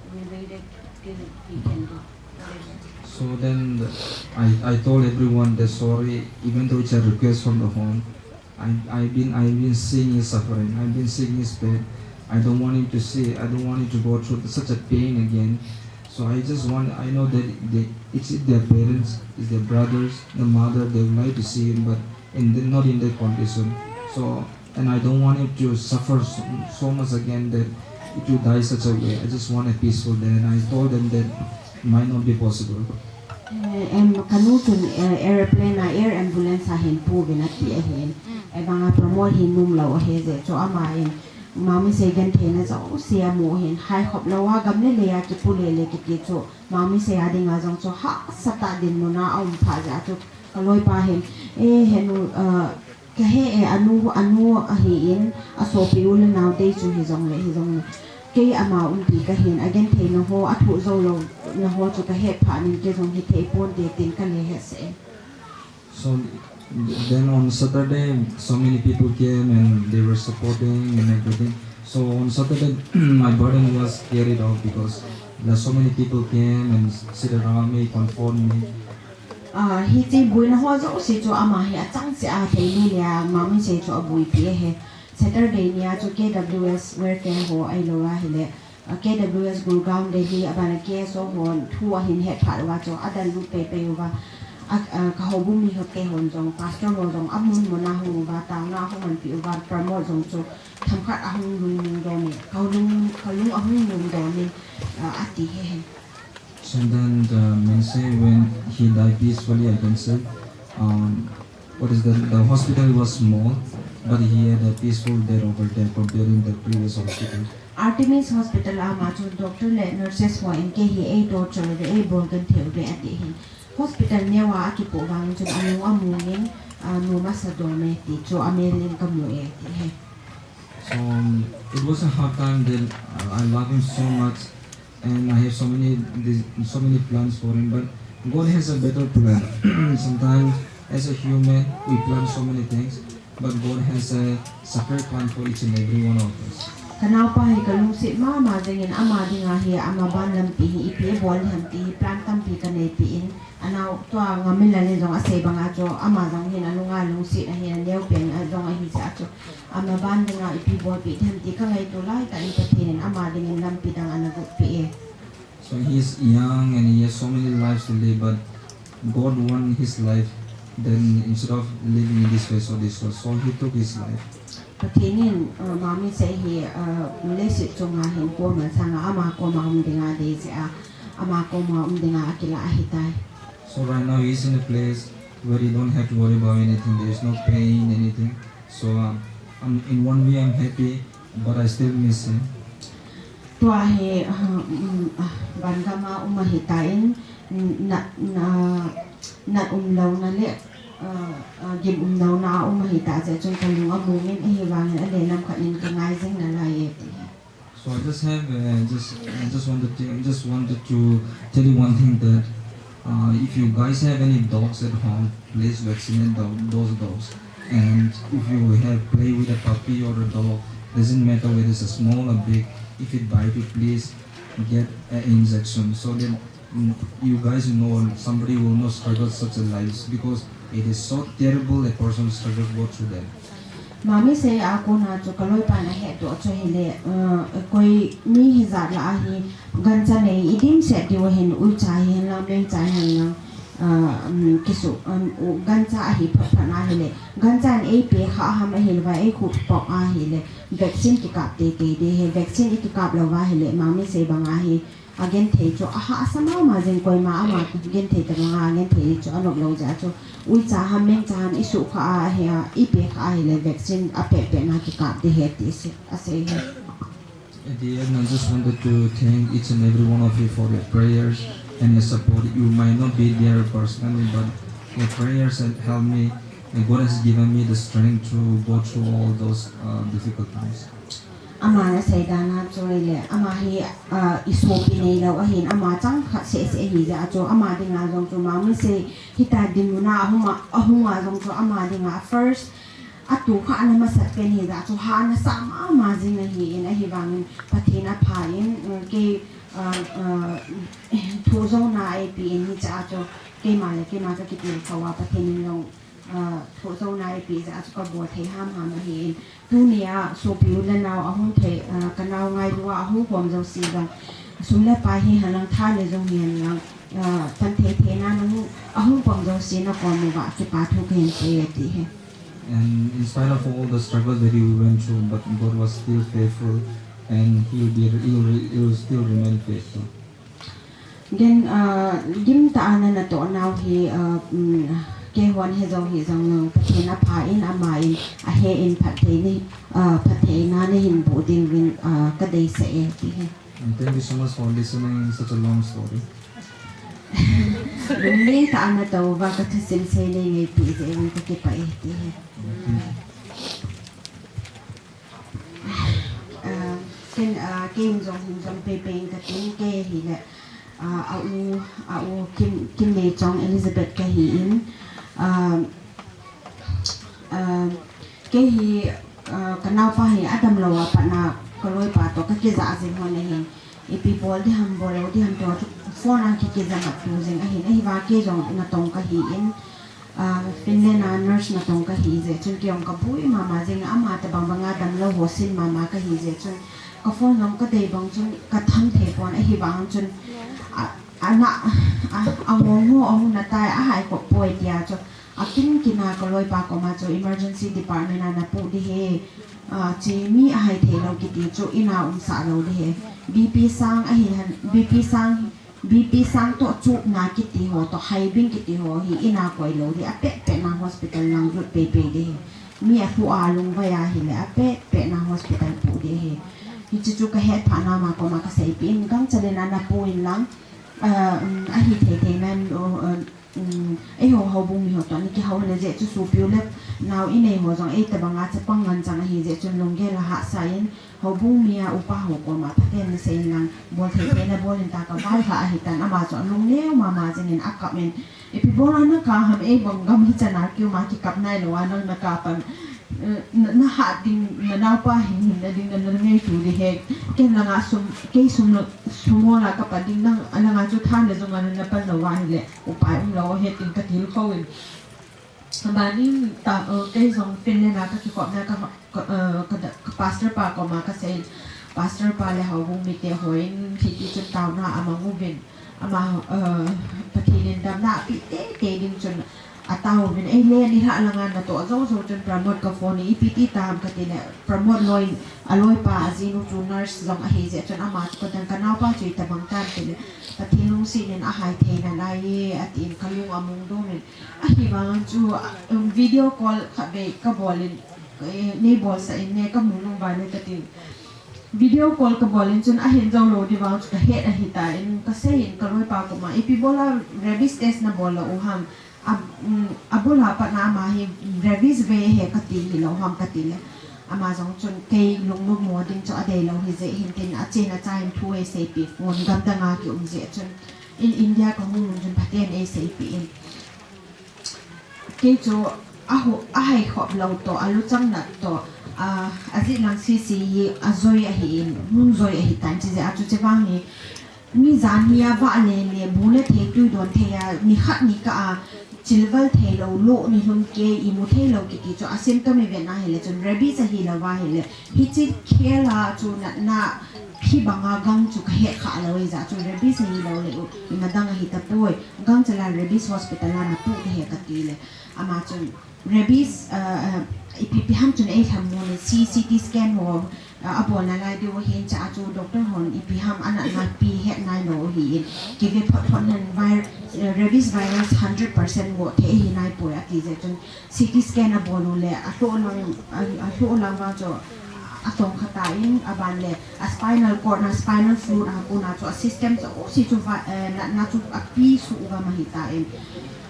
We waited till he can do. So then the, I, I told everyone that sorry, even though it's a request from the home, I, I've been, I've been seeing his suffering. I've been seeing his pain. I don't want him to see. I don't want him to go through such a pain again. So I just want, I know that they, it's their parents, it's their brothers, the mother. They would like to see him, but in the, not in that condition. So, and I don't want him to suffer so, so much again that it will die such a way. I just want a peaceful death. And I told them that it might not be possible. Eh, em, kanu chun, eh, aeroplane a, air ambulance a hin pu uvin ati ahin. Ahivanga Pramod hi nom lou ahi jeh chu ama in Mangmisei gentheina jouse amu ahin, hai khop lou a gam le lei a kipu lele kiti chu Mangmisei a dinga jong chu hahsa tah dinmun a aum phat jeh a chu kaloipa hin, eh, henu, ah, Kahe e, anu, anu ahin, asopi u le nao te chu hijongle, hijongle. Kei ama umpi kahin, agenthei na ho, athu jou lou na ho chu kahet phat in kei jong hithei ponte tin kale hetsah e. So then on Saturday, so many people came and they were supporting and everything. So on Saturday, my burden was carried out because there are so many people came and sit around me, comfort me. Ah, hiche boina ho jouse chu ama hi achang cheh a thei le le a, Mangmisei chu abuipi ahi. Saturday ni a chu K W S welfare ho ahilou ahile, ah, K W S Gurgaon Delhi, abana K S O ho thu ahin het phat uva chu adallut pei pei uva. A, a, ka houbung mi hote hon jong, pastor ho jong, amun mun a hung uva, taona hung manpi uva, promote jong chu, themkhat ahung lungdong in, ka lung, ka lung ahung lungdong in, a, ati he he. So then the Minse, when he died peacefully, I can say, um, what is that? The hospital was small, but he had a peaceful death over there comparing the previous hospital. Artemis Hospital a ama chu doctor le nurses ho in kei hi ei torture uve, ei bol genthei uve ati hin. Hospital neo a akipoh vang chun alung amung in, a, nom asa dom e ti chu amel in kamu e ti he. So um, it was a hard time then. Uh, I love him so much and I have so many this, so many plans for him, but God has a better plan. Sometimes as a human we plan so many things, but God has a separate plan for each and every one of us. Ka naopa hi ka lungset mama jeng in ama dinga hi ama ban lampi hi ipi bol ham ti hi plan tampi ka neipi in, anao tua nga milal in jong asei banga chu ama jong hin alunga lungset ahin aneo pen a jong ahi jeh a chu ama ban dinga ipi bolpi ham ti ka ngaito lai tah in Pathen in ama dingin lampi dang ana gotpi e. So he is young and he has so many lives to live, but God want his life. Then instead of living in this way, so this way, so he took his life. Pathen in, uh, Mami Sei hi, uh, leiset chunga hin kuaman sanga ama koma um dinga dei jeh a, ama koma um dinga akilah ahitai. So right now he is in a place where he don't have to worry about anything. There is no pain, anything. So um, I'm, in one way I'm happy, but I still miss him. Tua hi, uh, um, uh, van gam a um ahitan, na, na, nat umlouna le, uh, uh, gim umlouna a um ahita jeh chun ka lung amung in ahivangin alen lam khat in ka ngai jing nalai e ti. So I just have, uh, just, I just wanted to, just wanted to tell you one thing that uh, if you guys have any dogs at home, please vaccinate tho- those dogs. And if you have play with a puppy or a dog, doesn't matter whether it's a small or big, if it bite you, please get an injection so that mm, you guys know somebody will not struggle such a lives because it is so terrible a person struggle go through that. Mami Sei a kona chu ka loipan ahetdoh chu ahile, uh, koi mi hijat lah a hi gancha nei idimset diu ahin, uicha hihen lang, mengcha hihen lang, uh, um, kisu, um, u- gancha ahi phat phat na ahile, gancha in eipe kha ham ahilouva, eikhup pok ahile, vaccine kikap teitei ding ahi, vaccine ikikap louva ahile, Mami Sei banga hi, agenthei chu ahahsa mama jing, koima ama genthei tabanga agenthei chu anop lou jeh a chu, uicha ham, mengcha ham isuh kha a, ahi a, ipe kha ahile, vaccine apeh peh na kikap ding ahi ti asei, asei ahi. At the end, I just wanted to thank each and every one of you for your prayers and your support. You might not be there personally, but your prayers have helped me, and God has given me the strength to go through all those uh, difficult times. Ama nasei dan a chu ahile, ama hi, ah, isopi neilou ahin, ama chang khat seh seh ahi jeh a chu, ama dinga jong chu, Mami Sei hitia dinmun a ahung a, ahung a jong chu, ama dinga first, atukha ana masat pen ahi jeh a chu, hahsa mama jing ahin, ahivangin Pathen aphan, um, kei, ah, ah, thohjouna eipe in hiche a chu, keima le keima kakitilkhou a, Pathen in jong, ah, thohjouna eipe jeh a chu kabol thei hamham ahin. Tunia sopi u le nao ahung thei, ah, kanao ngailu a ahung khom jouse jong, sum le pai hihen lang, tha le jung hihen lang, ah, pan thei theina nahung, ahung pang jouse nakom uva kipa thu kahin sei e ti ahi. And in spite of all the struggles that you went through, but God was still faithful, and He will be, He will, He will still remain faithful. Then, ah, gimtah a nana toh nau hi, ah, um, keihon hejou hih jongleng, Pathen aphan, aman ahen, phatthei nei, ah, phattheina neihin boh dingin, ah, kadeisah e, ti ahi. And thank you so much for listening such a long story. Lunglentah a natou uva kathusim sei neingaipi jeh uvin kakipah e, ti ahi. Thank you. Ah, ken, ah, kei jong hin jong pei pei in katin, kei hile, ah, a u, a u Kim, Kimneichong Elizabeth kahin, ah, ah, kei hi, ah, kanaopa hi adamlou a pat na kaloipa toh kakijah jing hon ahin. Ipi bol ding ham, bol lou ding ham ti ho chu phone a kikijah mat tu jing ahin, ahivang kei jong natong kahin, ah, Finland a nurse natong kahi jeh chun kei jong kaboi mama jing, ama tabang banga damlou ho sin mama kahi jeh chun ka phone jong kadei bang chun katham thei pon, ahivang chun, ah, Ana, a, a ngong ho ahung na tai, a hai khop poi tia chu. A kin kin a ka loipa koma chu emergency department a na pu di he. A, chi mi a hai thei lo kiti chu ina um sa lo di he. B P sang a hi han, B P sang, B P sang to chu na kiti ho to hai bing kiti ho hi ina koi lo di a pet pet na hospital lang lut pe pe di he. Mi a pu a lung vai a hi le a pet pet na hospital pu di he. Hi chu chu ka het pha na ma koma ka sei pi in gang chale na na pu in lang. A, um, a hi thei thei nan, o, um, um, ei ho houbung mi ho to ni ki ho le je chu supiu le nau i nei ho jong ei tabang a chapang ngan chang a hi je chun lunggel a hahsa in houbung mi a upa ho koma phaten na sei in lang bol thei thei na bol in ta ka vai ha a hi tan ama chu a lungneo ma ma jing in a kap in ipi bol a na ka ham ei bang gam hi chan a kiu ma ki kap nai lo a nang na ka pan. Eh, na, na hat ding, na naupa hin, hin na ding, na, na ngei tu di he. Ken langa sum, kei sum lo, sum ho la ka pa ding nang, a langa chu than le zong a na pan lo wa hi le, upai um lo he tin ka til kho in. Ba ning ta, eh, kei zong Finland a ka ki kop na ka, ka, eh, ka, ka pastor pa koma ka sei, pastor pa le houbung mi te ho in, khi ti chun tau na a mang u vin. Ama, eh, Pathen in damna a pi te te ding chun a tau vin ei le ni hla langa na to zo zo chun Pramod ka phone i pi ti tam ka ti le Pramod loi a loi pa a jinu chu nurse zong a hi je chun ama chu ka dang ka nau pa chu i ta bang tam ti le Pathen lungsi nin a hai thei na lai e a ti in ka lung a mung dum in a hi vang chu, um, video call kha be ka bol in, eh, nei bol sa in ne ka mung lung ba le ka ti. Video call ka bol in chun a hin zo lo di vang chu ka het a hi ta in ka sei in ka loi pa koma ipi bol a rabies test na bol lo u ham a, um, a bul a pat na ama hi rabies ve he ka ti hi lo ham ka ti le ama zong chun kei lung nu mo ding chu a dei lo hi je hin tin a chen a cha in thu e sei pi phone gam dang a ki um je chun in India ka hung lung chun phaten e sei pi in Kei chu a hu-, a hai khop lo to, a luchang nat to, a, a zi lang sisi hi a zoi a hi in, hung zoi a hi tan chi ze a chu che vang hi, mi zan hi a va le le, bu le thei tui don thei a, ni khat ni ka a, chilval thei lo, lo ni hlum ke, i mu thei lo kiti chu a symptom i ve na hi le chun rabies a hi lo va hi le, Hichi khel a chu natna phi banga gang chu ka het kha lo i za chu rabies hi lo le u i madang hi ta poi gang chala rabies hospital a na pu ka he ka ti le ama chun rabies, ah, ah, ipi pi ham chun ei tham mo le C, C T scan ho, ah, a bol na lai diu hin cha chu doctor hon ipi ham ana na pi het nai lo hi in ki ve phot phot nan vir-, eh, rabies virus hundred percent go the hi nai poi a ti ze chun C T scan a bol u le, a hloh lang, a, a hloh lang vang chu a tong kha ta in, a ban le, a spinal cord na, spinal fluid a kona chu a system chu, u si chu va, eh, na, na chu a pi su u va ma hi ta in.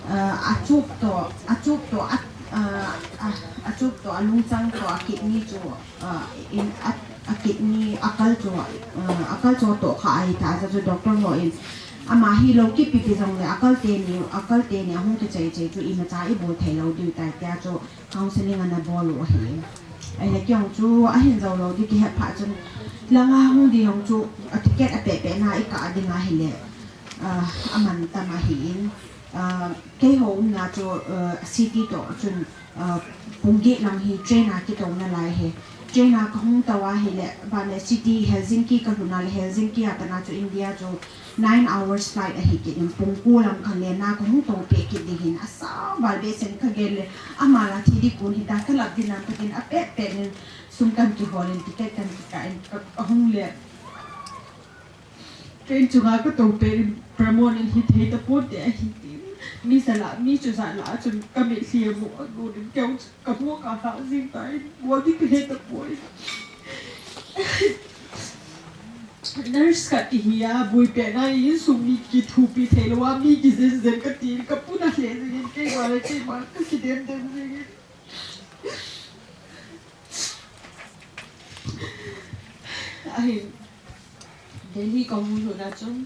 Eh, a chup to, a chup to, a, eh, a, a chup to, a lungchang to, a kidney chu, eh, in, a, a kidney, a kal chu, eh, a kal chu to kha a hi ta, chu doctor ho in, Ama hi lo kipi pi zong le a kal te ni, a kal te ni a hung kichai chai chu imacha i bol thei lo diu tai tia chu counseling ana bol u ahi. Ai le kiong chu a hin zo lo di ki het pha chun langa hung di hong chu a ticket a pe pe na i ka ding a hi le, ah, a man tam a hi in, ah, kei ho um na chu, ah, city to chun, ah, pung get lang hi train a ki to na lai he. Train a ka hung to a hi le, ba le city Helsinki ka lhun a le Helsinki a ta na chu India chu Nine hours flight ahi kit in pung ko lang kha le na ka hung to pe kit ding hin a sa val be sen ka gel le ama la thi di kun hi ta ka lap din am ka tin a pet pet in sum kan ki hol in ticket kan ki ka in ka, ka hung le train chunga ka to pe in Pramod in hi thei ta pon te ahi tin mi sa la mi chu sa la chun ka mit hli a mu a gu din keu ka mu ka ha zing ta in mo di ka he ta poi. Nurse khat kihi a, buipi na insung mi kithupi thei lou a, mi kizen zen ka ti, ka pun a hle zing in, keima le keima ka kidem dem zing in. Ahin, Delhi ka hung lhun a chun,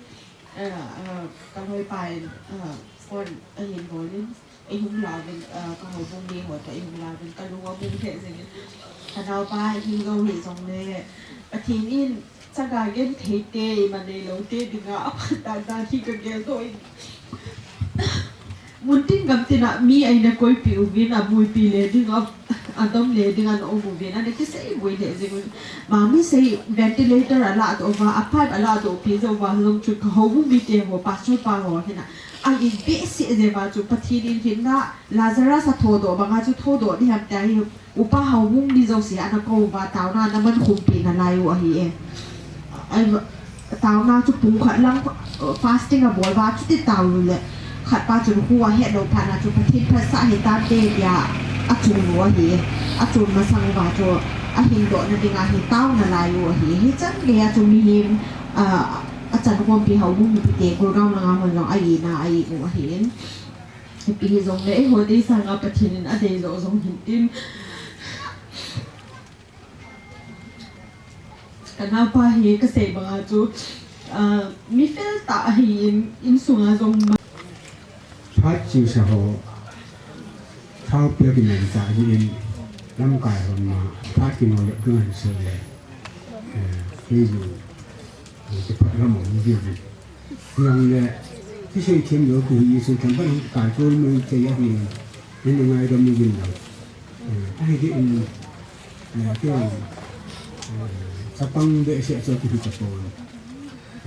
eh, eh, ka loipa in, eh, phone ahin bol in, Ei hung lauvin, ah, ka houbung mi ho toh ei hung lauvin, ka lung a hung lheh jeng in. Ka naopa hi zo hi jong le, Pathen in chaga genthei te, ima neilou te dinga aphat dan dan hi ka geldoh in. Mun tin gam tin a mi eina koipeh uvin, abuipi le dinga, Adom le ding ana um uvin, ana kisei boi le jing uvin. Mami sei ventilator ala to uva, a pipe ala to pi jo uva, jong chu ka houbung mite ho, pastor pa ho hina. A in behseh jeh uva chu Pathen in hinna Lazarus a thodoh banga chu thodoh ding ham tia hi upa houbung mi jouse ana kou uva, taona ana man khumpi nalai u ahi e. Ai, taona chu pung khat lang, uh, fasting abol uva, chuti tao u le. Khat pa chun khu ahet lou phat na chu Pathen phatsah hitante tia achun u ahi. Achun masang uva chu ahin dohna dinga hi tao nalai u ahi. Hichan gei a chu mihem, uh, achan khompi houbung mipite Gurgaon langa hon jong a-ina a-i u ahi. Ipi hijongle eiho dei sanga Pathen in adei joh jong hin tin. Ka naopa hi kasei banga chu, ah, mi fel tah ahin, insunga jong ma- Phat chu sa ho, thao pia kiman tah hin, lamkai hon ma, phat kino le dun se le, eh, kei ju, eh, kiphat lam um ji. Hijongle, kisei them lou, kisei them phat hung kai chol mai thei ahi, nei ngaidam uvin lang. Eh, ahi ding in, eh, kei, eh, chapang behseh chu kihi tapon.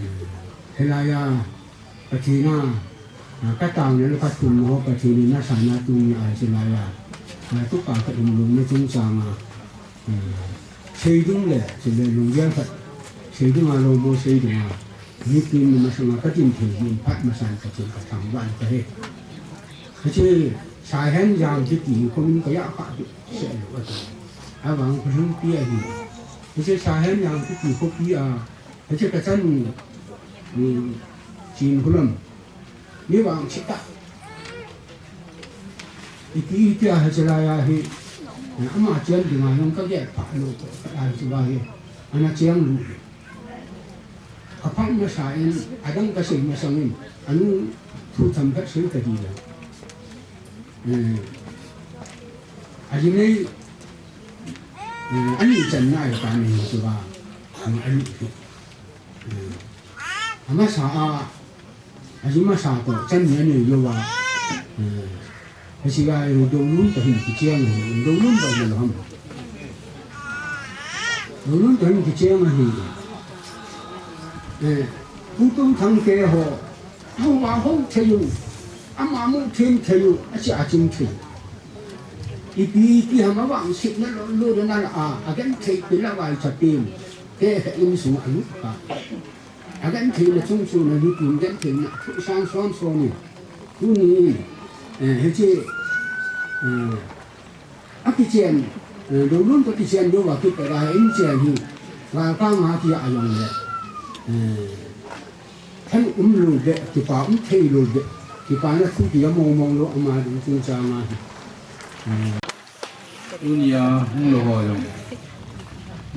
Eh, hilai a, Pathen a, eh, ka taona le ka thum ho Pathen in asang na tuni a hilai a, eh, tupa ka um lou na chungchang a, eh, sei ding le, chule lunggel khat, sei ding a lou mo sei ding a, nitin masanga ka tin thei ding phat masan Pathen ka thangvah in ka he. Hiche Saihenjang kiti khomin ka ya kha behseh lou ati. Avang ka hung pi ahi. Hiche Saihenjang kiti khopi a, hiche ka chanu, um, Chinkholam. Mi vangse tah. Iti, iti a hiche lai a hi, ama cheng dinga jong ka gel pha lou, ka lai chu va hi. Ana cheng lou. Ka phah masa in, adang ka sei masang in, anu thu themkhat sei ta ding le. Eh, aji nei, eh, ani channa ahi ta ni chu va, ani, ani. Eh, amasa a, aji masa toh, chan ni ani yo va. Eh, Hiche lai hi Doulun toh hin kicheng ahi, Doulun toh hin lou ham. Doulun toh hin kicheng ahi. Eh, Pu Tumthang te ho, hou a hou thei u, ama mu them thei u, achi a chim thei. Ipi ti ham avangsetna lou lou na la a, agenthei pi la vai cha pin. Te he in sung anu ka. Agentheina chungchon a nitin gentheina thu sang son son in. Tuni in, eh, hiche, eh, akichen, eh, Doulun toh kichen diu va kipet a hin chen hi. Galkang a tia jong le. Eh, thanom lou beh, kipa um thei lou beh. Kipana thu tia mong mong lou ama ding chungchang a hi. Eh. Tunia hung lou ho jong.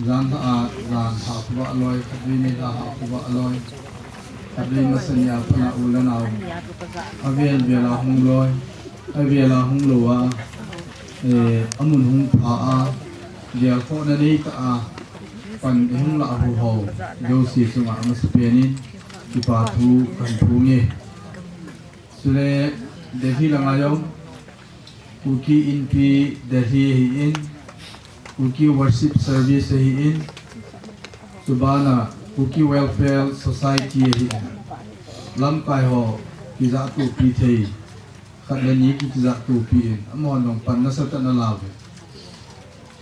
Jan lha a, jan lha khovah loi, khatvei ni lha khovah loi. Khatvei masa nia pat a u le nao. Avel vel a hung loi, avel a hung lou a, eh, amun hung pha a, gelkhohna nei tah a, pan ihung lah u ho, jouse chunga amasapen in, kipa thu kahin phong e. Chule, Delhi langa jong, Kuki Inpi Delhi ahin, Kuki Worship Service ahin, chubana Kuki Welfare Society ahin, lamkai ho kijahtopi thei, khat le ni ki kijahtopi in, amahon jong pan nasatah in ala uve.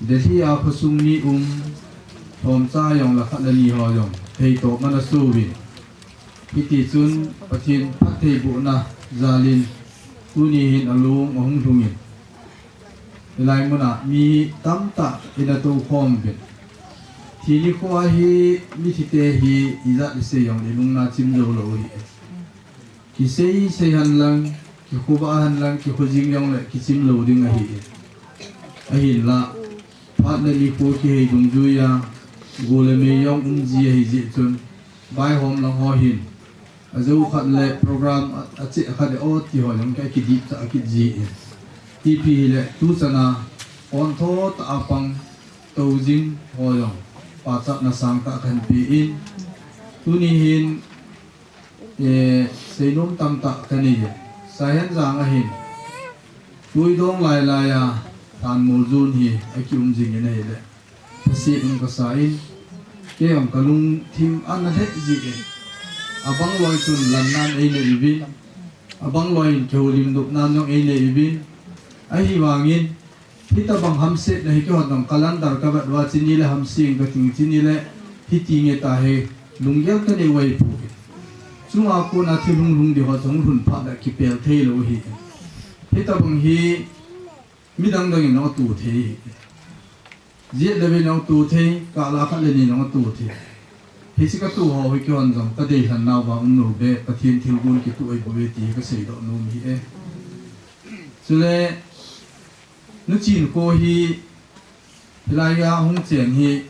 Delhi a khosung mi um, thomcha jong le khat le ni ho jong, thei toh mana su uvin. Hiti chun Pathen phattheibohna jal in tuni hin alung ahung lhung in, hilai mun a mi tamtah in atou khom uvin. Thi nikho a hi mithi te hi ijat isei jong le ilungna chim jou lou ahi. Kisei sei hen lang, kikhovah hen lang, kikhojing jong le kichim lou ding ahi. Ahinlah, phat le nikho kihei dungjui a, go le mei jong um ji ahi jeh chun, vaihom lang ho hin, ajou khat le program a, acheh khat le o ti ho jong kei kidip tah kit ji in. Ipi hile tuchan a, pon tho tah a pang tou jing ho jong, pachatna sangtah kahin pe in. Tuni hin, Eh, seinom tamtah kanei e. Saihenjang ahin. Tui dong lai lai a. Thanmol zone hi akium jingin ahile, thase um kasa in, kei jong kalungthim ana lheh jin, abang loi chun lannan einei uvin, abang loi in kihoulimdupnan jong einei uvin, ahivangin, hitabang hamsetna hi keihon jong calendar kavet uva chuni le hamseng kating chuni le hiti nge tahi lunggel kanei uva ahipoi. Chunga kona thil hung lhung ding ho chu hung lhun phat le kipel theilou ahi. Hitabang hi midang dangin jong atoh thei. Jet le vei in jong atoh thei, kah le khat le ni in jong atoh thei. Hiche katoh ho hi keihon jong kadeilhen nauva umlou be, Pathen thilgon kitoh ahi bouve ti hi kaseidoh nom ahi e. Chule, Nu Chinkho hi, hilai a hung chen hi,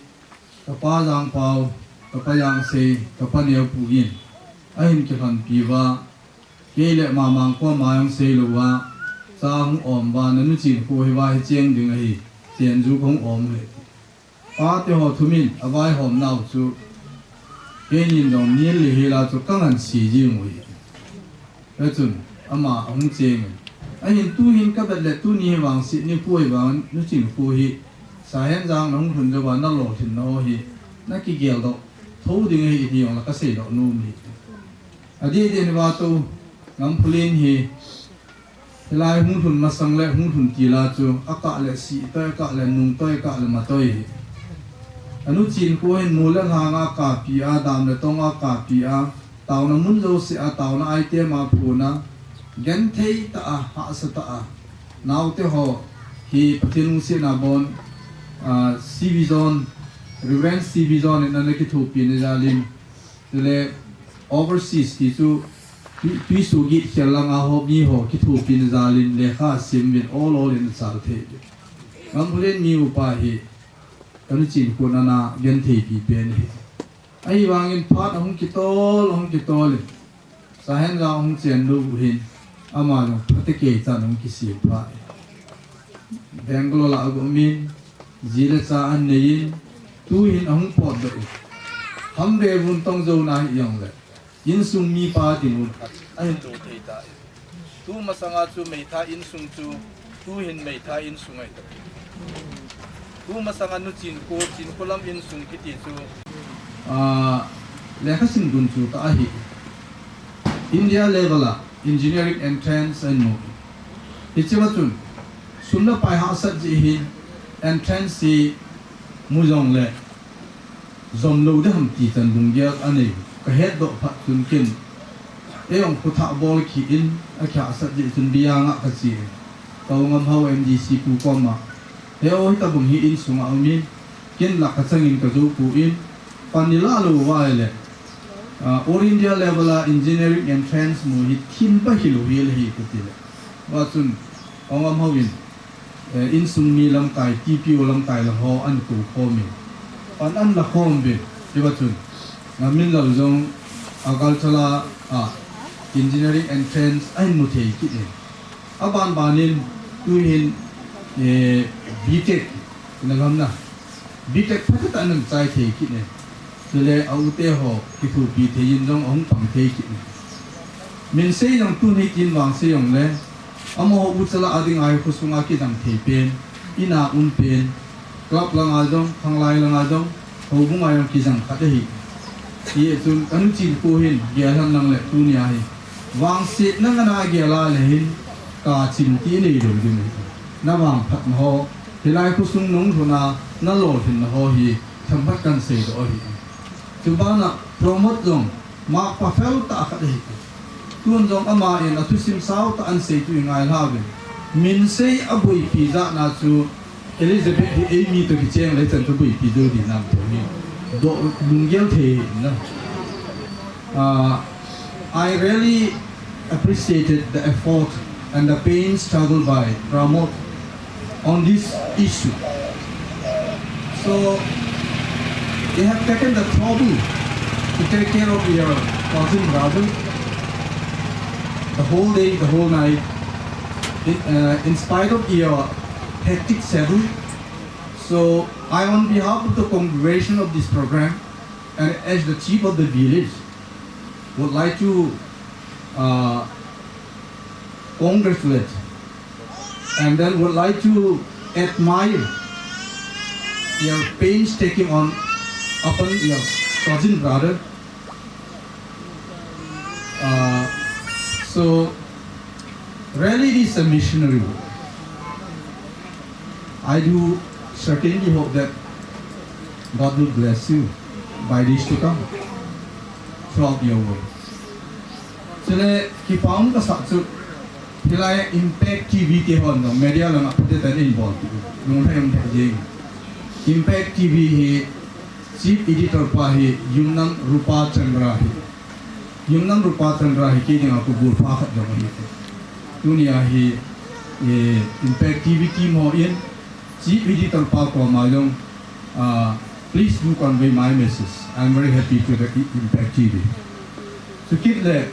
kapa Jangpao, kapa Jangsei, kapa Neopu in ahin kilhonpi uva, kei le Mamang koma jong seilouva, cha hung om uva, nanu Chinkho hi vahi cheng ding ahi, chenju kahung om ahi. Pate ho thumin avaihom nau chu, keinin jong nil le hila chu kanganse jing u ahi. Hichun ama ahung chengin, ahin tuhin kavet le tuni hi vangset nikho ahivangin Nu Chinkho hi, Sahenjang nahung lhun jouva nalolhinna ho hi nakigeldoh thou ding ahi ti jong la kaseidoh nom ahi. Adeh deh in Vatou Ngamphulin hi, hilai hung lhun masang le hung lhun tila chu, akah le sih toi, akah le nung toi, akah le ma toi ahi. Anu Chinkho hin mol le lhanga kapi a, dam le tonga kapi a, taona mun jousea taona item a phona, genthei tah a, hahsa tah a, naote ho hi Pathen lungsetna bon, ah, C V John, Reverend C V John in ana kithopina jalin, chule overseas ti chu twi, twiso git khel langa ho mi ho kithopina jalin lekha asim uvin ol ol in achal thei uvin. Ngamphulin mi upa hi, kanu Chinkho in ana gentheipi pen ahi. Ahivangin phat ahung kitol, ahung kitol in, Sahenjang ahung chen lou u hin, ama jong phatecha chan ahung kisem phat in, Bangalore a aum in, ji le cha anei in, tuhin ahung potdoh in, Hamvevun Tongjouna hi jongle, insung mipa dingun ahin tou thei tai. Tu masanga chu meitha insung chu, tuhin meitha insung ahi tai. Tu masanga Nu Chinkho, Chinkho lam insung kiti chu, ah, lekhasim gunchu tah ahi. India level a engineering entrance ahin mu. Hichea chun, sum le pai hahsat jeh hin entrance hi mu jongle, jom lou ding ham ti chan lunggel anei u kahetdoh phat chun ken, eijong khuthah bol kit in, akihahsat jeh chun Biyang a kache in, Toungamhao M D C pu koma, he o, hitabang hi insunga um in, ken la kachangin kajou poi, pan ilah lou uva ahile, ah, All India level a engineering entrance mu hi thil ba hilou hel ahi kati le. Hua chun, Toungamhao in, eh, insung mi lamkai, T P O lamkai lang ho ahin kou khom in, pan ahin la khom uvin, hiva chun, Ngamminlal jong Agartala a engineering entrance ahin mu thei kit in, aban ban in tuhin, eh, B Tech, ina lam na, B Tech phatah tah in ahin chai thei kit in, chule a u te ho kithopi thei in jong ahung pang thei kit in. Min sei jong tuni kin vang sei jongle, amaho u chala a dinga hi khosunga kijang thei pen, ina um pen, club langa jong, khanglai langa jong, houbunga jong kijang khat ahi. Hijeh chun kanu Chinkho hin gel hen lang le tunia hi, vangsetna ngana gel a le hin, kachim ti neilou ding ahi. Na vangphatna ho, hilai khosung nung lhuna, na lolhinna ho hi themkhat kahin seidoh ahi. Chubana Pramod jong, ma pa fel tah khat ahi. Tun jong ama in athusim sao tah ahin sei tu ingailha uvin. Min sei aboipi jatna chu Elizabeth hi eimi toh kicheng le chan chu boipi jou ding nam toh hi. Doh lunggel thei na. Ah, I really appreciated the effort and the pain struggle by Pramod on this issue. So, they have taken the trouble to take care of your cousin brother the whole day, the whole night, in, uh, in spite of your hectic schedule. So, I, on behalf of the congregation of this program, and as the chief of the village, would like to, uh, congratulate and then would like to admire your painstaking on upon your cousin brother. Uh, so, really, it is a missionary work. I do certainly hope that God will bless you by days to come throughout your work. Chule, kipa um kasah chu, hilai Impact T V te hon jong media langa phatecha in bol ti, lunglhai um thei jing. Impact T V hi Chief Editor pa hi Yumnam Rupa Chandra hi. Yumnam Rupa Chandra hi kei dinga kabol pha khat jong ahi. Tunia hi, eh, Impact T V team hon Chief Editor pa koma jong, ah, please do convey my message. I'm very happy to the I-, Impact T V. Chukit le,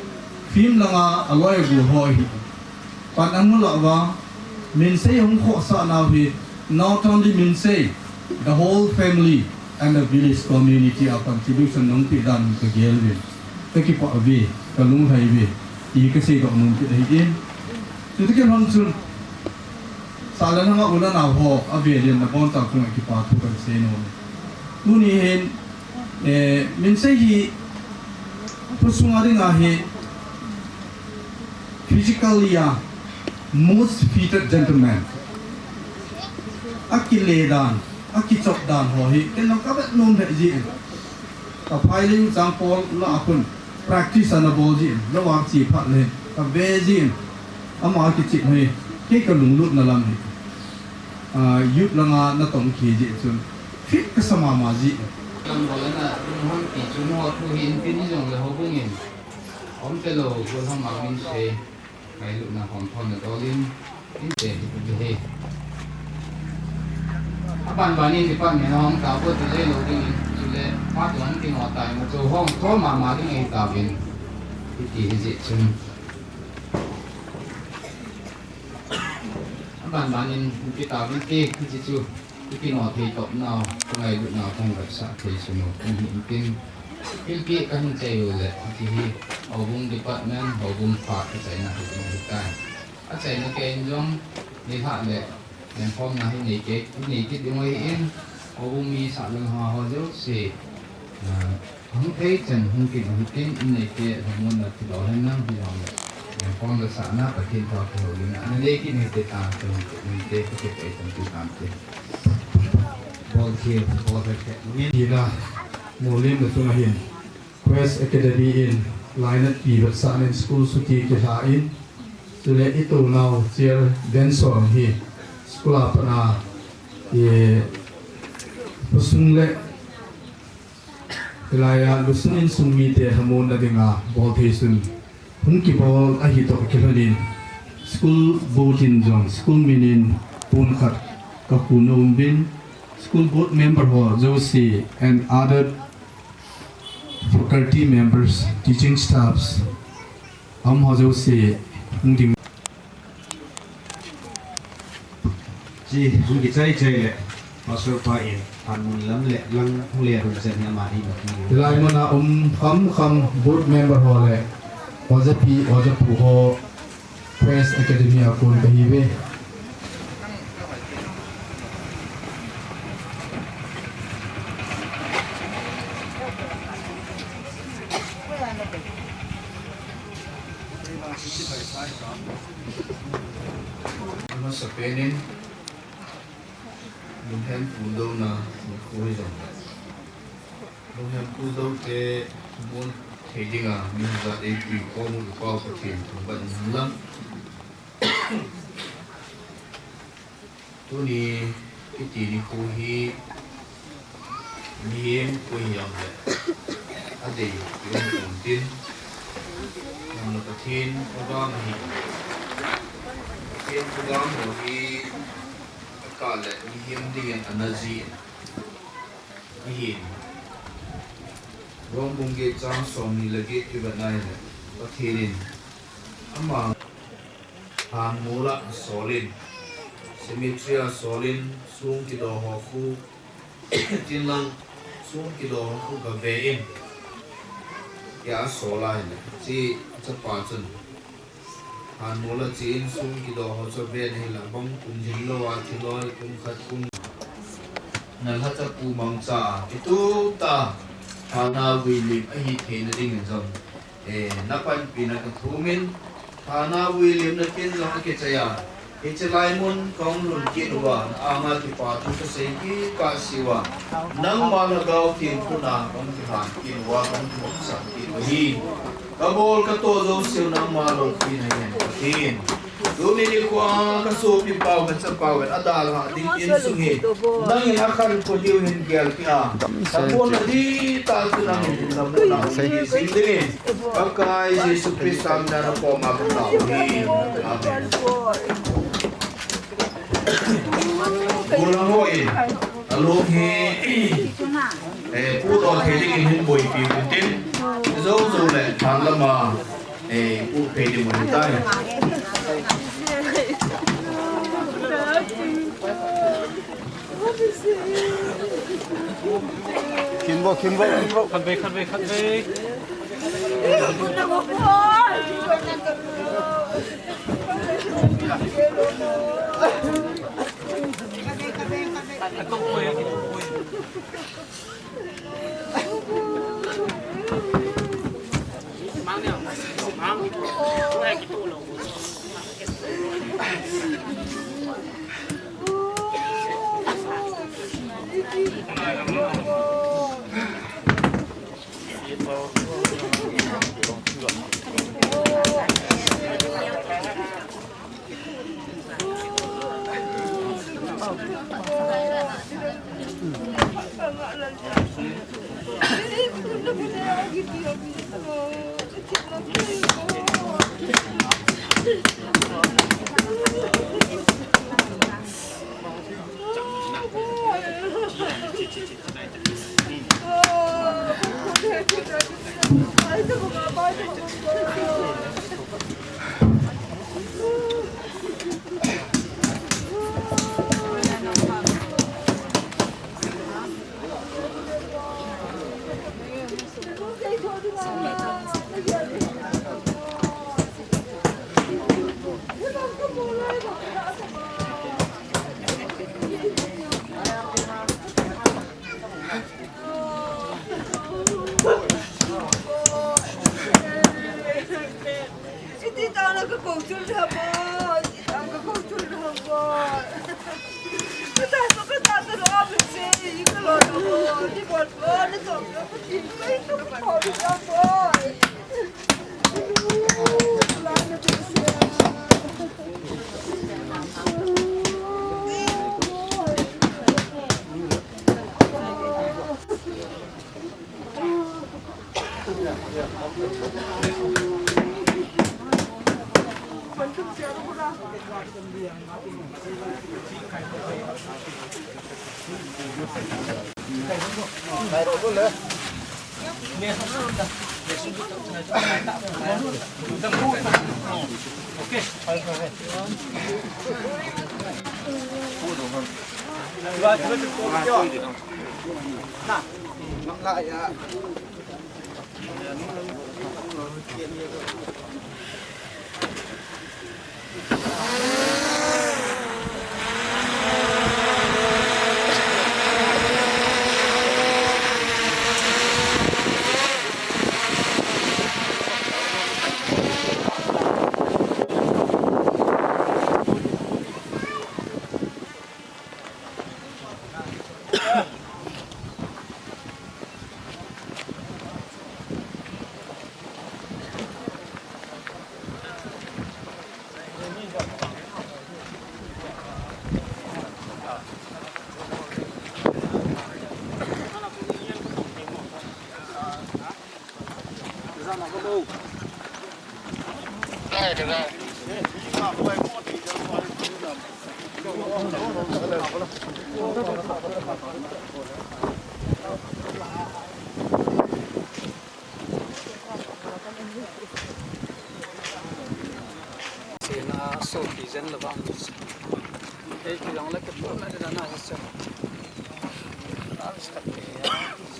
film langa aloi agol ho hi. Pan amu lou va, minsei hung khohsah nau hi, not only minsei, the whole family and the village community a contribution nung pi dan kagel ve. Kakipah ve, kalunglhai ve, ti kasei doh nom kit ahi in. Chuti kin hon chun, Sala nanga u le nao ho, avelin nabonchau chunga kipa thu kasei nom. Tuni hin, eh, minsei hi, kho sunga dinga hi, physically a most fitted gentleman. Akile dan, akichop dan ho hi, ken jong kavet nom lheh jin. Kaphai leng chang pol la a khun practice ana bol jin, la vang chi phat le, kave jin. Ama kichep hi, kei kalunglutna lam hi. Ah, youth langa natong kit jeh chun, fit kasa mama jin. Lam bol ana, lunghang ti chun ho thu hi in tin jong le ho bungin. Om te lo, gollhang ma min se. Ngailutna hom thon na tolin, in te hi. Aban banin department hong ta bo te le lo ding in, chule, pa tuan tin ho tai ma chu hong thol mama ding ahi tauvin. Hiti hi jeh chun. Aban banin, hiti tauvin te, hiti chu. Ipi no thei top nau, kangailutnau, kangailut sah thei sunu, in hi in tin. Hilpi kahin chai u le, ti hi, houbung department, houbung pha kachaina hi in hi tai. Achaina kei in jong, nilhah le, lenkhomna hi nei kei, hi nei kit ding ahi in, houbung mi sah leng ha ho jouse, ah, Hung thei chan hung kit hung tin in neite lhamonna thilou hen lang hilou le. Lenkhom le sahna Pathen thua kihoulimna. Ana nei kit neite tang te hung kit neite ka kipah chan tu tang te. Bol thei, bol thei te. Ngen hina, mulim na chunga hin. Quest Academy in, lainatpi vetsahnan school suti kilha in. Chule i tonau chair Densol hi. School a pat a, e, khosung le Hilai a, Lusun insung mite lhamonna dinga bol thei sun hung kibol ahi toh kilhonin, school board in jong, school min in pon khat ka khu nom uvin, school board member ho jouse and other faculty members, teaching staffs, amaho jouse hung ding. Chi, hung kichai chai le, Pastor pa in, phan mun lam le, lang hung le hun chen hi ama hi ma ki. Hilai mun a um kham kham board member ho le, Oja pi, Oja pu ho, Quest Academy a kon kahi uve. Amasapen in, lunghem pudouna nikho hi jong le, lunghem pudoute mun thei dinga, mi hijat eipui khom u Pathen thangvah in lang. Tuni kiti nikho hi mihem koi hijongle adei kium pon tin, nang le Pathen thudam ahi. Pathen thudam ho hi akah le mihem dingin ana jih in ahin. Rom bung get chang somni le get kivet na ahile Pathen in ama Lhan mol a solin, cemetery a solin, song kido ho khu, tin lang, song kido ho khu gave in, tia asol ahile, hiche chapa chun, Hanmol a che insung kidoh ho chu ven hila bang kum hin lou a thiloi kum khat kum. Nalhacha pu mangcha kitup ta Hana William ahi theina dingin jong, eh, napanpina kathumin, Hana William natin jong akichai a, hiche lai mun kahung lhun kit uva, ama kipathu kasei kit kah uva, nangma Lhagao Theng khut a kahung kilhan kit uva, kahung kilhomsah kit uva ahi. Kabol katoh jouseu nangma lungpina hen Pathen. Tuni nikho a kasopi pau, kachapau in adalhah ding insung hi nangin akhankho diu hin gelpeh a, sabon adih tah chu nangin hin lamuna hung kising dingin Pakai Jesu Christa mina nakoma katao ahi. Amen. Golhang ho in alung hi, eh, pudoh thei dingin hin boipi uvintin, jou jou le thanlama, eh, pudoh thei ding uhitai. Kinbo, kinbo, kinbo. Khat vei, khat vei, khat vei. Iti tana ka kong chul tha bo, iti tana ka kong chul tha bo. Ka ta so ka ta so lo a pe se, i ka lo lo bo, ni bo bo, ni so lo ko ti, ka i to ka ko ni sa bo. Sena sopi jen lou vang. Ei, ki jong le ka tu na da na sa.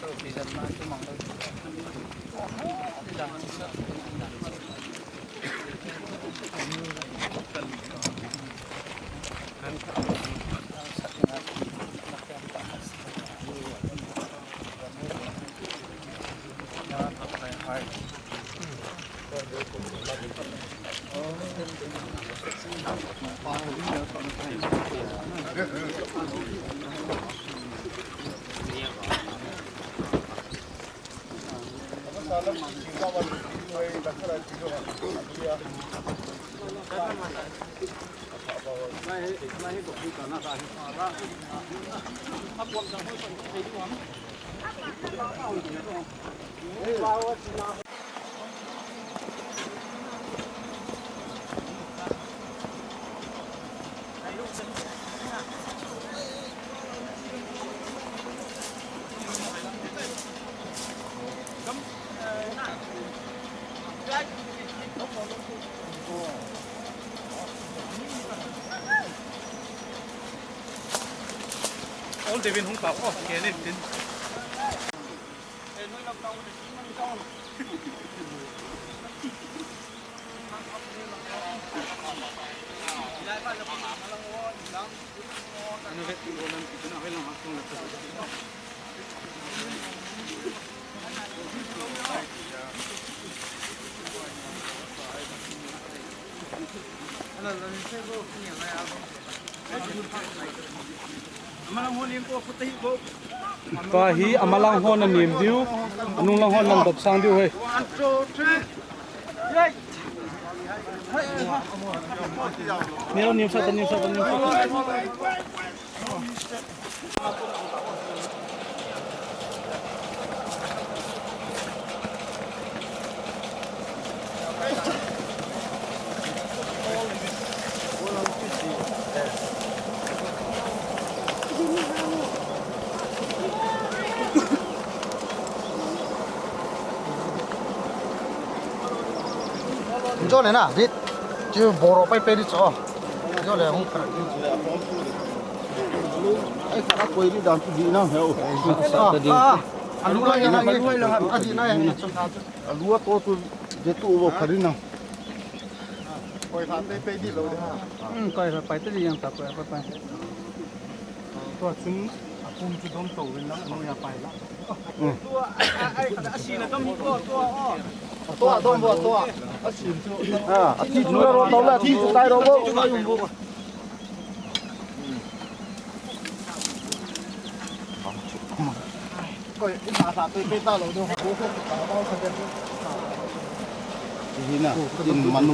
Sopi jen na tu mang lou. Aha, da sa. All the way hung pa, oh, ke le tin. Tua hi amalang hon anem diu, anung lang hon lang dop sang diu hoi. Neo, neo sa ta, neo sa ta, neo sa ta. Jole na, dit. Chu boro pai pai di cho. Jole hung kar. Ai, kar koi di dan tu di na heu. Ah, ah. Alu lai na, alu lai na, a di na ya ni chu. Alu a to tu, je tu bo kar di na. Koi kha pai pai di lo di ha. Hmm, koi kha pai te di yang ta koi pai pai. Tua chun a pum chu dom to win lang, no ya pai la. Tua, a, a, a, a sina dom hi ko, tua, o. Tua dom bo, tua. A sin chu. A, a ti chu la ro to la, ti chu tai ro bo. Koi, in ma sa pe pe ta lo do, ko ko ta ba sa de. Hi na, in manu.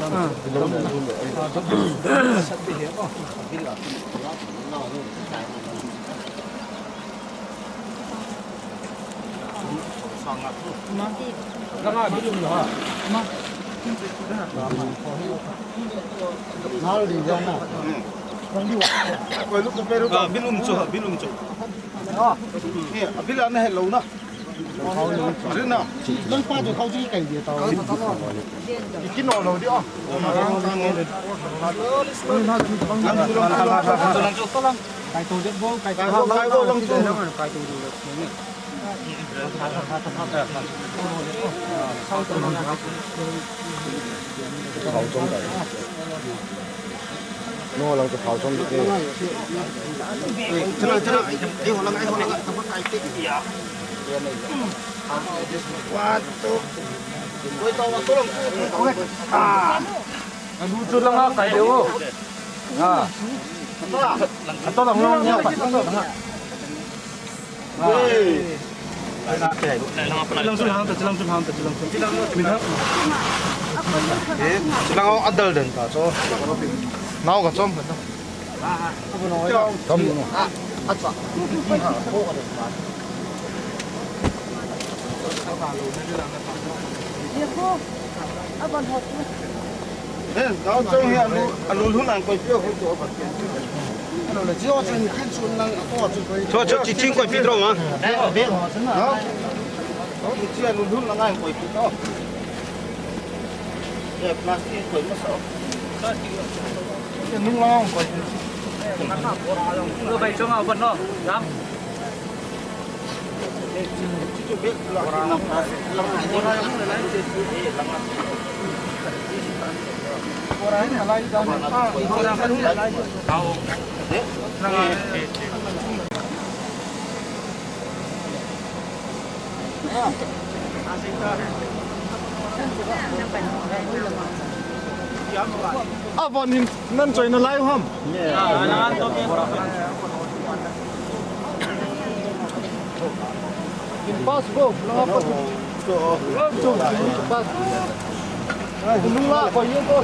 Langa bilum lo ha. Nal di jana. Koi lu ko pe ru. Ah, bilum chu, bilum chu. Ah, ni, a bil ana he lo na. Rin na. Lang pa jo khau ji kai dia tao. Ki no lo di o. Lang chu, lang chu, lang chu, lang chu. Kai to je bo, kai to. Kai to, kai to, lang chu. Kai to je. Khau chom kai. No lang chu khau chom ding e. Chuna, chuna. Ei, ho lang, ei, ho lang. One, two. Koi to, to lang chu. Ah. Anu chu langa kai deu. Ah. Ato lang, ato lang, lang, lang. Chilang sun hang ta, chilang sun hang ta, chilang sun. Min hang. Eh, chilang adal den ta, so. Nau ka chom ka ta. Chom no. Acha. Eh, tao chong hi alu, alu lhun ang koi pio khu to. Alu le jio chun kin chun nang ko chun koi. Cho, cho, chi ching koi pi tro ma. Be, be ho chun na. Ha? Ho, chi alu lhun nang ang koi pi to. Eh, plastic koi ma sa. Plastic. Nung lang koi. Lo bai chong a ban no. Ram. Avon hin nan choi nalai u ham? Impossible. No, no. Pass. Nung la ko ye ko.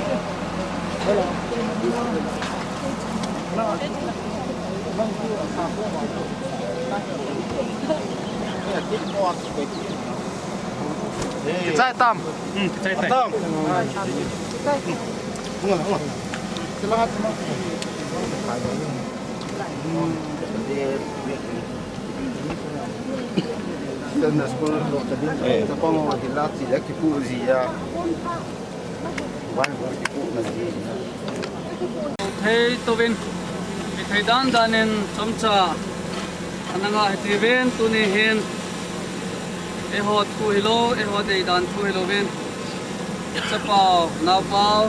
Kichai tam. Hmm, kichai tai. Tam. Standard school lo ka ding, eh, chapang ho hi la chi la kipu ji ya. Vai ho kipu na ji. Thei tovin, mi thei dan dan in chomcha. Ananga hiti ven tuni hin. Eiho thu hilou, eiho dei dan thu hilou vin. Chapao, naopao,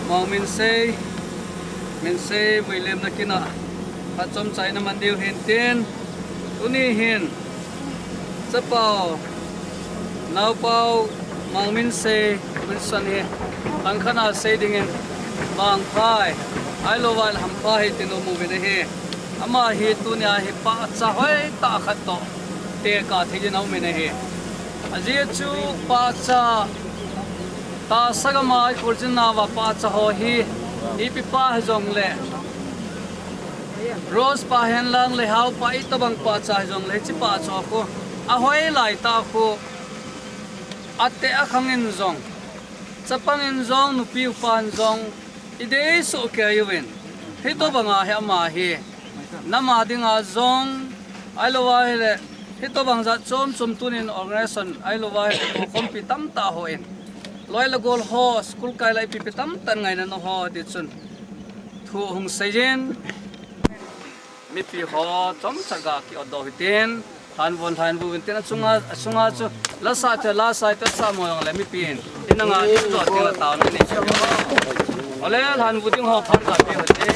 mong min sei, min sei, muilem na kina. Phat chomcha ina man diu hin tin. Tuni hin. Chapao, naopao, mong min sei, min san hi. Langkhat a sei dingin, mangphai, ailou vai hampha hi tin umu vin ahi. Ama hi tunia hi pahcha hoitah khat toh tekah thei in aumin ahi. Ajeh chu pahcha tahsa gam a i kholjin nauva pahcha ho hi ipi pa hijongle Rose pa henlang le Hao pa itobang pahcha hijongle hiche pahcha khu ahoi laitah khu ateh akhang in jong, chapang in jong, nupi upa in jong, idei soh kei uvin. Hitobanga hi ama hi. Nam a dinga jong, ailou ahile, hitobang jat chom chom tunin organization, ailou ahile, khompi tamtah hon. Loi le gol ho, school kai lai pipi tamtah ngaina na ho, ti chun. Thu hung seiyin. Mipi ho, chomcha ga ki-ot doh hitin. Lhanvon lhanvu vin tin achunga, achunga chu. Lasa te, lasa te, sa mo jong le mipi in. Inanga, ni to ti la tao ni. Ole, lhanvu ding ho, phan ka pi ho te.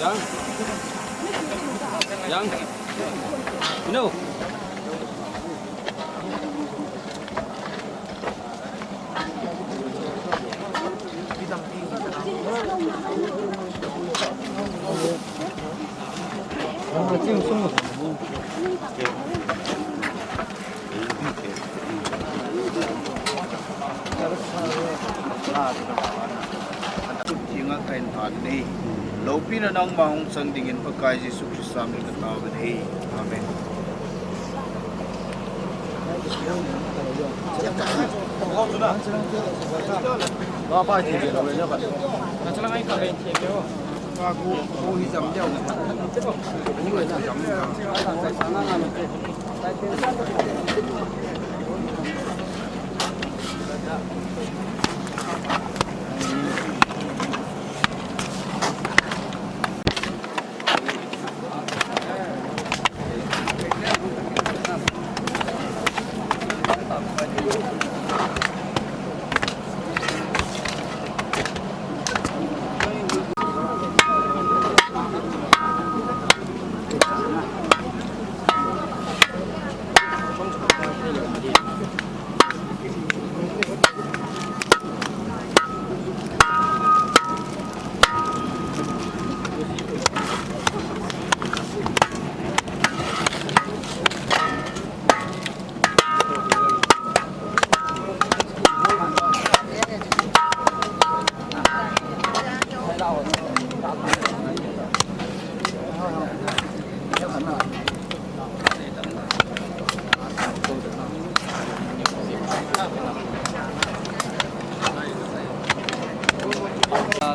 Yang. Yang. No. Thing'a kahin phat nei. Loupina nangma hung chang dingin Pakai Jesu Christa min in katao uve. Amen.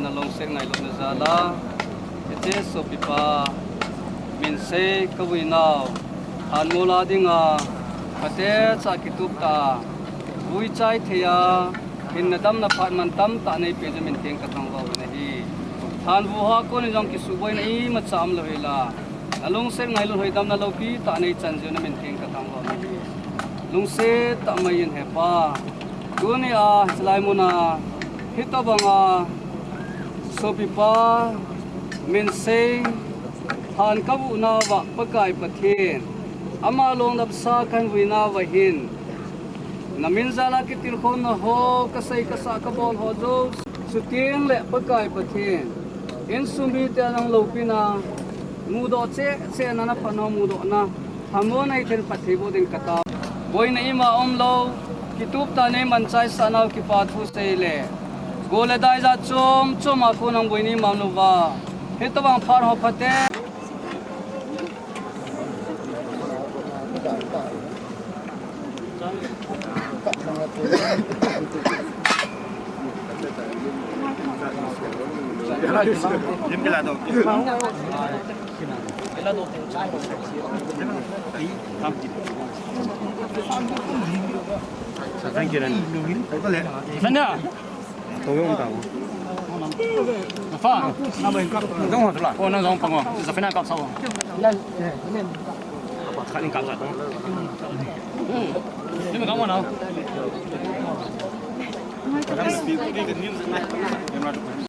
Na lungset ngailutna jal a, hiche sopipa, Minsei ka vuinau, hanmol a dinga, phatecha kitup tah a, vui chai thei a, hinna damna phat mantam tah neipeh jeh in min theng ka thangvah u ahi. Hanvuh a kon in jong kisuhboina imacha umlou hela, na lungset ngailut hoidamna loupi tah neichan jeh in min theng ka thangvah u ahi. Lungset tah mai in hepa. Tuni a, hichelai mun a, hitobang a, sopipa, Minsei, han ka vuh nauva Pakai Pathen, ama lungdamsa kahin vui nauva hin, na min jal a kitilkhouna ho, kasei kasah kabol ho jouse, chuteng le Pakai Pathen, insung mite a nang loupina, mudoh cheh cheh na, na phatna mudohna, hanmol a nei thei phatthei boh ding ka tao. Boina ima umlou, kitup tah a nei manchaisah nau kipa thu sei le, gol le dai jat chom chom a kon in boina ima umlouva, hitobang phat ho phaten.